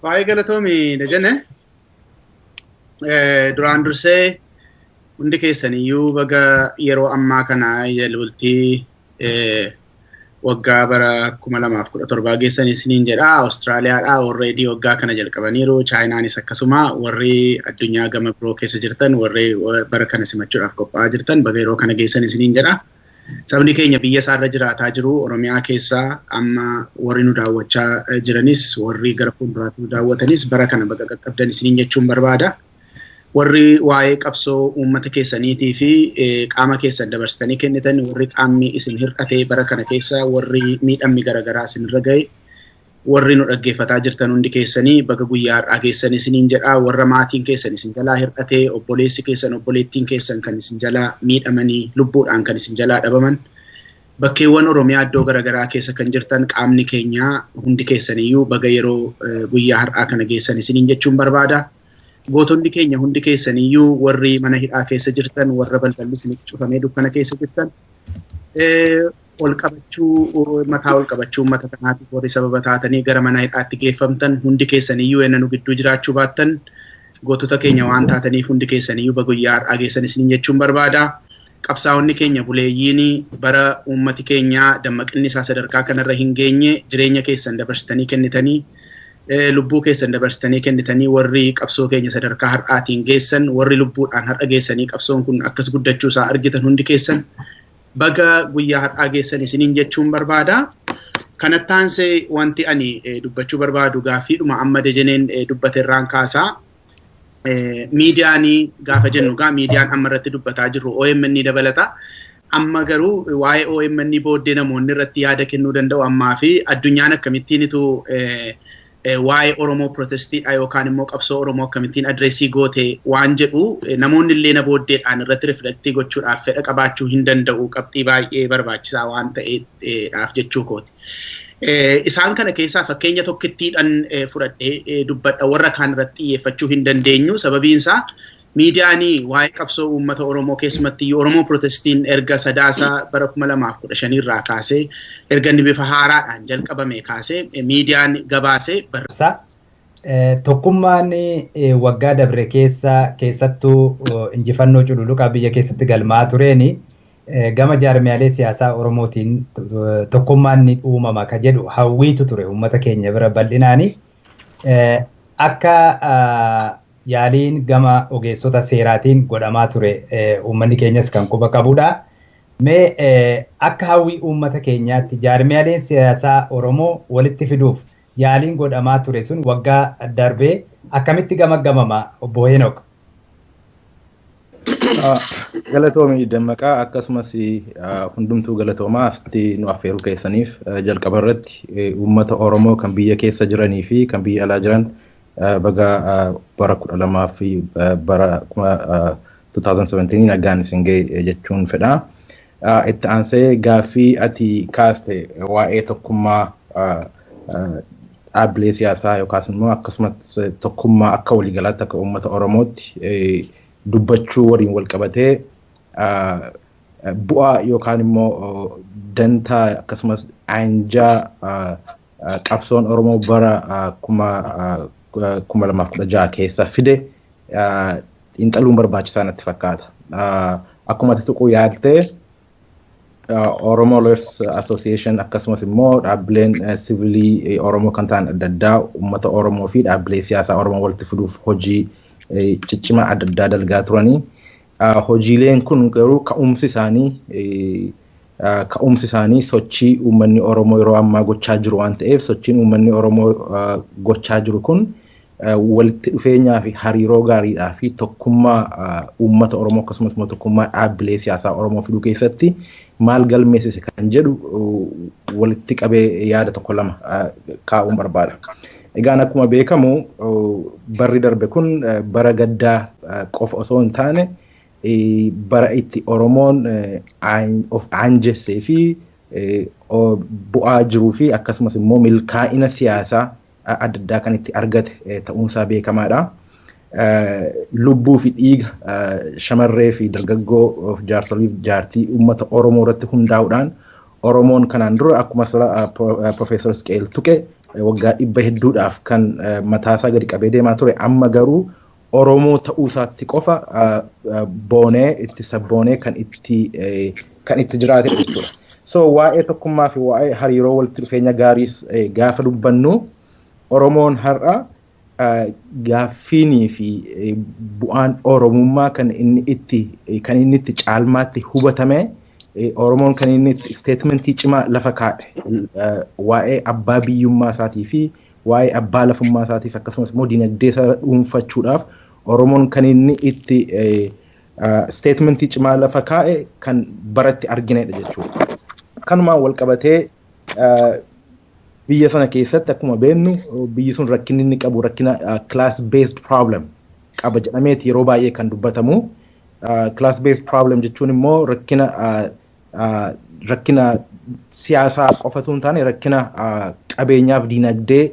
Baay'ee galatoomi, Dajane. Duraan dursee hundi keessaniyyuu baga yeroo ammaa kana bultii waggaa bara 2017 geessanii isiniin jedha. Awustiraaliyaadhaa already waggaa kana jalqabaniiru. Chaayinaanis akkasuma. Warri addunyaa gama biroo keessa jirtan, warri bara kana simachuudhaaf qophaa'aa jirtan, baga yeroo kana geessan isiniin jedha. Sabni keenya biyya isaarra jiraataa jiru Oromiyaa keessaa amma warri nu daawwachaa jiranis, warri gara fuulduraatti nu daawwatanis, bara kana baga qaqqabdan isiniin jechuun barbaada. Warri waa'ee qabsoo uummata keessaniitii fi qaama keessan dabarsitanii kennitan, warri qaamni isin hir'ate bara kana keessa, warri miidhamni garaagaraa isinirra ga'e, warri nu dhaggeeffataa jirtan hundi keessanii baga guyyaa har'aa geessan isiniin jedha. Warra maatiin keessan isin jalaa hir'ate, obboleessi keessan, obboleettiin keessan kan isin jalaa miidhamanii, lubbuudhaan kan isin jalaa dhabaman, bakkeewwan Oromiyaa iddoo garaagaraa keessa kan jirtan qaamni keenyaa hundi keessaniyyuu baga yeroo guyyaa har'aa kana geessan isiniin jechuun barbaada. Gootonni keenya hundi keessaniyyuu, warri mana hidhaa keessa jirtan, warra balballi isinitti cufamee dukkana keessa jirtan, ol qabachuu, mataa ol qabachuu uummata kanaatiif warri sababa taatanii gara mana hidhaatti geeffamtan hundi keessaniyyuu, enna nu gidduu jiraachuu baattan gootota keenya waan taataniif hundi keessaniyyuu baga guyyaa har'aa geessan isiniin jechuun barbaada. Qabsaa'onni keenya buleeyyiin bara uummati keenya dammaqinni isaa sadarkaa kanarra hin geenye jireenya keessan dabarsitanii kennitanii, lubbuu keessan dabarsitanii kennitanii, warri qabsoo keenya sadarkaa har'aatiin geessan, warri lubbuudhaan har'a geessanii qabsoon kun akkas guddachuu isaa argitan, hundi keessan baga guyyaa har'aa geessan isiniin jechuun barbaada. Kanatti aansee wanti ani dubbachuu barbaadu gaaffiidhuma amma Dejeneen dubbate irraan kaasaa. Miidiyaanii gaafa jennu gaa miidiyaan amma irratti dubbataa jirru OMN ni dabalata. Amma garuu waa'ee OMN booddee namoonni irratti yaada kennuu danda'u. Ammaa fi addunyaan akkamittiin itu waa'ee Oromoo protestiidha yookaan immoo qabsoo Oromoo akkamittiin address goote waan jedhu namoonni illee na booddeedhaan irratti reflect gochuudhaaf fedha qabaachuu hin danda'u, qabxii baay'ee barbaachisaa waan ta'eedhaaf jechuu kooti. Isaan kana keessaa fakkeenya tokkittiidhaan fudhadhee dubbadha. Warra kaan irratti xiyyeeffachuu hin dandeenyu, sababiin isaa miidiyaanii waa'ee qabsoo uummata Oromoo, keessumatti Oromoo protestiin erga Sadaasa bara 2015 irraa kaasee, erga inni bifa haaraadhaan jalqabame kaasee, miidiyaan gabaasee Tokkummaan waggaa dabre keessa keessattuu injifannoo cululuqaa biyya keessatti galmaa tureeni gama jaarmiyaalee siyaasaa Oromootiin tokkummaan ni uumama ka jedhu hawwiitu ture uummata keenya bira bal'inaani. Akka yaaliin gama ogeessota seeraatiin godhamaa ture uummanni keenyas kan quba qabudha. Mee akka hawwii uummata keenyaatti jaarmiyaaleen siyaasaa Oromoo walitti fiduuf yaaliin godhamaa ture sun waggaa darbee akkamitti gamaggamama, obbo Heenok? Galatoomii Dammaqaa, akkasumas hundumtuu galatoomaa asitti nu affeeruu keessaniif. Jalqaba irratti uummata Oromoo kan biyya keessa jiranii fi kan biyya alaa jiran baga bara 12 fi bara 2017 nagaan isin ga'e jechuun fedha. Itti aansee gaaffii ati kaaste waa'ee tokkummaa dhaabbilee siyaasaa yookaas immoo akkasumas tokkummaa akka waliigalaatti akka uummata Oromootti dubbachuu waliin wal qabatee bu'aa yookaan immoo dantaa akkasumas aanjaa qabsoon Oromoo bara 2016 keessa fide xiinxaluun barbaachisaa natti fakkaata. Akkuma ati tuquu yaaltee, Oromo Lawyers Association akkasumas immoo dhaabbileen siviilii Oromoo kan ta'an adda addaa uummata Oromoo fi dhaabbilee siyaasaa Oromoo walitti fiduuf hojii ciccimaa adda addaa dalgaa turanii. Hojiileen kun garuu ka'umsi isaanii sochii uummanni Oromoo yeroo ammaa gochaa jiru waan ta'eef, sochiin uummanni Oromoo gochaa jiru kun walitti dhufeenyaa fi hariiroo gaariidhaa fi tokkummaa uummata Oromoo akkasumas immoo tokkummaa dhaabbilee siyaasaa Oromoo fiduu keessatti maal galmeessise kan jedhu walitti qabee yaada tokko lama kaa'uun barbaada. Egaan akkuma beekamu barri darbe kun bara gaddaa qofa osoo hin taane bara itti Oromoon of aanjessee fi bu'aa jiruu fi akkasumas immoo milkaa'ina siyaasaa adda addaa kan itti argate ta'uunsaa beekamaadha. Lubbuu fi dhiiga shamarree fi dargaggoo, jaarsolii fi jaartii uummata Oromoo irratti hundaa'uudhaan Oromoon kanaan dura akkuma Profeesar Isqeel tuqe waggaa 100 hedduudhaaf kan mataasaa gadi qabee deemaa ture, amma garuu Oromoo ta'uu isaatti qofa boonee itti sabboonee kan itti jiraate jechuudha. So waa'ee tokkummaa fi waa'ee hariiroo walitti dhufeenya gaariis gaafa dubbannu, Oromoon har'a gaaffiinii fi bu'aan Oromummaa kan inni itti caalmaatti hubatame, Oromoon kan inni itti statement cimaa lafa kaa'e waa'ee abbaa biyyummaa isaatii fi waa'ee abbaa lafummaa isaatiif akkasumas immoo dinagdee isaa dhuunfachuudhaaf Oromoon kan inni itti statement cimaa lafa kaa'e kan baratti arginedha jechuudha. Kanumaan wal qabatee biyya sana keessatti akkuma beeknu biyyi sun rakkinni inni qabu rakkina class based problem qaba jedhameeti yeroo baay'ee kan dubbatamu. Class based problem jechuun immoo rakkina siyaasaa qofatu hin taane rakkina qabeenyaaf dinagdee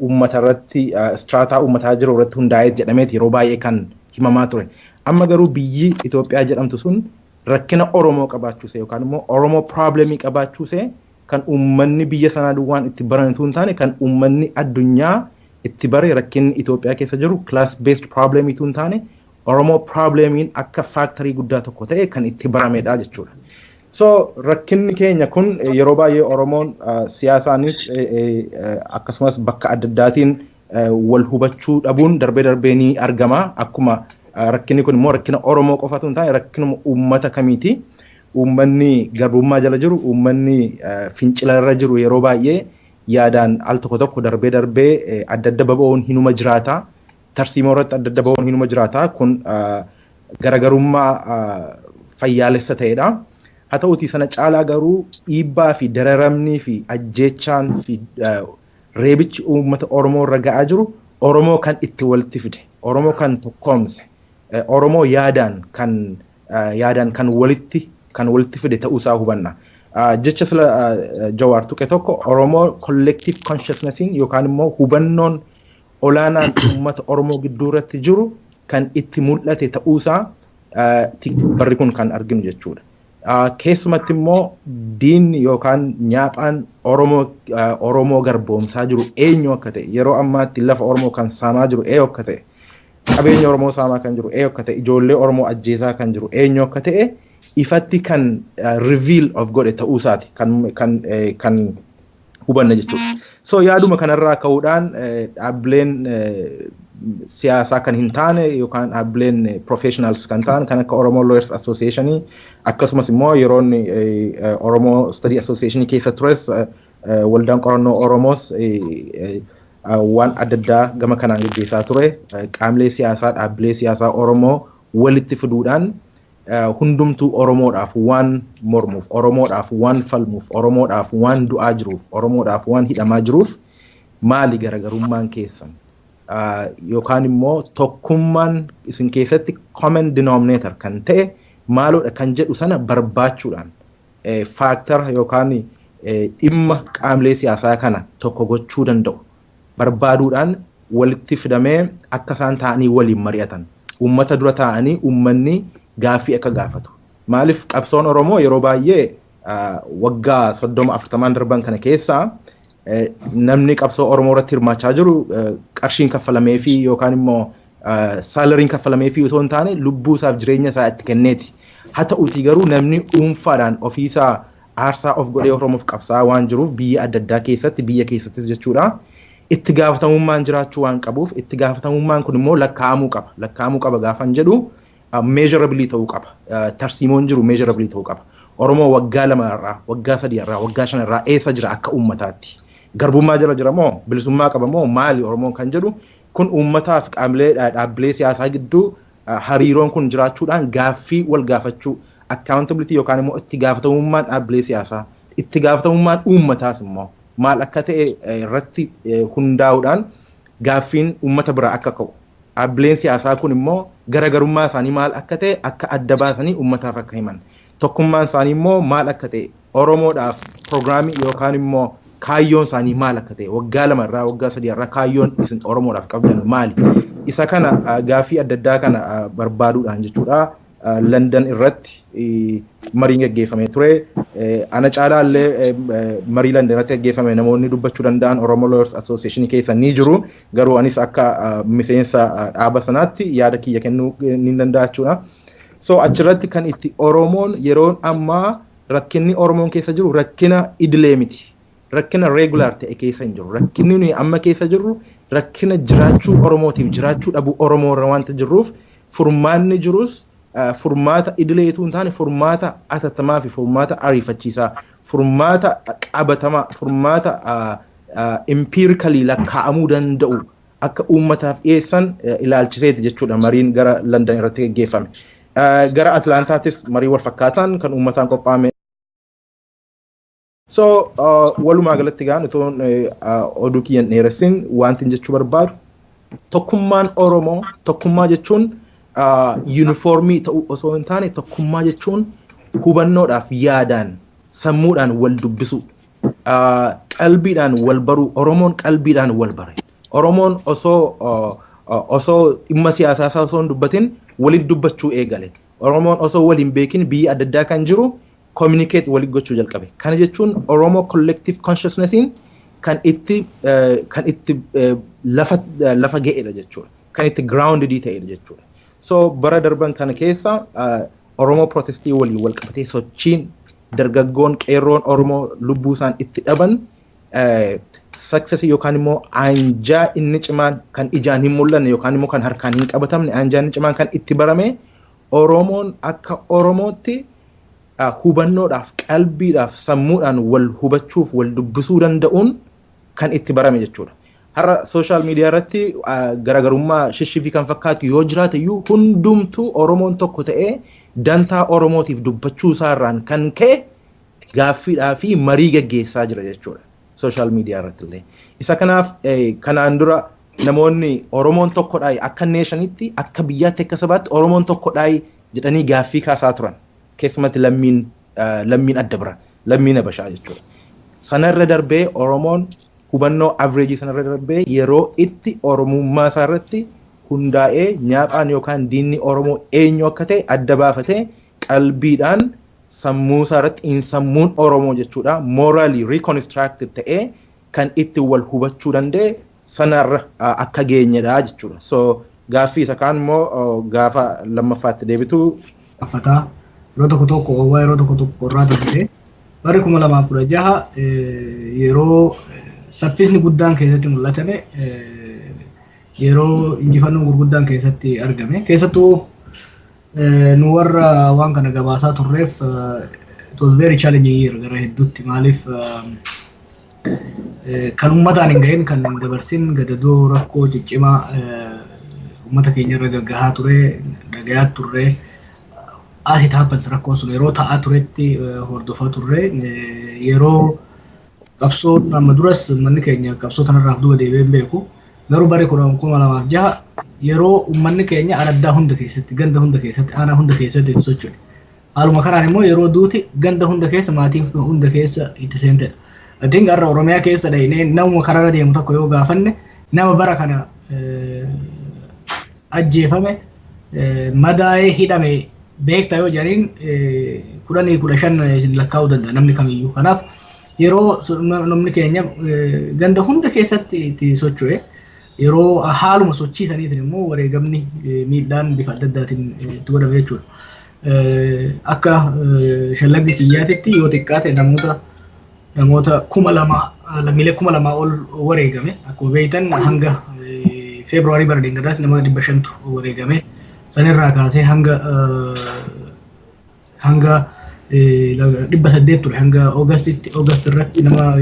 uummata irratti, strata uummataa jiru irratti hundaa'ee jedhameeti yeroo baay'ee kan himamaa ture. Amma garuu biyyi Itoophiyaa jedhamtu sun rakkina Oromoo qabaachuuse yookaan immoo Oromoo problemii qabaachuuse kan uummanni biyya sanaa duwwaan itti baranitu hin taane kan uummanni addunyaa itti bare, rakkinni Itoophiyaa keessa jiru class based problemiitu hin taane Oromoo problemiin akka faaktarii guddaa tokko ta'e kan itti baramedha jechuudha. So rakkinni keenya kun yeroo baay'ee Oromoon siyaasaanis akkasumas bakka adda addaatiin wal hubachuu dhabuun darbee darbee ni argama. Akkuma rakkinni kun immoo rakkina Oromoo qofatu hin taane rakkinuma uummata kamiiti. Uummanni garbummaa jala jiru, uummanni fincila irra jiru yeroo baay'ee yaadaan al tokko tokko darbee darbee adda adda baba'uun hinuma jiraata. Tarsiimoo irratti adda adda ba'uun hinuma jiraata. Kun garaagarummaa fayyaalessa ta'edha. Haa ta'uutii sana caalaa garuu dhiibbaa fi dararamnii fi ajjeechaan fi reebichi uummata Oromoo irra ga'aa jiru Oromoo kan itti walitti fide, Oromoo kan tokkoomse, Oromoo yaadaan kan walitti fide ta'uusaa hubanna. Jecha sila Jawaar tuqe tokko Oromoo collective consciousnessiin yookaan immoo hubannoon olaanaan uummata Oromoo gidduu irratti jiru kan itti mul'ate ta'uusaa barri kun kan arginu jechuudha. Keessumatti immoo diinni yookaan nyaaphaan Oromoo garboomsaa jiru eenyu akka ta'e, yeroo ammaatti lafa Oromoo kan saamaa jiru eenyu akka ta'e, qabeenya Oromoo saamaa kan jiru eenyu akka ta'e, ijoollee Oromoo ajjeesaa kan jiru eenyu akka ta'e ifatti kan reveal of godhe ta'uusaati kan hubanne jechuudha. So yaaduma kanarraa ka'uudhaan dhaabbileen siyaasaa kan hin taane yookaan dhaabbileen professionals kan ta'an kan akka Oromo Lawyers Association akkasumas immoo yeroon Oromo Study Association keessa tures waldaan qorannoo Oromoos waan adda addaa gama kanaan gaggeessaa ture. Qaamlee siyaasaa dhaabbilee siyaasaa Oromoo walitti fiduudhaan hundumtuu Oromoodhaaf waan mormuuf, Oromoodhaaf waan falmuuf, Oromoodhaaf waan du'aa jiruuf, Oromoodhaaf waan hidhamaa jiruuf maali garaagarummaan keessan? Yookaan immoo tokkummaan isin keessatti common denominator kan ta'e maaloodha kan jedhu sana barbaachuudhaan faaktara yookaan dhimma qaamlee siyaasaa kana tokko gochuu danda'u barbaaduudhaan walitti fidamee akka isaan ta'anii waliin mari'atan, uummata dura ta'anii uummanni gaaffii akka gaafatu. Maaliif qabsoon Oromoo yeroo baay'ee waggaa 30-40 darban kana keessaa namni qabsoo Oromoo irratti hirmaachaa jiru qarshiin kaffalameefii yookaan immoo saalariin kaffalameefii osoo hin taane lubbuu isaaf jireenya isaa itti kenneeti. Haa ta'uutii garuu namni dhuunfaadhaan ofiisaa aarsaa of godhee Oromoof qabsaa waan jiruuf biyya adda addaa keessatti biyya keessattis jechuudha. Itti gaafatamummaan jiraachuu waan qabuuf itti gaafatamummaan kun immoo lakkaa'amuu qaba. Lakkaa'amuu qaba gaafan jedhu measurably ta'uu qaba. Tarsiimoon jiru measurably ta'uu qaba. Oromoo waggaa 2 irraa, waggaa 3 irraa, waggaa 5 irraa eessa jira akka uummataatti? Garbummaa jala jira moo bilisummaa qaba moo maali Oromoon kan jedhu kun uummataaf qaamlee dhaabbilee siyaasaa gidduu hariiroon kun jiraachuudhaan gaaffii wal gaafachuu, accountability yookaan immoo itti gaafatamummaan dhaabbilee siyaasaa, itti gaafatamummaan uummataas immoo maal akka ta'e irratti hundaa'uudhaan gaaffiin uummata biraa akka ka'u. Dhaabbileen siyaasaa kun immoo garaagarummaa isaanii maal akka ta'e akka adda baasanii uummataaf akka himan. Tokkummaan isaanii immoo maal akka ta'e Oromoodhaaf piroogiraamii yookaan immoo kaayyoon isaanii maal akka ta'e waggaa 2 irraa waggaa 3 irraa kaayyoon isin Oromoodhaaf qabdan maali? Isa kana gaaffii adda addaa kana barbaaduudhaan jechuudha. London irratti mariin gaggeeffamee ture. Ana caalaa illee marii London irratti gaggeeffame namoonni dubbachuu danda'an Oromo Lawyers Association keessa ni jiru. Garuu anis akka miseensa dhaaba sanaatti yaada kiyya kennuu ni danda'a jechuudha. So achirratti kan itti Oromoon yeroon ammaa rakkinni Oromoon keessa jiru rakkina idilee miti. Rakkina regular ta'e keessa hin jiru. Rakkinni nuyi amma keessa jirru rakkina jiraachuu Oromootiif jiraachuu dhabuu Oromoo irra waanta jirruuf furmaanni jirus furmaata idileetu hin taane furmaata atattamaa fi furmaata ariifachiisaa, furmaata qabatamaa, furmaata empirically lakkaa'amuu danda'u akka uummataaf dhiyeessan ilaalchiseeti jechuudha mariin gara London irratti gaggeeffame. Gara Atlaantaattis marii wal fakkaataan kan uummataan qophaa'ame. So walumaa galatti gaan utuun oduu kiyyan dheeressin wanti jechuu barbaadu tokkummaan Oromoo tokkummaa jechuun yuunifoormii ta'uu osoo hin taane tokkummaa jechuun hubannoodhaaf yaadaan sammuudhaan wal dubbisuu, qalbiidhaan wal baruu. Oromoon qalbiidhaan wal bare. Oromoon osoo dhimma siyaasaa isaa osoo hin dubbatin walitti dubbachuu eegale. Oromoon osoo wal hin beekin biyya adda addaa kan jiru communicate walitti gochuu jalqabe. Kana jechuun Oromoo collective consciousnessiin kan itti lafa ga'edha jechuudha. Kan itti grounded ta'edha jechuudha. So bara darban kana keessa Oromoo protestii waliin wal qabatee sochiin dargaggoon qeerroon Oromoo lubbuu isaan itti dhaban success yookaan immoo anjaa inni cimaan kan ijaan hin mul'anne yookaan immoo kan harkaan hin qabatamne, anjaa inni cimaan kan itti barame, Oromoon akka Oromootti hubannoodhaaf, qalbiidhaaf, sammuudhaan wal hubachuuf, wal dubbisuu danda'uun kan itti barame jechuudha. Har'a social media irratti garaagarummaa shishifii kan fakkaatu yoo jiraate iyyuu, hundumtuu Oromoon tokko ta'ee dantaa Oromootiif dubbachuu isaarraan kan ka'e gaaffiidhaa fi marii gaggeessaa jira jechuudha. Social media irratti illee. Isa kanaaf kanaan dura namoonni Oromoon tokkodhaa, akka nationitti, akka biyyaatti, akka sabaatti Oromoon tokkodhaa jedhanii gaaffii kaasaa turan. Keessumatti lammiin adda bira, lammiin Habashaa jechuudha. Sanarra darbee Oromoon hubannoo average sanarra darbee yeroo itti Oromummaa isaa irratti hundaa'ee nyaaphaan yookaan diinni Oromoo eenyu akka ta'e adda baafatee qalbiidhaan sammuu isaa irratti, sammuun Oromoo jechuudha, morally reconstructed ta'ee kan itti wal hubachuu danda'e sanarra akka geenyedha jechuudha. So gaaffii isa kaan immoo gaafa lammaffaatti deebitu. Affataa yeroo tokko tokko oowwaa, yeroo tokko tokko qorraa ta'e, barri 2016 yeroo saffisni guddaan keessatti mul'atame, yeroo injifannoon gurguddaan keessatti argame. Keessattuu nu warra waan kana gabaasaa turreef it was very challenging year gara hedduutti. Maaliif, kan uummataan hin gahin, kan hin dabarsin, gadadoo rakkoo ciccimaa uummata keenya irra gaggahaa ture dhagayaa turre. As it happens, rakkoon sun yeroo ta'aa turetti hordofaa turre. Yeroo qabsoon amma duras uummanni keenya qabsoo kanarraaf duuba deebi'ee hin beeku, garuu bara 2006 yeroo uummanni keenya araddaa hunda keessatti, ganda hunda keessatti, aanaa hunda keessatti itti socho'e. Haaluma kanaan immoo yeroo duuti ganda hunda keessa, maatii hunda keessa itti seentedha. I think har'a Oromiyaa keessa dhahinee namuma karaarra deemu tokko yoo gaafanne, nama bara kana ajjeefame, madaa'ee, hidhame beektaa yoo jedhaniin, 10, 15 isin lakkaa'uu danda'a namni kamiyyuu. Kanaaf yeroo namni keenya ganda hunda keessatti itti socho'e, yeroo haaluma sochii saniitiin immoo wareegamni, miidhaan bifa adda addaatiin itti godhame jechuudha. Akka shallaggi kiyyaatitti yoo xiqqaate namoota 2000, lammiilee 2000 ol wareegame. Akkuma beektan hanga Feebruwaarii bara deengadaatti nama 500tu wareegame. Sanirraa kaasee hanga 800 ture. Hanga Oogastitti, Oogast irratti nama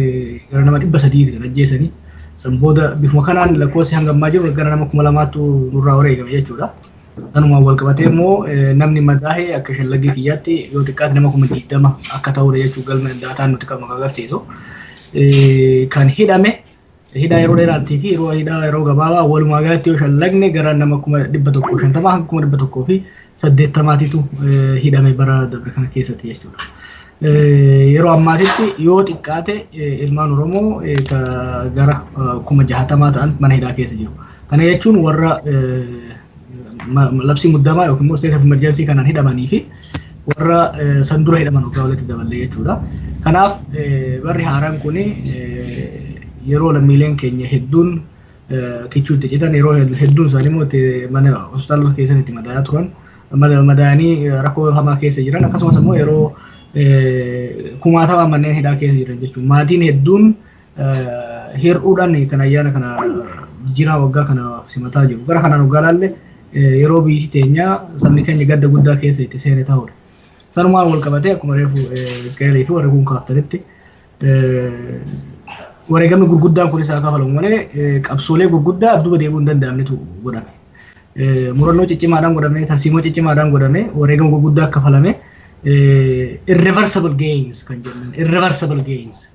gara nama 300 kan ajjeesanii. San booda bifuma kanaan lakkoofsi hanga ammaa jiru gara nama 2000tu nurraa wareegame jechuudha. Sanumaan wal qabatee immoo namni madaa'e akka shallaggii kiyyaatti yoo xiqqaate nama 20,000 akka ta'udha jechuu galma daataan nuti qabnu kan agarsiisu. Kan hidhame hidhaa yeroo dheeraattii fi yeroo hidhaa yeroo gabaabaa walumaa galatti yoo shallagne gara nama 150,000 hanga 180,000titu hidhame bara dabre kana keessatti jechuudha. Yeroo ammaatitti yoo xiqqaate ilmaan Oromoo gara 60,000 ta'an mana hidhaa keessa jiru. Kana jechuun warra labsii muddamaa yookiin immoo state of emergency kanaan hidhamanii fi warra san dura hidhaman waggaa walitti daballee jechuudha. Kanaaf barri haaraan kun yeroo lammiileen keenya hedduun kichuu itti citan, yeroo hedduun isaanii immoo mana hospitaalota keessatti itti madaa'aa turan, madaa'anii rakkoo hamaa keessa jiran, akkasumas immoo yeroo kumaatama manneen hidhaa keessa jiran jechuudha. Maatiin hedduun hir'uudhaan kan ayyaana kana jijjiirama waggaa kana simataa jiru. Gara kanaan waggaa laalle yeroo biyyi teenya, sabni keenya gadda guddaa keessa itti seene ta'udha. Sanumaan wal qabatee akkuma reefu Isqeelii fi warri kun kaaftanitti, wareegamni gurguddaan kunis haa kafalamu malee qabsoolee gurguddaa duuba deebi'uu hin danda'amnetu godhame. Murannoo ciccimaadhaan godhame, tarsiimoo ciccimaadhaan godhame, wareegama gurguddaa kafalame, irreversible gains kan jennan, irreversible gains.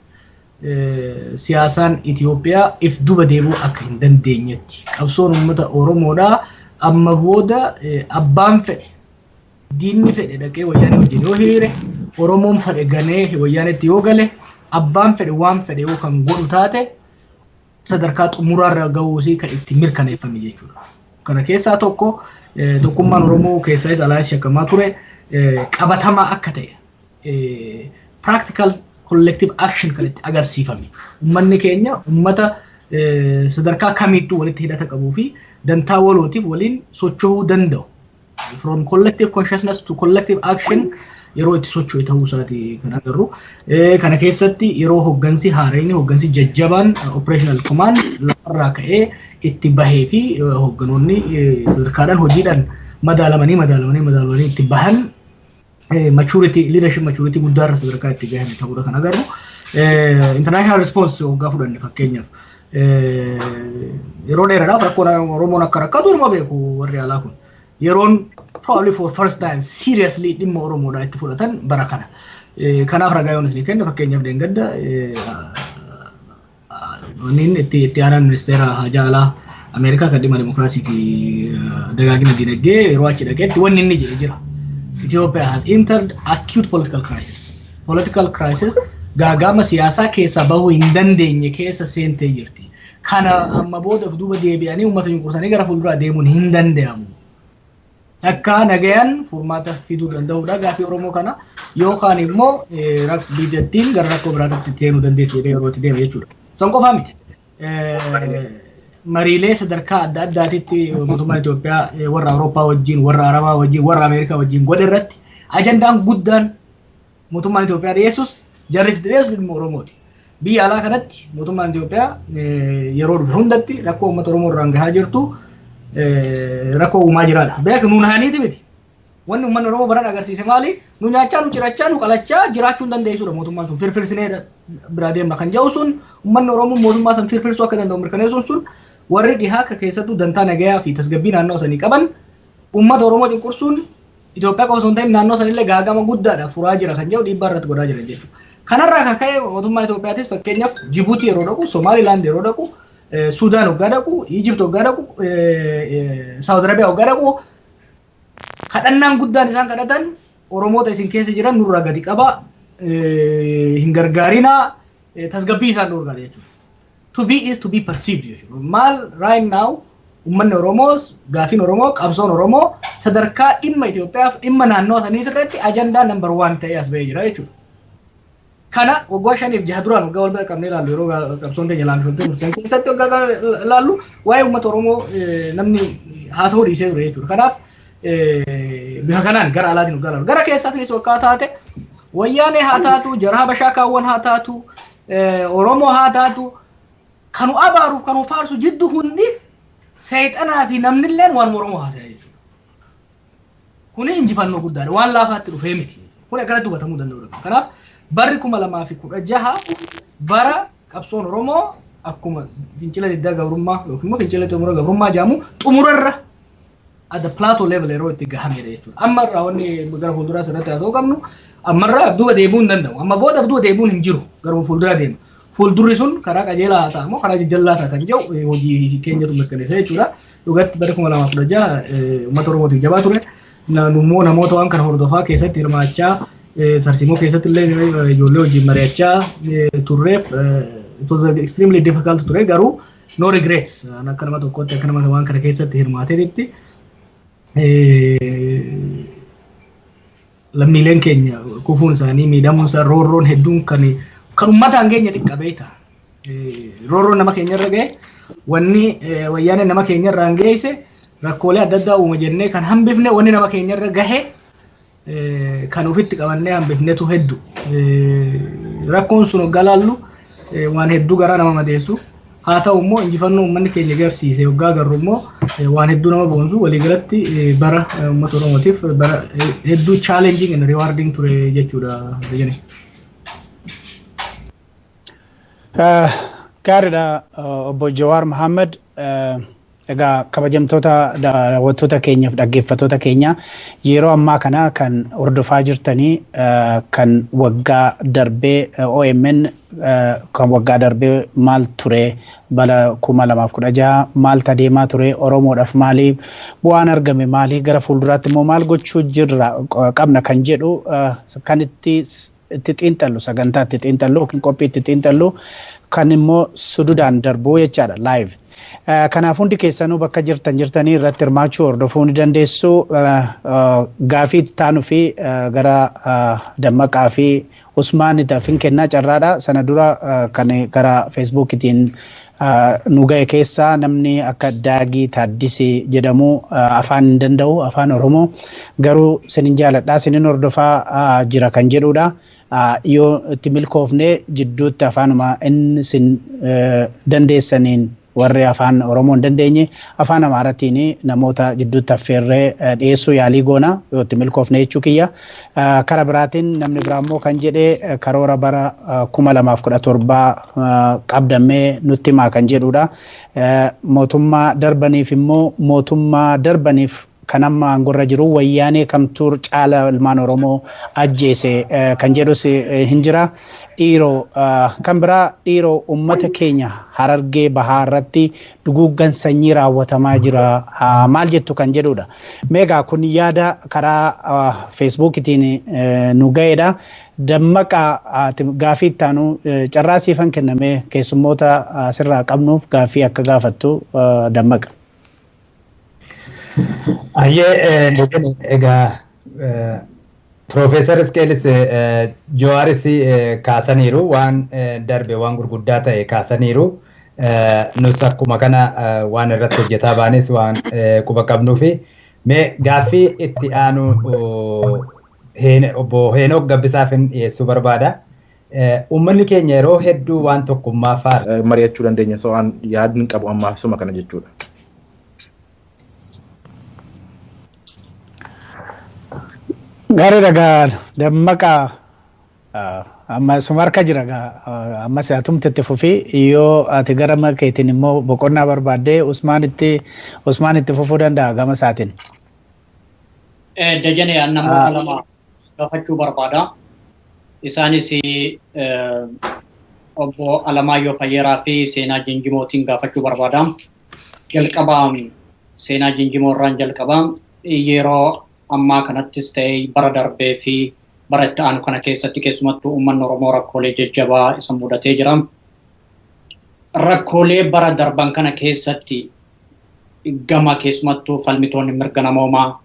Siyaasaan Itoophiyaa if duba deebi'uu akka hin dandeenyetti qabsoon uummata Oromoodhaa amma booda abbaan fedhe, diinni fedhe dhaqee wayyaanee wajjin yoo hiriire, Oromoon fedhe ganee wayyaanetti yoo gale, abbaan fedhe waan fedhe yoo kan godhu taate, sadarkaa xumuraarra gahuusii kan itti mirkaneeffame jechuudha. Kana keessaa tokko tokkummaan Oromoo keessaayis alaayis shakkamaa ture qabatamaa akka ta'e practical collective action kan itti agarsiifame. Uummanni keenya uummata sadarkaa kamittuu walitti hidhata qabuu fi dantaa walootiif waliin socho'uu danda'u. From collective consciousness to collective action yeroo itti socho'e ta'uu isaati kan agarru. Kana keessatti yeroo hoggansi haarayni, hoggansi jajjabaan, operational command lafarraa ka'ee itti bahee fi hogganoonni sadarkaadhaan hojiidhaan madaalamanii madaalamanii madaalamanii itti bahan, maturity, leadership maturity guddaarra sadarkaa itti gahan ta'uudha kan agarru. International response hoggaa fudhanne, fakkeenyaaf, yeroo dheeraadhaaf rakkoon Oromoon akka rakkatu nama beeku warri alaa kun. Yeroon probably for first time seriously dhimma Oromoodhaa itti fudhatan bara kana. Kanaaf ragaa yoon isinii kenna, fakkeenyaaf, deenggadda inni itti aanaan ministeera haajaa alaa Ameerikaa kan dhimma dimokiraasii fi dagaagina dinagdee yeroo achi dhaqeetti wanni inni jedhe jira. "Ethiopia has entered acute political crisis." Political crisis, gaagama siyaasaa keessaa bahuu hin dandeenye keessa seentee jirti. Kana amma booda of duuba deebi'anii uummata cunqursanii gara fuulduraa deemuun hin danda'amu. Takka nagayaan furmaata fiduu danda'uudha gaafii Oromoo kana, yookaan immoo biyyattiin gara rakkoo biraatti seenuu dandeessi jedhee yeroo itti deeme jechuudha. San qofaa miti. Mariilee sadarkaa adda addaatitti mootummaan Itoophiyaa warra Awurooppaa wajjin, warra Arabaa wajjin, warra Ameerikaa wajjin godhe irratti ajandaan guddaan mootummaan Itoophiyaa dhiyeessus, jarris dhiyeessu, dhimma Oromooti. Biyya alaa kanatti mootummaan Itoophiyaa yeroo dhufe hundatti rakkoo uummata Oromoo irraan gahaa jirtu, rakkoo uumaa jiraadha. Beek nuun haaniiti miti. Wanni uummanni Oromoo baran agarsiise maali? Nu nyaachaa, nu cirachaa, nu qalachaa jiraachuu hin dandeessudha mootummaan sun. Firfirsinee biraa deemna kan jedhu sun, uummanni Oromoo mootummaa san firfirsuu akka danda'u mirkaneessuun sun, warri dhihaa akka keessattuu dantaa nagayaa fi tasgabbii naannoo sanii qaban uummata Oromoo cunqursuun Itoophiyaa qofa osoo hin ta'in naannoo sanillee gaagama guddaadha furaa jira kan jedhu dhiibbaa irratti godhaa jira jechuudha. Kanarraa kan ka'e mootummaan Itoophiyaatis fakkeenyaaf Jibuutii yeroo dhaqu, Somaalilaand yeroo dhaqu, Suudaan hoggaa dhaqu, Ijipt hoggaa dhaqu, Saawud Arabiyaa hoggaa dhaqu, kadhannaan guddaan isaan kadhatan "Oromoota isin keessa jiran nurraa gadi qaba, hin gargaarinaa, tasgabbii isaan dhorkaa" jechuudha. To be is to be perceived jechuudha. Maal, right now uummanni Oromoos, gaafiin Oromoo, qabsoon Oromoo sadarkaa dhimma Itoophiyaaf dhimma naannoo saniit irratti ajandaa number one ta'ee as ba'ee jira jechuudha. Kana waggaa 5f 6 duraan waggaa wal bira qabnee ilaallu, yeroo qabsoon teenya laamshomtee tursan keessatti waggaa ilaallu, waa'ee uummata Oromoo namni haasa'uu dhiisee ture jechuudha. Kanaaf bifa kanaan gara alaatiin waggaa ilaallu. Gara keessaatiinis waggaa taate, Wayyaanee haa taatu, jara Habashaa kaawwan haa taatu, Oromoo haa taatu, kanu abaaru kanu faarsu jiddu hundi seexanaa fi namnilleen waan Oromoo haasa'e jechuudha. Kuni injifannoo guddaadha. Waan laafaatti dhufee miti. Kun akkanatti hubatamuu danda'udha. Kanaaf barri 2016 bara qabsoon Oromoo akkuma fincila diddaa gabrummaa yookiin immoo fincila xumura gabrummaa jedhamu xumurarra at the plateau level yeroo itti gahamedha jechuudha. Amma irraa wanni gara fuulduraa sirratti haasa'uu qabnu, ammarraa duuba deebi'uu hin danda'u. Amma booda duuba deebi'uun hin jiru. Garuu fuuldura deema. Fuuldurri sun karaa qajeelaa haa ta'amu, karaa jajjallaa ta'a kan jedhu hojii keenyatu mirkaneessa jechuudha. Dhugatti bara 2016 uummata Oromootiif jabaa ture. Immoo namoota waan kana hordofaa keessatti hirmaachaa, tarsiimoo keessatti illee ijoollee wajjin mari'achaa turreef it was extremely difficult ture, garuu no regrets. Akka nama tokkotti, akka nama waan kana keessatti hirmaateetti, lammiileen keenya kufuun isaanii, miidhamuun isaa, roorroon hedduun kan uummataan keenya xiqqa beekta. Roorroon nama keenya irra gahe, wanni Wayyaanee nama keenya irraan geesse, rakkoolee adda addaa uuma jennee kan hambifne, wanni nama keenya irra gahe kan ofitti qabannee hambifnetu heddu. Rakkoon sun hoggaa laallu waan hedduu garaa nama madeessu. Haa ta'u immoo injifannoo uummanni keenya agarsiise hoggaa agarru immoo waan hedduu nama boonsu. Waliigalatti bara uummata Oromootiif bara hedduu challenging and rewarding ture jechuudha. Dajane. Gaariidha, obbo Jawaar Mohaammed. Egaa kabajamtoota daawwattoota keenyaaf dhaggeeffattoota keenya, yeroo ammaa kana kan hordofaa jirtanii kan waggaa darbee, OMN kan waggaa darbee maal ture, bara 2016 maal deemaa ture, Oromoodhaaf maali bu'aan argame, maali gara fuulduraatti immoo maal gochuu jirra qabna kan jedhu kan itti xiinxallu, sagantaa itti xiinxallu yookiin qophii itti xiinxallu kan immoo sududaan darbuu jechaadha, live. Kanaaf hundi keessanuu bakka jirtan jirtanii irratti hirmaachuu, hordofuu ni dandeessu. Gaafii taanuu fi gara Dammaqaa fi Usmaan fin kennaa carraadha. Sana dura kan gara Feesbuukiitiin Nu ga'e keessaa namni akka Daagii Taaddisee jedhamu afaan hin danda'u, afaan Oromoo garuu sinin jaaladhaa, sinin hordofaa jira kan jedhudha. Yoo itti milkoofne jidduutti afaanuma inni sin dandeessaniin, warri afaan Oromoo hin dandeenye afaan Amaaratiin namoota jidduutti affeerree dhiyeessuu yaalii goona, yoo itti milkoofne jechuu kiyya. Kara biraatiin namni biraa immoo kan jedhee karoora bara 2017 qabdamee nutti himaa kan jedhudha. Mootummaa darbaniif immoo, mootummaa darbaniif kan amma aangorra jiru wayyaanee kamtuu caala ilmaan Oromoo ajjeese kan jedhus hin jira. Dhiiroo kan biraa, dhiiroo uummata keenya Harargee Bahaa irratti duguuggan sanyii raawwatamaa jira, maal jettu kan jedhudha. Meegaa kun yaada karaa Feesbuukitiin nu ga'edha. Dammaqa, gaafii ittaanu carraa siifan kennamee keessummoota asirraa qabnuuf gaaffii akka gaafattu, Dammaqa. Ayyee, egaa Piroofeesar Isqeelis Jawaaris kaasaniiru, waan darbe waan gurguddaa ta'e kaasaniiru. Nus akkuma kana waan irratti hojjetaa baanes waan quba qabnuufi mee gaaffii itti aanu obbo Heenok Gabbisaaf dhiyeessuu barbaada. Uummanni keenya yeroo hedduu waan tokkummaa faarsa. Mari'achuu dandeenya. So waan yaadni qabu ammaaf suma kana jechuudha. Gaariidha gaa, Dammaqaa, amma suma harka jira gaa. Ammas atumti itti fufii, yoo ati gara keetiin immoo boqonnaa barbaaddee Usmaan itti fufuu danda'a gama isaatiin. Dajane, namoota lama gaafachuu barbaada. Isaanis obbo Alamaayyoo Fayyeeraa fi Seenaa Jinjimootiin gaafachuu barbaada. Jalqaba Seenaa Jinjimoo irraan jalqaba. Yeroo ammaa kanattis ta'e bara darbee fi bara itti aanu kana keessatti keessumattuu uummanni Oromoo rakkoolee jajjabaa isa mudatee jira. Rakkoolee bara darban kana keessatti gama keessumattuu falmitoonni mirga namoomaa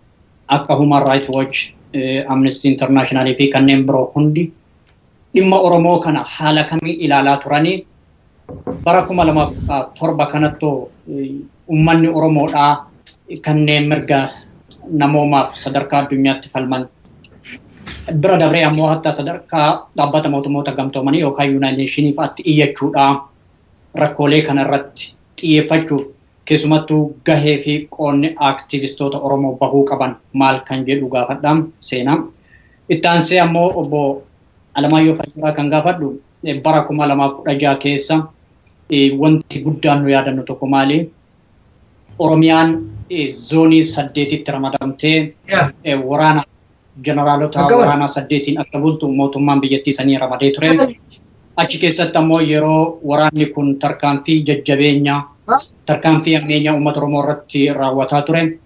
akka Human Rights Watch, Amnesty International fi kanneen biroo hundi dhimma Oromoo kana haala kamii ilaalaa turanii? Bara 2007 kanattuu uummanni Oromoodhaa kanneen mirga namoomaaf sadarkaa addunyaatti falman bira dabree ammoo hatta sadarkaa dhaabbata mootummoota gamtoomanii yookaan United Nationiif atti iyyachuudha, rakkoolee kana irratti xiyyeeffachuuf keessumattuu gahee fi qoonni aaktivistoota Oromoo bahuu qaban maal kan jedhu gaafadha seenaa. Itti aansee ammoo obbo Alamaayyoo Fayyeeraa kan gaafadhu, bara 2016 keessa wanti guddaan nu yaadannu tokko maali? Oromiyaan zoonii saddeetitti ramadamtee waraana jeneraalota waraanaa saddeetiin akka bultu mootummaan biyyattii sanii ramadee ture. Achi keessatti ammoo yeroo waraanni kun tarkaanfii jajjabeenya, tarkaanfii ammeenyaa uummata Oromoo irratti raawwataa ture.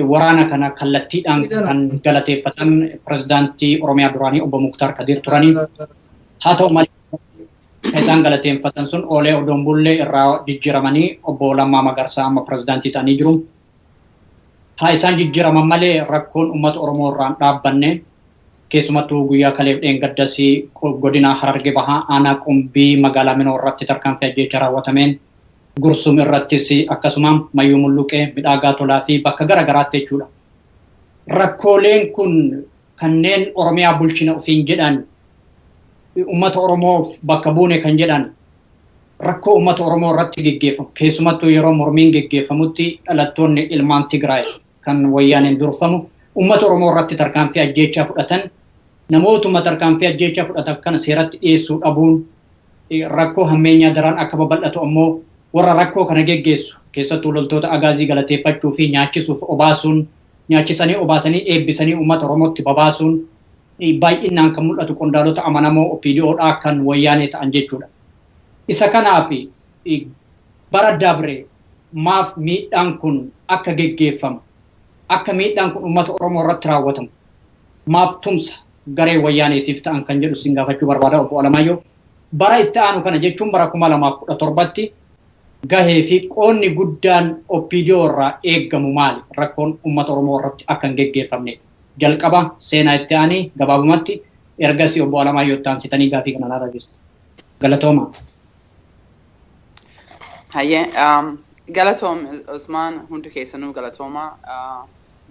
Waraana kana kallattiidhaan kan galateeffatan pirezidaantii Oromiyaa duraanii obbo Muktaar Kadir turanii. Haa ta'u malee isaan galateeffatan sun oolee odoon bullee irraa jijjiiramanii obbo Lammaa Magarsaa amma pirezidaantii ta'anii jiru. Haa isaan jijjiiraman malee rakkoon uummata Oromoo irraan dhaabbanne. Keessumattuu guyyaa kaleef dheengaddasii godina Hararge Bahaa aanaa Qumbii magaalaa Minoo irratti tarkaanfii ajjeechaa raawwatameen, Gursum irrattis akkasuma, Mayyuu Mulluqee, Midhaagaa Tolaa fi bakka gara garaatti jechuudha. Rakkooleen kun kanneen Oromiyaa bulchina ofiin jedhan, uummata Oromoof bakka buune kan jedhan, rakkoo uummata Oromoo irratti geggeeffamu, keessumattuu yeroo mormiin geggeeffamutti dhalattoonni ilmaan Tigraay kan wayyaaneen durfamu uummata Oromoo irratti tarkaanfii ajjeechaa fudhatan, namootuma tarkaanfii ajjeechaa fudhatan kana seeratti dhiyeessuu dhabuun rakkoo hammeenyaa daran akka babal'atu, ammoo warra rakkoo kana geggeessu keessattuu loltoota agaazii galateeffachuu fi nyaachisuuf obaasuun, nyaachisanii obaasanii eebbisanii uummata Oromootti babaasuun baay'inaan kan mul'atu qondaalota amanamoo OPDOdhaa kan wayyaanee ta'an jechuudha. Isa kanaaf bara dabre maaf miidhaan kun akka geggeeffamu, akka miidhaan kun uummata Oromoo irratti raawwatamu maaf tumsa garee wayyaaneetiif ta'an kan jedhu sin gaafachuu barbaada, obbo Alamaayyoo. Bara itti aanu kana jechuun bara 2017tti gahee fi qoonni guddaan OPDO irraa eeggamu maali? Rakkoon uummata Oromoo irratti akka hin geggeeffamne. Jalqaba seenaa itti aanee gabaabumatti, ergasii obbo Alamaayyoo itti aansitanii gaafii kana naaf dhageessisu. Galatooma. Hayyee galatoom Usmaan, hundi keessanuu galatooma.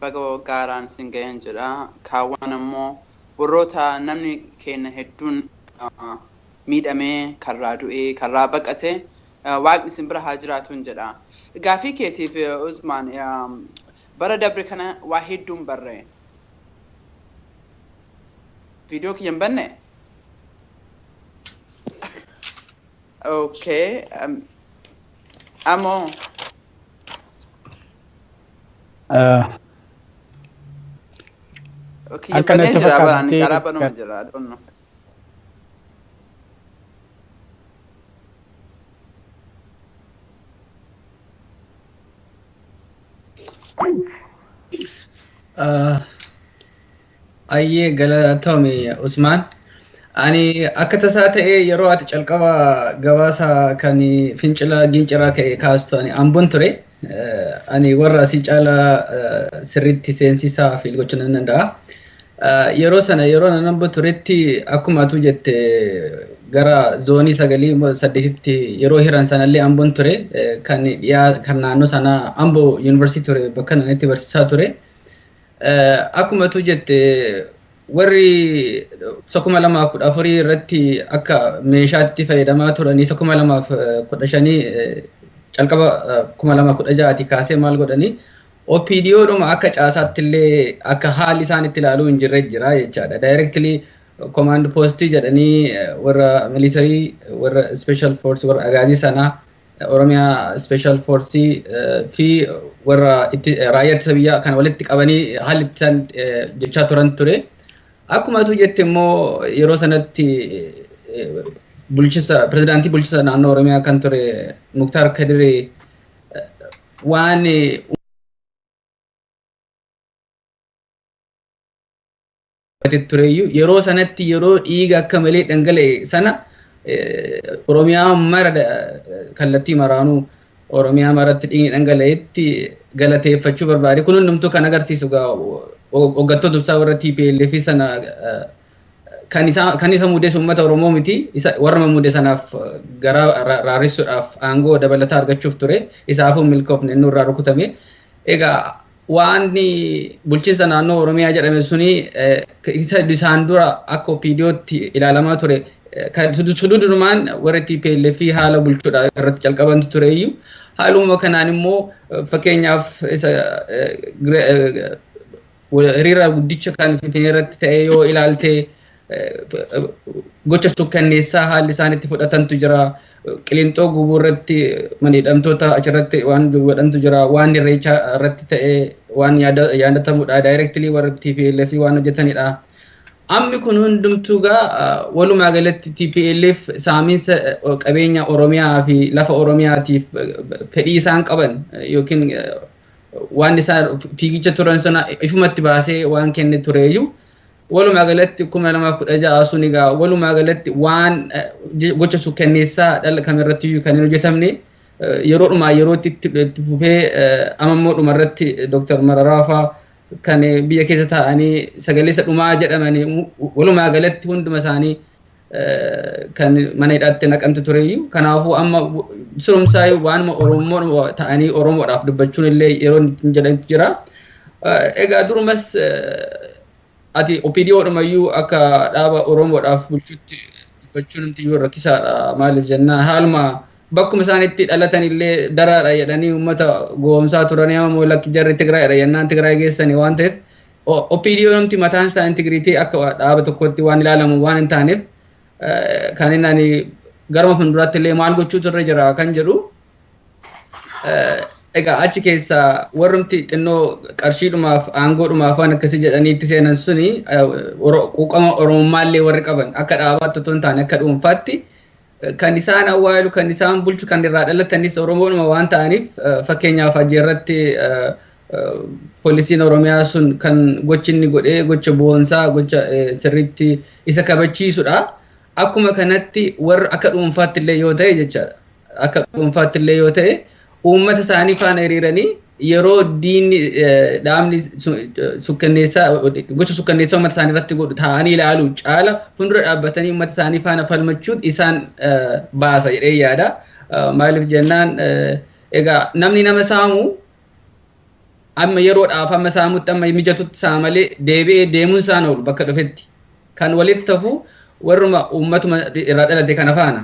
Baga waggaaraan isin ga'een jedha. Kaawwan ammoo warroota namni keenya hedduun miidhamee, karraa du'ee, karraa baqate, waaqni isin bira haa jiraatuun jedha. Gaafii keetiif Usmaan, bara dabre kana waa hedduun barree. Viidiyoo kiyya hin banne? Okay. Ammoo. Kiyya Akka bannee natti jira baraan fakkaatutti karaa banuma jira. I don't know. Ayyee, galatoome Usmaan. Ani akka tasaa ta'ee yeroo ati calqaba gabaasa kan fincila ginciraa ka'e kaastu ani Amboon ture. Ani warra asii caalaa sirriitti seensisaa fi gochuu nan danda'a. Yeroo sana yeroo nan Amboo turetti, akkuma atu jette, gara zoonii sagalii saddeetitti yeroo hiran sanallee Amboon ture. Kan dhiyaa kan naannoo sanaa Amboo Yuunivarsiitii ture, bakka nan itti barsiisaa ture. Akkuma atu jette, warri 2014 irratti akka meeshaatti fayyadamaa turanii 2015, calqaba 2016 kaasee maal godhanii, OPDO dhuma akka caasaatti illee akka haalli isaan itti ilaaluu hin jirre jira jechaadha. Directly command postii jedhanii warra military, warra special force, warra agaazii sanaa, Oromiyaa special force fi warra raayyaa ittisa biyyaa kan walitti qabanii haalli isaan jechaa turan ture. Akkuma atu jette immoo, yeroo sanatti bulchisa pirezidaantii bulchisa naannoo Oromiyaa kan ture Muktaar Kadiree waan tureyyuu, yeroo sanatti yeroo dhiiga akka malee dhangala'e sana Oromiyaa mara, kallattii maraanuu Oromiyaa maratti dhiigni dhangala'etti galateeffachuu barbaade. Kun hundumtuu kan agarsiisu hoggantoota ibsaa warra TPLF sana kan isa muudes uummata Oromoo miti, isa warra muude sanaaf gara raarissuudhaaf aangoo dabalataa argachuuf ture. Isaafuu milkoofne, inni irraa rukutame. Egaa waan bulchiinsa naannoo Oromiyaa jedhame suni isa isaan dura akka OPDOtti ilaalamaa ture sududumaan warra TPLF haala bulchuudha irratti calqabantu tureyyuu. Haaluma kanaan immoo, fakkeenyaaf, isa hiriira guddicha kan Finfinnee irratti ta'e yoo ilaalte, gocha sukkanneessaa haalli isaan itti fudhatantu jira. Qilinxoo gubuu irratti maniidhamtoota achirratti waan godhantu jira. Waan irreechaa irratti ta'e waan yaadatamudha. Directly warra TPLF waan hojjetanidha. Ammi kun hundumtuu gaa walumaa galatti TPLF saamiinsa qabeenya Oromiyaa fi lafa Oromiyaatiif fedhii isaan qaban yookiin waan isaan fiigicha turan sana ifumatti baasee waan kenne tureeyyuu, walumaa galatti 2016 sun egaa walumaa galatti waan gocha sukkanneessaa dhala kamirratti iyyuu kan hin hojjetamne yeroo dhumaa yerootti itti fufee, amma immoo dhumarratti Dr. Mararaa fa'aa kan biyya keessa taa'anii sagalee isa dhumaa jedhamanii walumaa galatti hunduma isaanii kan mana hidhaatti naqamte tureyyuu. Kanaafuu amma surumsaa waanuma Oromoo ta'anii Oromoodhaaf dubbachuun illee yeroo jedhantu jira. Egaa durumas ati OPDO dhumayyuu akka dhaaba Oromoodhaaf bulchuutti dubbachuun iyyuu rakkisaadha. Maaliif jennaan, haaluma bakkuma isaan itti dhalatan illee daraadha jedhanii uummata goomsaa turanii, amma lakki jarri Tigraayidha jennaan Tigraay geessanii waan ta'eef, OPDO namti mataan isaa integrity akka dhaaba tokkotti waan ilaalamu waan hin taaneef, kan inni ani garuma fuulduraatti illee maal gochuutu irra jira kan jedhu, egaa achi keessaa warrumti xinnoo qarshiidhumaaf, aangoodhumaaf waan akkasii jedhanii itti seenan suni quuqama Oromummaallee warri qaban akka dhaabaatti otoo hin taane akka dhuunfaatti kan isaan awwaalu, kan isaan bulchu, kan irraa dhalatanis Oromoodhuma waan ta'aniif, fakkeenyaaf Ajjeerratti poolisiin Oromiyaa sun kan gochi inni godhee gocha boonsaa, gocha sirriitti isa kabachiisudha. Akkuma kanatti warra akka dhuunfaatti illee yoo ta'e jechaadha. Akka dhuunfaatti illee yoo ta'e uummata isaanii faana hiriiranii yeroo diinni dhaabni sukkanneessaa gocha sukkanneessaa uummata isaanii irratti godhu taa'anii ilaaluu caala fuuldura dhaabbatanii uummata isaanii faana falmachuun isaan baasa jedhee yaada. Maaliif jennaan, egaa namni nama saamu amma yeroodhaaf amma saamutti, amma mijatutti saamalee deebi'ee deemuun isaan oolu bakka dhufetti. Kan walitti tafu warruma uummatuma irraa dhalate kana faana.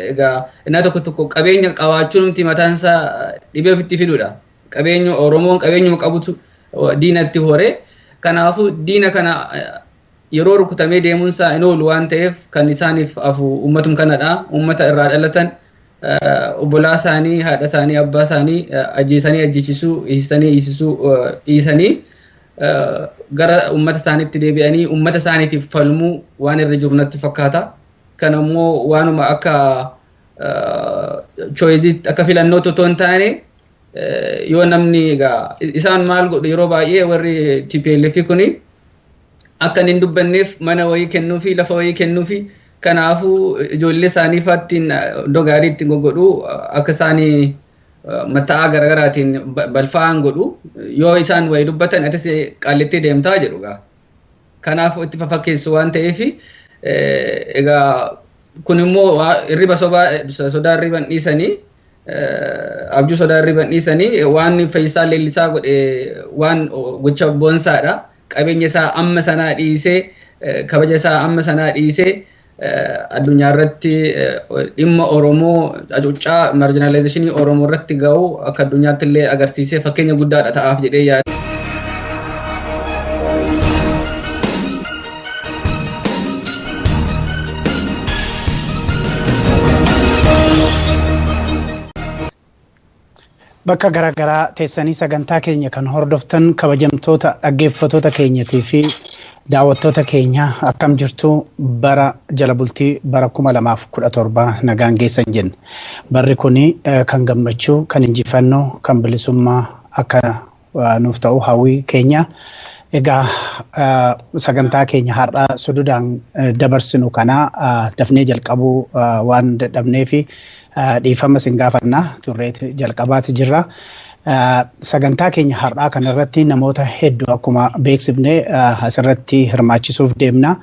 Egaa innaa tokko tokko qabeenya qabaachuun nuti mataan isaa dhibee ofitti fiduudha. Qabeenya Oromoon qabeenyuma qabutu diinatti horee, kanaafuu diina kana yeroo rukutamee deemuun isaa hin oolu waan ta'eef, kan isaaniif hafu uummatum kanadha. Uummata irraa dhalatan, obbolaa isaanii, haadha isaanii, abbaa isaanii ajjeesanii ajjeechisuu, hiisisanii hiisisuu dhiisanii gara uummata isaaniitti deebi'anii uummata isaaniitiif falmuu waan irra jiru natti fakkaata. Kan ammoo waanuma akka choice, akka filannoo otoo hin taane, yoo namni egaa isaan maal godhu, yeroo baay'ee warri TPLF kuni akka hin dubbanneef mana wayii kennuufi, lafa wayii kennuufi, kanaafuu ijoollee isaanii faattiin iddoo gaarii ittiin goggodhu, akka isaanii matta'aa garaagaraatiin balfaa'an godhu, yoo isaan wayii dubbatan atis qaallittee deemtaa jedhu gaa. Kanaaf itti fafakkeessu waan ta'eef, egaa kun immoo hirriba sobaa sodaa hirriban dhiisanii, abjuu sodaa hirriban dhiisanii, waan Fayyisaa Leellisaa godhe waan gocha boonsaadha. Qabeenya isaa amma sanaa dhiisee, kabaja isaa amma sanaa dhiisee, addunyaa irratti dhimma Oromoo, hacuuccaa, marginalization Oromoo irratti ga'u akka addunyaatti illee agarsiisee fakkeenya guddaadha ta'aaf jedhee yaada. Bakka garaagaraa teessanii sagantaa keenya kan hordoftan kabajamtoota dhaggeeffattoota keenyatii fi daawwattoota keenya, akkam jirtu? Bara jala bultii bara 2017 nagaan geessan jenna. Barri kun kan gammachuu, kan injifannoo, kan bilisummaa akka nuuf ta'u hawwii keenya. Egaa sagantaa keenya har'a sududaan dabarsinu kana dafnee jalqabuu waan dadhabnee fi dhiifama isin gaafanna, turreet jalqabaati jirra. Sagantaa keenya har'aa kanarratti namoota hedduu akkuma beeksifne asirratti hirmaachisuuf deemna.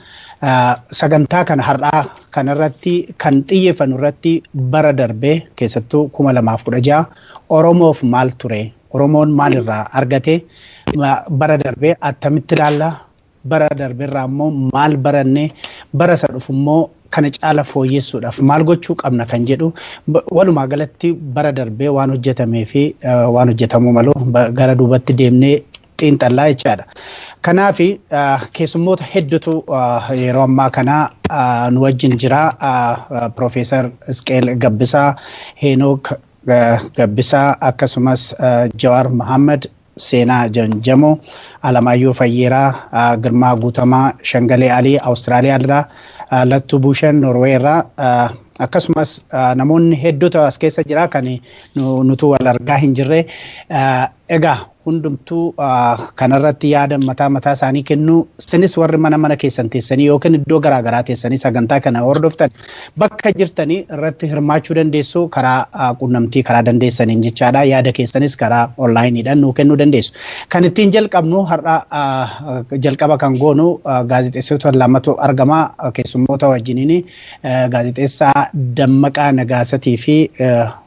Sagantaa kana har'aa kanarratti kan xiyyeeffannu irratti bara darbee, keessattuu 2016 Oromoof maal ture? Oromoon maalirraa argate? Bara darbee attamitti ilaalla? Bara darbeerraa immoo maal baranne? Bara isa dhufu immoo kana caala fooyyessuudhaaf maal gochuu qabna kan jedhu, walumaa galatti bara darbee waan hojjetamee fi waan hojjetamuu malu gara duubatti deemnee xiinxallaa jechaadha. Kanaaf keessummoota hedduutu yeroo ammaa kana nu wajjin jira. Piroofeesar Isqeel Gabbisaa, Heenook Gabbisaa, akkasumas Jawaar Mohaammed, Seenaa Janjamoo, Alamaayyoo Fayyeeraa, Girmaa Guutamaa, Shangalee Alii Awustiraaliyaa irraa, Lattuu Buushan Noorwee irraa, akkasumas namoonni hedduutu as keessa jira kan nutu wal argaa hin jirre. Egaa hundumtuu kanarratti yaada mataa mataa isaanii kennu. Isinis warri mana mana keessan teessanii yookiin iddoo garaagaraa teessanii sagantaa kana hordoftan bakka jirtanii irratti hirmaachuu dandeessu, karaa quunnamtii karaa dandeessaniin jechaadha. Yaada keessanis karaa onlaayiniidhaan nuu kennuu dandeessu. Kan ittiin jalqabnu har'a jalqaba kan goonu gaazexeessitoota lamatu argama keessummoota wajjiniin, gaazexeessaa Dammaqaa Nagaasatii fi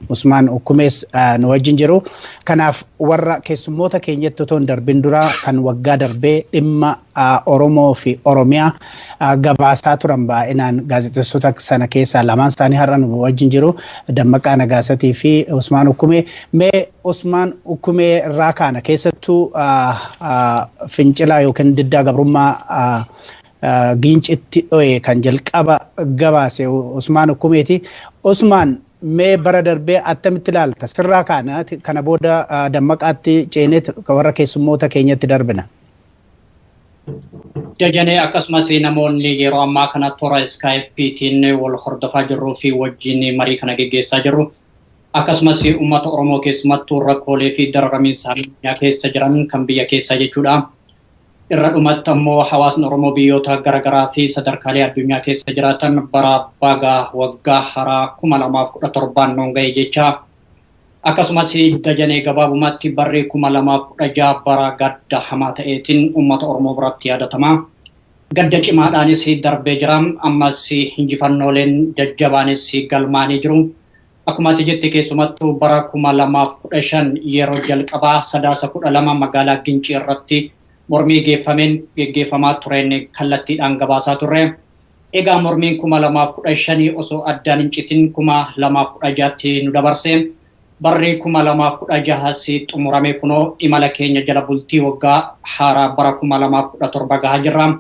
Usmaan Ukkumees nu wajjin jiru. Kanaaf warra keessummoota keenyatti otoo hin darbin dura, kan waggaa darbee dhimma Oromoo fi Oromiyaa gabaasaa turan baay'inaan gaazexeessota sana keessaa lamaan isaanii har'a nu wajjin jiru, Dammaqaa Nagaasatii fi Usmaan Ukkumee. Mee Usmaan Ukkumee irraa kaana. Keessattuu fincila yookiin diddaa gabrummaa Giincitti dho'e kan jalqaba gabaase Usmaan Ukkumeeti. Usmaan, mee bara darbee attamitti ilaalta? Sirraa kaana, kana booda Dammaqaatti ceeneet warra keessummoota keenyatti darbina. Jajanee, akkasumas namoonni yeroo ammaa kana toora iskaayippiitiin wal hordofaa jirruu fi wajjin marii kana geggeessaa jirru. Akkasumas uummata Oromoo, keessumattuu rakkoolee fi dararamiinsa addunyaa keessa jiran kan biyya keessaa jechuudha. Irra dhumatti ammoo hawaasni Oromoo biyyoota garaagaraa fi sadarkaalee addunyaa keessa jiraatan bara bagaa waggaa haaraa 2017n nuun ga'e jecha. Akkasumas Dajanee, gabaabumatti barri 2016 bara gadda hamaa ta'eetiin uummata Oromoo biratti yaadatama. Gadda cimaadhaanis darbee jira. Ammas injifannooleen jajjabaanis galmaanii jiru. Akkuma ati jette keessumattuu bara 2015 yeroo jalqabaa Sadaasa 12 magaalaa Gincii irratti mormii geeffameen geggeeffamaa tureen kallattiidhaan gabaasaa turre. Egaa mormiin 2015 osoo addaan hin citin 2016tti nu dabarse. Barri 2016 xumurame kunoo imala keenya jala bultii waggaa haaraa bara 2017 gahaa jirra.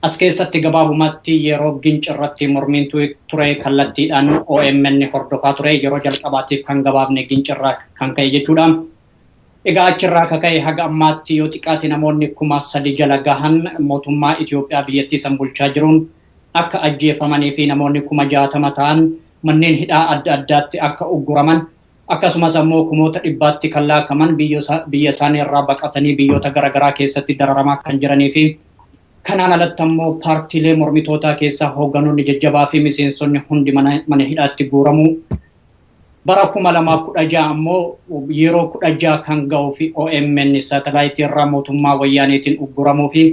As keessatti gabaabumatti yeroo Ginci irratti mormiin ture kallattiidhaan OMN hordofaa ture yeroo jalqabaatiif kan gabaafne Ginci irraa kan ka'e jechuudha. Egaa achirraa akka ka'e haga ammaatti yoo xiqqaate namoonni 3,000 jala gahan mootummaa Itoophiyaa biyyattii san bulchaa jiruun akka ajjeefamanii fi namoonni 60,000 ta'an manneen hidhaa adda addaatti akka ugguraman akkasumas ammoo 100,000tti kan laakaman biyya isaanii irraa baqatanii biyyoota garaagaraa keessatti dararamaa kan jiranii fi kanaan alatti ammoo paartiilee mormitootaa keessaa hoogganoonni jajjabaa fi miseensonni hundi mana hidhaatti guuramu. Bara 2016 ammoo yeroo 16 kan ga'uu fi OMN saatalaayitii irraa mootummaa wayyaaneetiin ugguramuu fi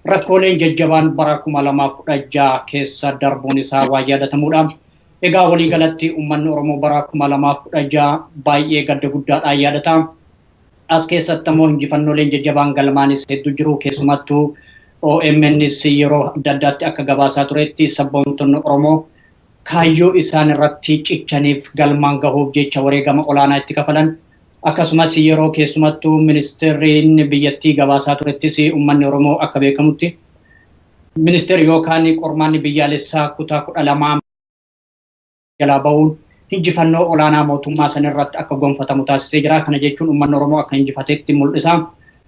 rakkooleen jajjabaan bara 2016 keessa darbuun isaa waa yaadatamudha. Egaa waliigalatti uummanni Oromoo bara 2016 baay'ee gadda guddaadhaan yaadata. As keessatti ammoo injifannooleen jajjabaan galmaanis hedduu jiru. Keessumattuu OMNs yeroo adda addaatti akka gabaasaa turetti sabboontonni Oromoo kaayyoo isaan irratti cichaniif galmaan gahuuf jecha wareegama olaanaa itti kafalan. Akkasumas yeroo keessumattuu ministeerri biyyattii gabaasaa turettis uummanni Oromoo akka beekamutti ministeerri yookaan qormaanni biyyaalessaa kutaa 12 jalaa bahuun injifannoo olaanaa mootummaa san irratti akka gonfatamu taasisee jira. Kana jechuun uummanni Oromoo akka injifatetti mul'isa.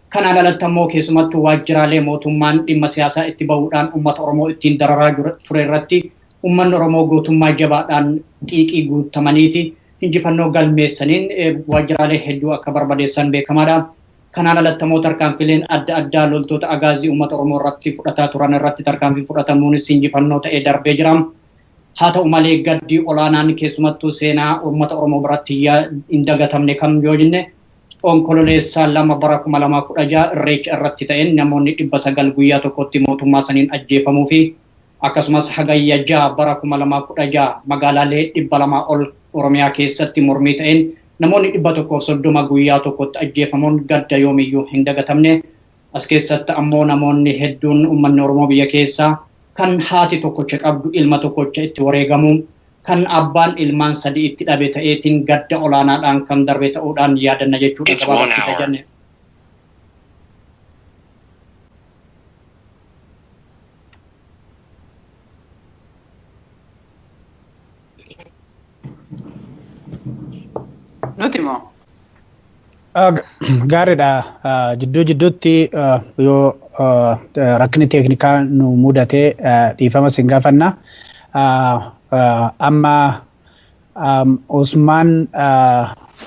Kanaan alatti ammoo keessumattuu waajjiraalee mootummaan dhimma siyaasaa itti bahuudhaan uummata Oromoo ittiin dararaa ture irratti uummanni Oromoo gootummaa jabaadhaan xiiqii guutamaniiti injifannoo galmeessaniin waajjiraalee hedduu akka barbadeessan beekamaadha. Kanaan alatti ammoo tarkaanfileen adda addaa loltoota agaazii uummata Oromoo irratti fudhataa turan irratti tarkaanfiin fudhatamuunis injifannoo ta'ee darbee jira. Haa ta'u malee gaddi olaanaan keessumattuu seenaa uummata Oromoo biratti hin dagatamne kam yoo jenne Onkololeessaa 2 bara 2016 irreecha irratti ta'een namoonni 900 guyyaa tokkotti mootummaa saniin ajjeefamuu fi akkasumas hagayya 6 bara 2016 magaalaalee 200 ol Oromiyaa keessatti mormii ta'een namoonni 130 guyyaa tokkotti ajjeefamuun gadda yoomiyyuu hin dagatamne. As keessatti ammoo namoonni hedduun uummanni Oromoo biyya keessaa kan haati tokkocha qabdu ilma tokkocha itti wareegamu kan abbaan ilmaan 3 itti dhabe ta'eetiin gadda olaanaadhaan kan darbe ta'uudhaan yaadanna jechuudha gabaabatti tajanne. Nuti moo? Gaariidha. Jidduu jidduutti yoo rakkinni teeknikaa nu mudate dhiifama sin gaafanna. Amma Usmaan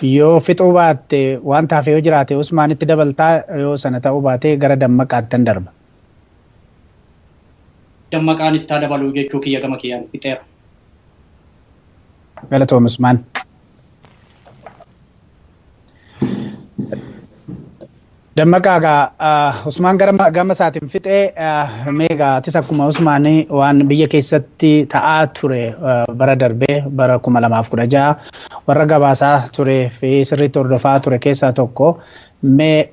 yoo fixuu baatte waan tafe yoo jiraate Usmaanitti dabaltaa yoo sana ta'uu baate gara Dammaqaattan darba. Dammaqaan itti dabaluu jechuu kiyya gama kiyyaan fixeera. Galatoom Usmaan. Dammaqaa egaa Usmaan gama isaatiin fixee meegaa atis akkuma Usmaanii waan biyya keessatti ta'aa ture bara darbee bara 2016 warra gabaasaa ture fi sirriitti hordofaa ture keessaa tokko mee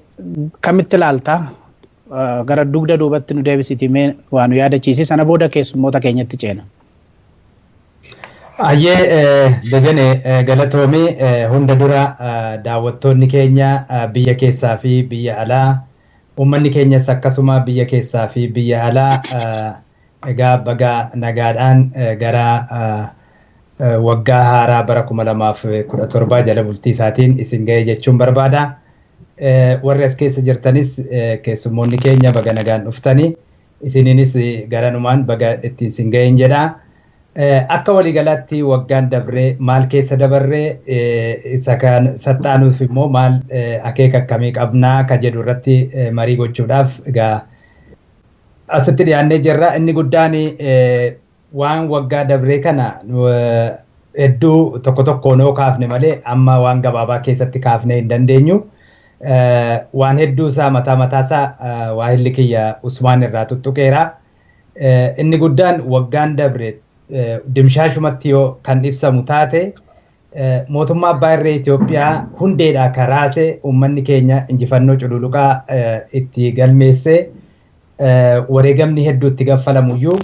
kamitti ilaalta gara dugda duubatti nu deebisiti mee waa nu yaadachiisi sana booda keessummoota keenyatti ceena. Ayyee Dajane galatoomii hunda dura daawwattoonni keenya biyya keessaa fi biyya alaa uummanni keenyas akkasuma biyya keessaa fi biyya alaa egaa baga nagaadhaan gara waggaa haaraa bara 2017 jala bultii isaatiin isin ga'e jechuun barbaada. Warri as keessa jirtanis keessummoonni keenya baga nagaan dhuftani isiniinis garanumaan baga ittiin isin ga'een jedha. Akka waliigalaatti waggaan dabree maal keessa dabarree isa kan saxxaanuuf immoo maal akeeka akkamii qabnaa ka jedhu irratti marii gochuudhaaf egaa asitti dhiyaannee jirra. Inni guddaan waan waggaa dabree kana hedduu tokko tokkoon yoo kaafne malee amma waan gabaabaa keessatti kaafnee hin dandeenyu. Waan hedduu isaa mataa mataasaa waahilli kiyya Usmaan irraa tuttuqeera. Inni guddaan waggaan dabre dimshaashumatti yoo kan ibsamu taate Mootummaa abbaa irree Itoophiyaa hundeedhaa karaase uummanni keenya injifannoo cululuqaa itti galmeessee wareegamni hedduu itti gaffalamuyyuu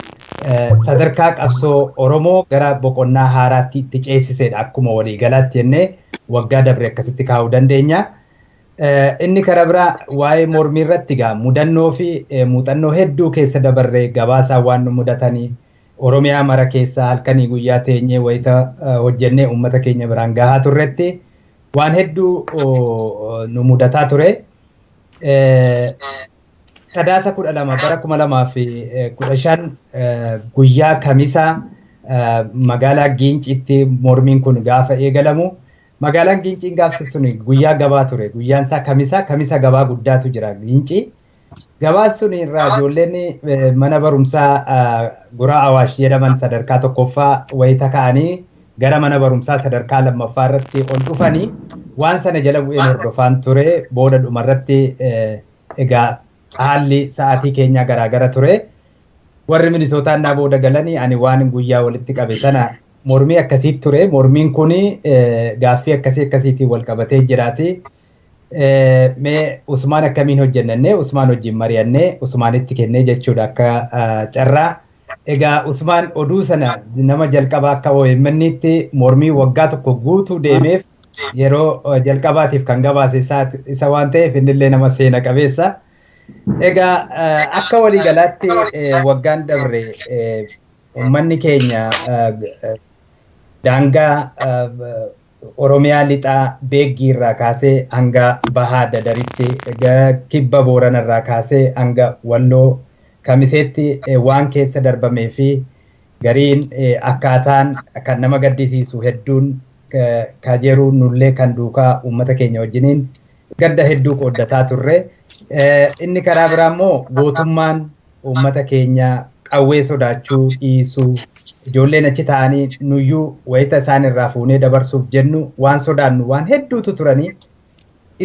sadarkaa qabsoo Oromoo gara boqonnaa haaraatti itti ceesisedha akkuma waliigalaatti jennee waggaa dabre akkasitti kaa'uu dandeenya. Inni karaa biraa waa'ee mormii irratti egaa mudannoo fi muuxannoo hedduu keessa dabarree gabaasaa waan nu mudatanii Oromiyaa mara keessa halkanii guyyaa teenyee wayita hojjennee uummata keenya biraan gahaa turretti waan hedduu nu mudataa ture. Sadaasa 12 bara 2015 guyyaa kamisaa magaalaa Giincitti mormiin kun gaafa eegalamu. Magaalaan Giinciin gaafsi sun guyyaa gabaa ture. Guyyaan isaa kamisaa, kamisa gabaa guddaatu jira Giincii. Gabaan sun irraa ijoolleen mana barumsaa Guraa Awaash jedhaman sadarkaa tokkoffaa wayita ka'anii gara mana barumsaa sadarkaa lammaffaa irratti ol dhufanii waan sana jala bu'een hordofaan ture. Booda dhumarratti egaa haalli sa'aatii keenyaa garaagara ture. Warri Minisootaan naa booda galanii ani waan guyyaa walitti qabe sana mormii akkasii ture. Mormiin kun gaaffii akkasii akkasiitiin wal qabatee jiraati. Mee Usmaan akkamiin hojjennannee Usmaan wajjin mari'annee Usmaanitti kennee jechuudha akka carraa. Egaa Usmaan oduu sana nama jalqabaa akka OMN'tti mormii waggaa tokko guutuu deemeef yeroo jalqabaatiif kan gabaase isa waan ta'eef innillee nama seena qabeessa. Egaa akka waliigalaatti waggaan dabre uummanni keenya daangaa Oromiyaa lixaa Beeggii irraa kaasee hanga Bahaa Dadaritti, kibba Boorana irraa kaasee hanga Walloo Kamiseetti waan keessa darbamee fi gariin akkaataan kan nama gaddisiisu hedduun ka jiru nullee kan duukaa uummata keenya wajjiniin gadda hedduu qooddataa turre. Inni karaa biraa immoo gootummaan uummata keenya qawwee sodaachuu dhiisuu ijoolleen achi taa'anii nuyyuu wayita isaan irraa fuunee dabarsuuf jennu waan sodaannu waan hedduutu turanii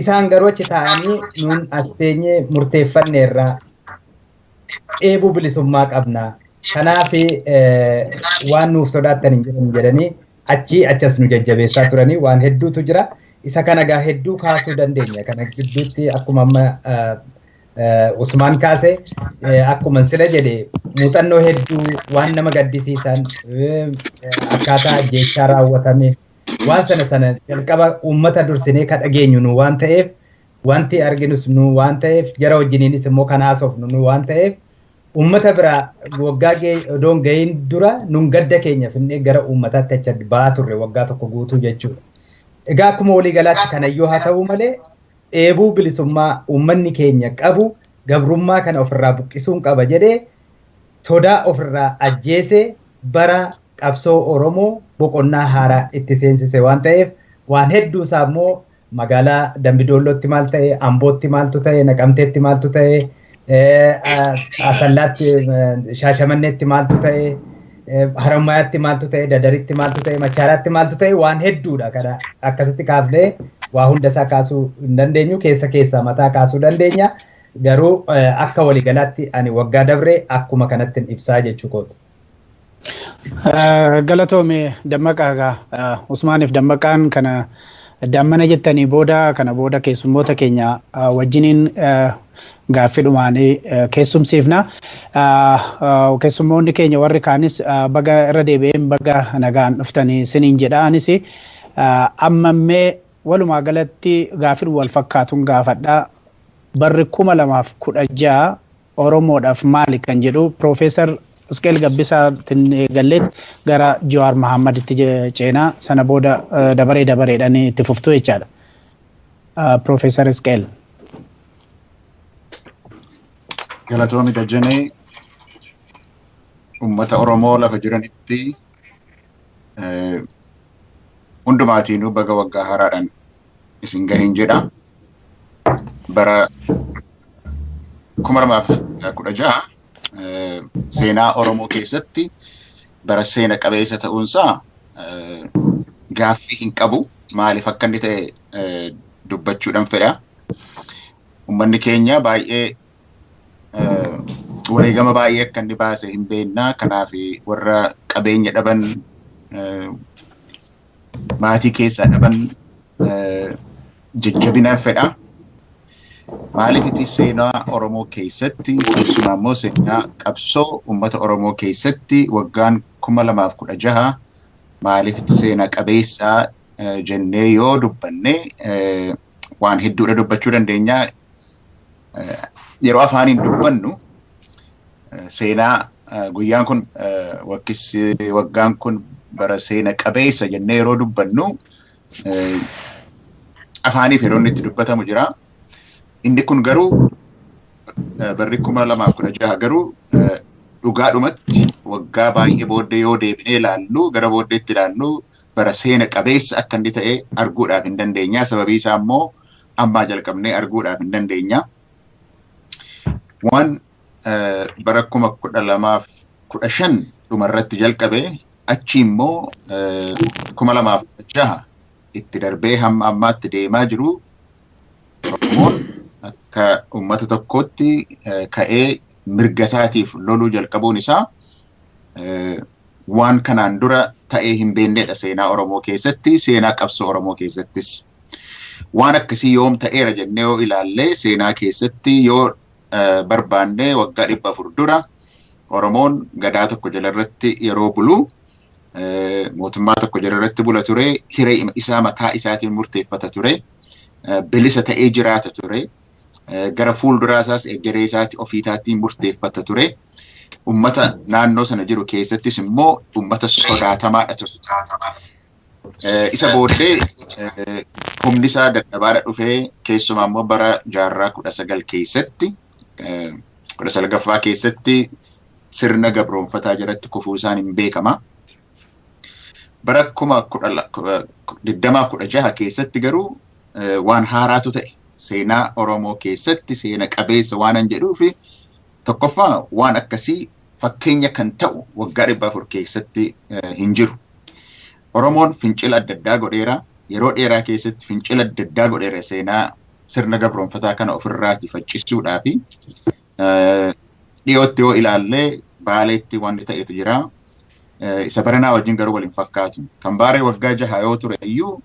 isaan garuu achi taa'anii nuun as teenyee murteeffanne irraa dheebuu bilisummaa qabna. Kanaaf waan nuuf sodaattan hin jiran jedhanii achii achas nu jajjabeessaa turanii waan hedduutu jira. Isa kana egaa hedduu kaasuu dandeenya. Kana gidduutti akkuma amma Usmaan kaase akkuma sila jedhe muuxannoo hedduu waan nama gaddisiisan akkaataa ajjeechaa raawwatame waan sana sana jalqaba uummata dursinee ka dhageenyu nu waan ta'eef wanti arginus nu waan ta'eef jara wajjiniinis immoo kan haasofnu nu waan ta'eef uummata biraa waggaa odoon gahiin dura nun gadda keenya finnee gara uummataatti achi ba'aa turre waggaa tokko guutuu jechuudha. Egaa akkuma waliigalaatti kanayyuu haa ta'u malee dheebuu bilisummaa uummanni keenya qabu gabrummaa kana ofirraa buqqisuun qaba jedhee sodaa ofirraa ajjeese bara qabsoo Oromoo boqonnaa haaraa itti seensise waan ta'eef waan hedduu isaa immoo magaalaa Dambidollootti maal ta'e, Ambootti maaltu ta'e, Naqamteetti maaltu ta'e, Asallaatti, Shaashamanneetti maaltu ta'e, Haramayaatti maaltu ta'e, Dadaritti maaltu ta'e, Machaaraatti maaltu ta'e waan hedduudha kana akkasitti kaafnee waa hunda isaa kaasuu hin dandeenyu keessa keessaa mataa kaasuu dandeenya. Garuu akka waliigalaatti ani waggaa dabre akkuma kanatti ibsaa jechuu kooti. Galatoome Dammaqaa egaa Usmaaniif Dammaqaan kana dammana jettanii booda kana booda keessummoota keenya wajjiniin gaaffii dhumaanii keessumsiifna. Keessummoonni keenya warri kaanis baga irra deebi'een baga nagaan dhuftanii siniin jedha. Anis ammammee walumaa galatti gaaffii wal fakkaatuun gaafadha. Barri 2016 Oromoodhaaf maali kan jedhu Piroofeesar Isqeel Gabbisaatiin eegalleet gara Jawaar Mahaammaditti ceenaa sana booda dabaree dabareedhaan itti fuftuu jechaadha. Piroofeesar Isqeel. Galatoomi Dajanee uummata Oromoo lafa jiranitti hundumaatiinuu baga waggaa haaraadhaan isin gahin jedha. Bara 2016 seenaa Oromoo keessatti bara seena qabeessa ta'uunsaa gaaffii hin qabu. Maaliif akka inni ta'e dubbachuudhaan fedha. Uummanni keenya baay'ee wareegama baay'ee akka inni baase hin beekna. Kanaaf warra qabeenya dhaban maatii keessaa dhaban jajjabinaan fedha. Maaliifiti seenaa Oromoo keessatti keessumaa immoo seenaa qabsoo uummata Oromoo keessatti waggaan 2016 maaliifiti seenaa qabeessaa jennee yoo dubbanne waan hedduudha dubbachuu dandeenya. Yeroo afaaniin dubbannu seenaa guyyaan kun waggaan kun bara seena qabeessa jennee yeroo dubbannu afaaniif yeroo inni itti dubbatamu jira. Inni kun garuu barri 2016 garuu dhugaadhumatti waggaa baay'ee booddee yoo deebinee ilaallu gara booddeetti ilaallu bara seena qabeessa akka inni ta'e arguudhaaf hin dandeenya. Sababii isaa immoo ammaa jalqabnee arguudhaaf hin dandeenya. Waan bara 2015 dhumarratti jalqabe achi immoo 2016 itti darbee hamma ammaatti deemaa jiru Oromoon akka uummata tokkootti ka'ee mirga isaatiif loluu jalqabuun isaa waan kanaan dura ta'ee hin beeknedha seenaa Oromoo keessatti, seenaa qabsoo Oromoo keessattis. Waan akkasii yoom ta'eera jennee yoo ilaalle seenaa keessatti yoo barbaanne waggaa 400 dura Oromoon gadaa tokko jalarratti yeroo bulu mootummaa tokko jalarratti bula ture, hiree isaa mataa isaatiin murteeffata ture, bilisa ta'ee jiraata ture, gara fuulduraa isaas egeree isaatti ofiisaatiin murteeffata ture. Uummata naannoo sana jiru keessattis immoo uummata sodaatamaadha ture. Isa booddee humni isaa dadhabaadha dhufee keessumaa immoo bara jaarraa 19 keessatti 19ffaa keessatti sirna gabroonfataa jalatti kufuu isaan hin beekama. Bara 2016 keessatti garuu waan haaraatu ta'e seenaa Oromoo keessatti seena qabeessa waan an jedhuu fi tokkoffaa waan akkasii fakkeenya kan ta'u waggaa 400 keessatti hin jiru. Oromoon fincila adda addaa godheera. Yeroo dheeraa keessatti fincila adda addaa godheera seenaa sirna gabroonfataa kana ofirraati faccisuudhaafi dhiyootti yoo ilaalle Baaleetti wanti ta'etu jira. Isa baranaa wajjin garuu waliin fakkaatu. Kan Baaree waggaa 6 yoo ture iyyuu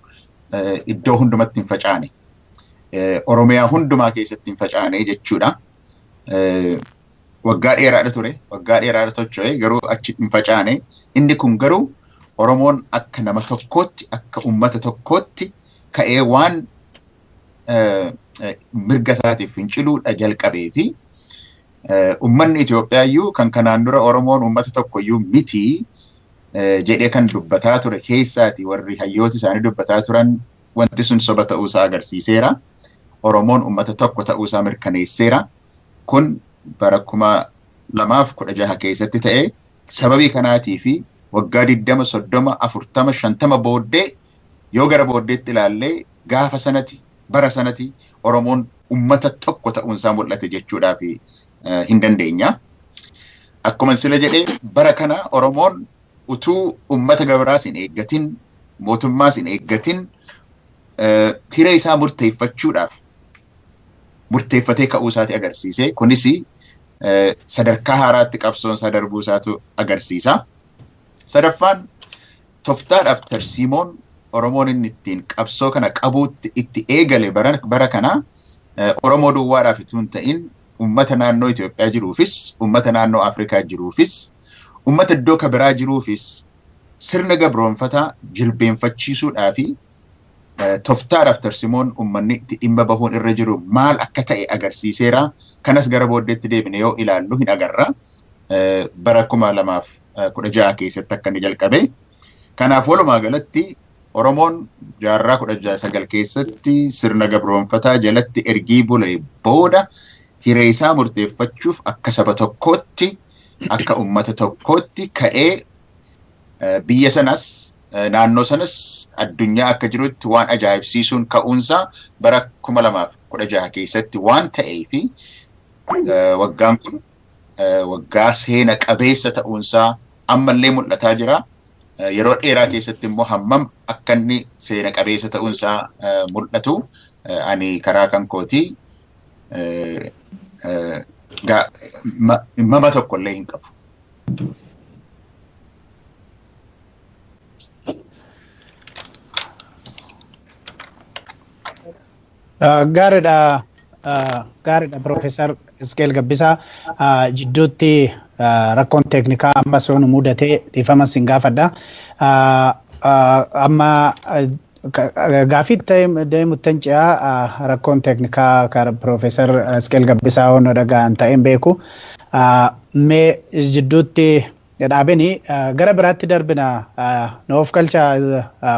iddoo hundumatti hin facaane. Oromiyaa hundumaa keessatti hin facaane jechuudha. Waggaa dheeraadha ture, waggaa dheeraadha tocho'e garuu achi hin facaane. Inni kun garuu Oromoon akka nama tokkootti, akka uummata tokkootti ka'ee waan mirga isaatiif finciluudha jalqabee fi uummanni Itoophiyaa iyyuu kan kanaan dura Oromoon uummata tokko iyyuu miti jedhee kan dubbataa ture keessaati warri hayyooti isaanii dubbataa turan wanti sun soba ta'uusaa agarsiiseera. Oromoon uummata tokko ta'uusaa mirkaneesseera. Kun bara 2016 keessatti ta'e sababii kanaatii fi waggaa 20, 30, 40, 50 booddee yoo gara booddeetti ilaallee gaafa sanatti bara sanatti Oromoon uummata tokko ta'uunsaa mul'ate jechuudhaaf hin dandeenya. Akkuma sila jedhee bara kana Oromoon utuu uummata gabraas hin eeggatin, mootummaas hin eeggatin hiree isaa murteeffachuudhaaf murteeffatee ka'uu isaati agarsiise. Kunis sadarkaa haaraatti qabsoon isaa darbuu isaatu agarsiisa. Sadaffaan tooftaadhaaf tarsiimoon Oromoon inni ittiin qabsoo kana qabuutti itti eegale bara kana Oromoo duwwaadhaaf utuu hin ta'in uummata naannoo Itoophiyaa jiruufis, uummata naannoo Afrikaa jiruufis, uummata iddoo kabiraa jiruufis sirna gabroonfataa jilbeenfachiisuudhaa fi tooftaadhaaf tarsiimoon uummanni itti dhimma bahuun irra jiru maal akka ta'e agarsiiseera. Kanas gara booddeetti deebine yoo ilaallu hin agarra. Bara 2016 keessatti akka inni jalqabe. Kanaaf walumaa galatti Oromoon jaarraa 19 keessatti sirna gabroonfataa jalatti ergii bulee booda hiree isaa murteeffachuuf akka saba tokkootti akka uummata tokkootti ka'ee biyya sanas naannoo sanas addunyaa akka jirutti waan ajaa'ibsiisuun ka'uunsaa bara 2016 keessatti waan ta'ee fi waggaan kun waggaa seena qabeessa ta'uunsaa ammallee mul'ataa jira. Yeroo dheeraa keessatti immoo hammam akka inni seena qabeessa ta'uunsaa mul'atu ani karaa kan kootii mama tokkollee hin qabu. Gaariidha. Gaariidha Piroofeesar Isqeel Gabbisaa jidduutti rakkoon teeknikaa ammas yoo nu mudate dhiifama sin gaafadha. Amma gaafii deemuttan ce'aa rakkoon teeknikaa kan Piroofeesar Isqeel Gabbisaa yoo nu dhaga'an ta'een beeku. Mee jidduutti dhaabini gara biraatti darbina nu of galcha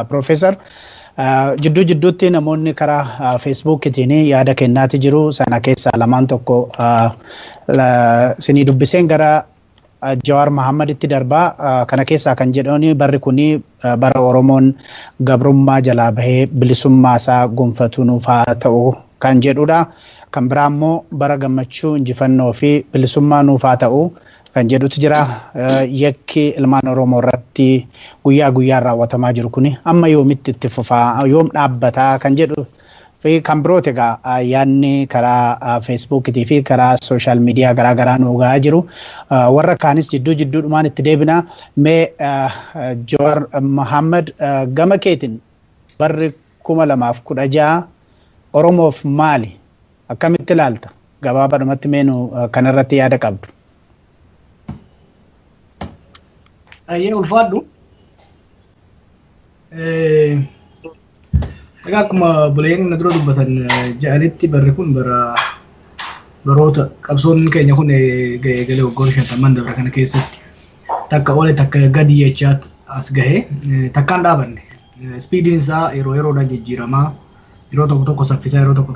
Piroofeesar. Jidduu jidduutti namoonni karaa feesbuukiitiin yaada kennaati jiru. Sana keessaa lamaan tokko sinii dubbiseen gara Jawaar Mahaammaditti darbaa. Kana keessaa kan jedhani barri kuni bara Oromoon gabrummaa jalaa bahee bilisummaa isaa gonfatu nuuf haa ta'u kan jedhudha. Kan biraa immoo bara gammachuu injifannoo fi bilisummaa nuuf haa ta'u kan jedhutu jira. Yakki ilmaan Oromoo irratti guyyaa guyyaan raawwatamaa jiru kuni amma yoomitti itti fufaa yoom dhaabbataa kan jedhu fi kan birooti egaa yaadni karaa feesbuukiitii fi karaa sooshaal miidiyaa garaa garaa nu gahaa jiru. Warra kaanis jidduu jidduudhumaan itti deebina. Mee Jawaar Mohaammed gama keetiin barri 2016 Oromoof maali? Akkamitti ilaalta? Gabaabadhumatti mee nu kanarratti yaada qabdu. Ayyee ulfaadhu. Egaa akkuma buleen na dura dubbatan jedhanitti barri kun bara baroota qabsoon keenya kun eegalee waggoota 50 dabre kana keessatti takka ole takka gadi jechaa as gahe takkaan dhaabanne. Speediin isaa yeroo yeroodhaan jijjiiramaa yeroo tokko tokko saffisaa yeroo tokko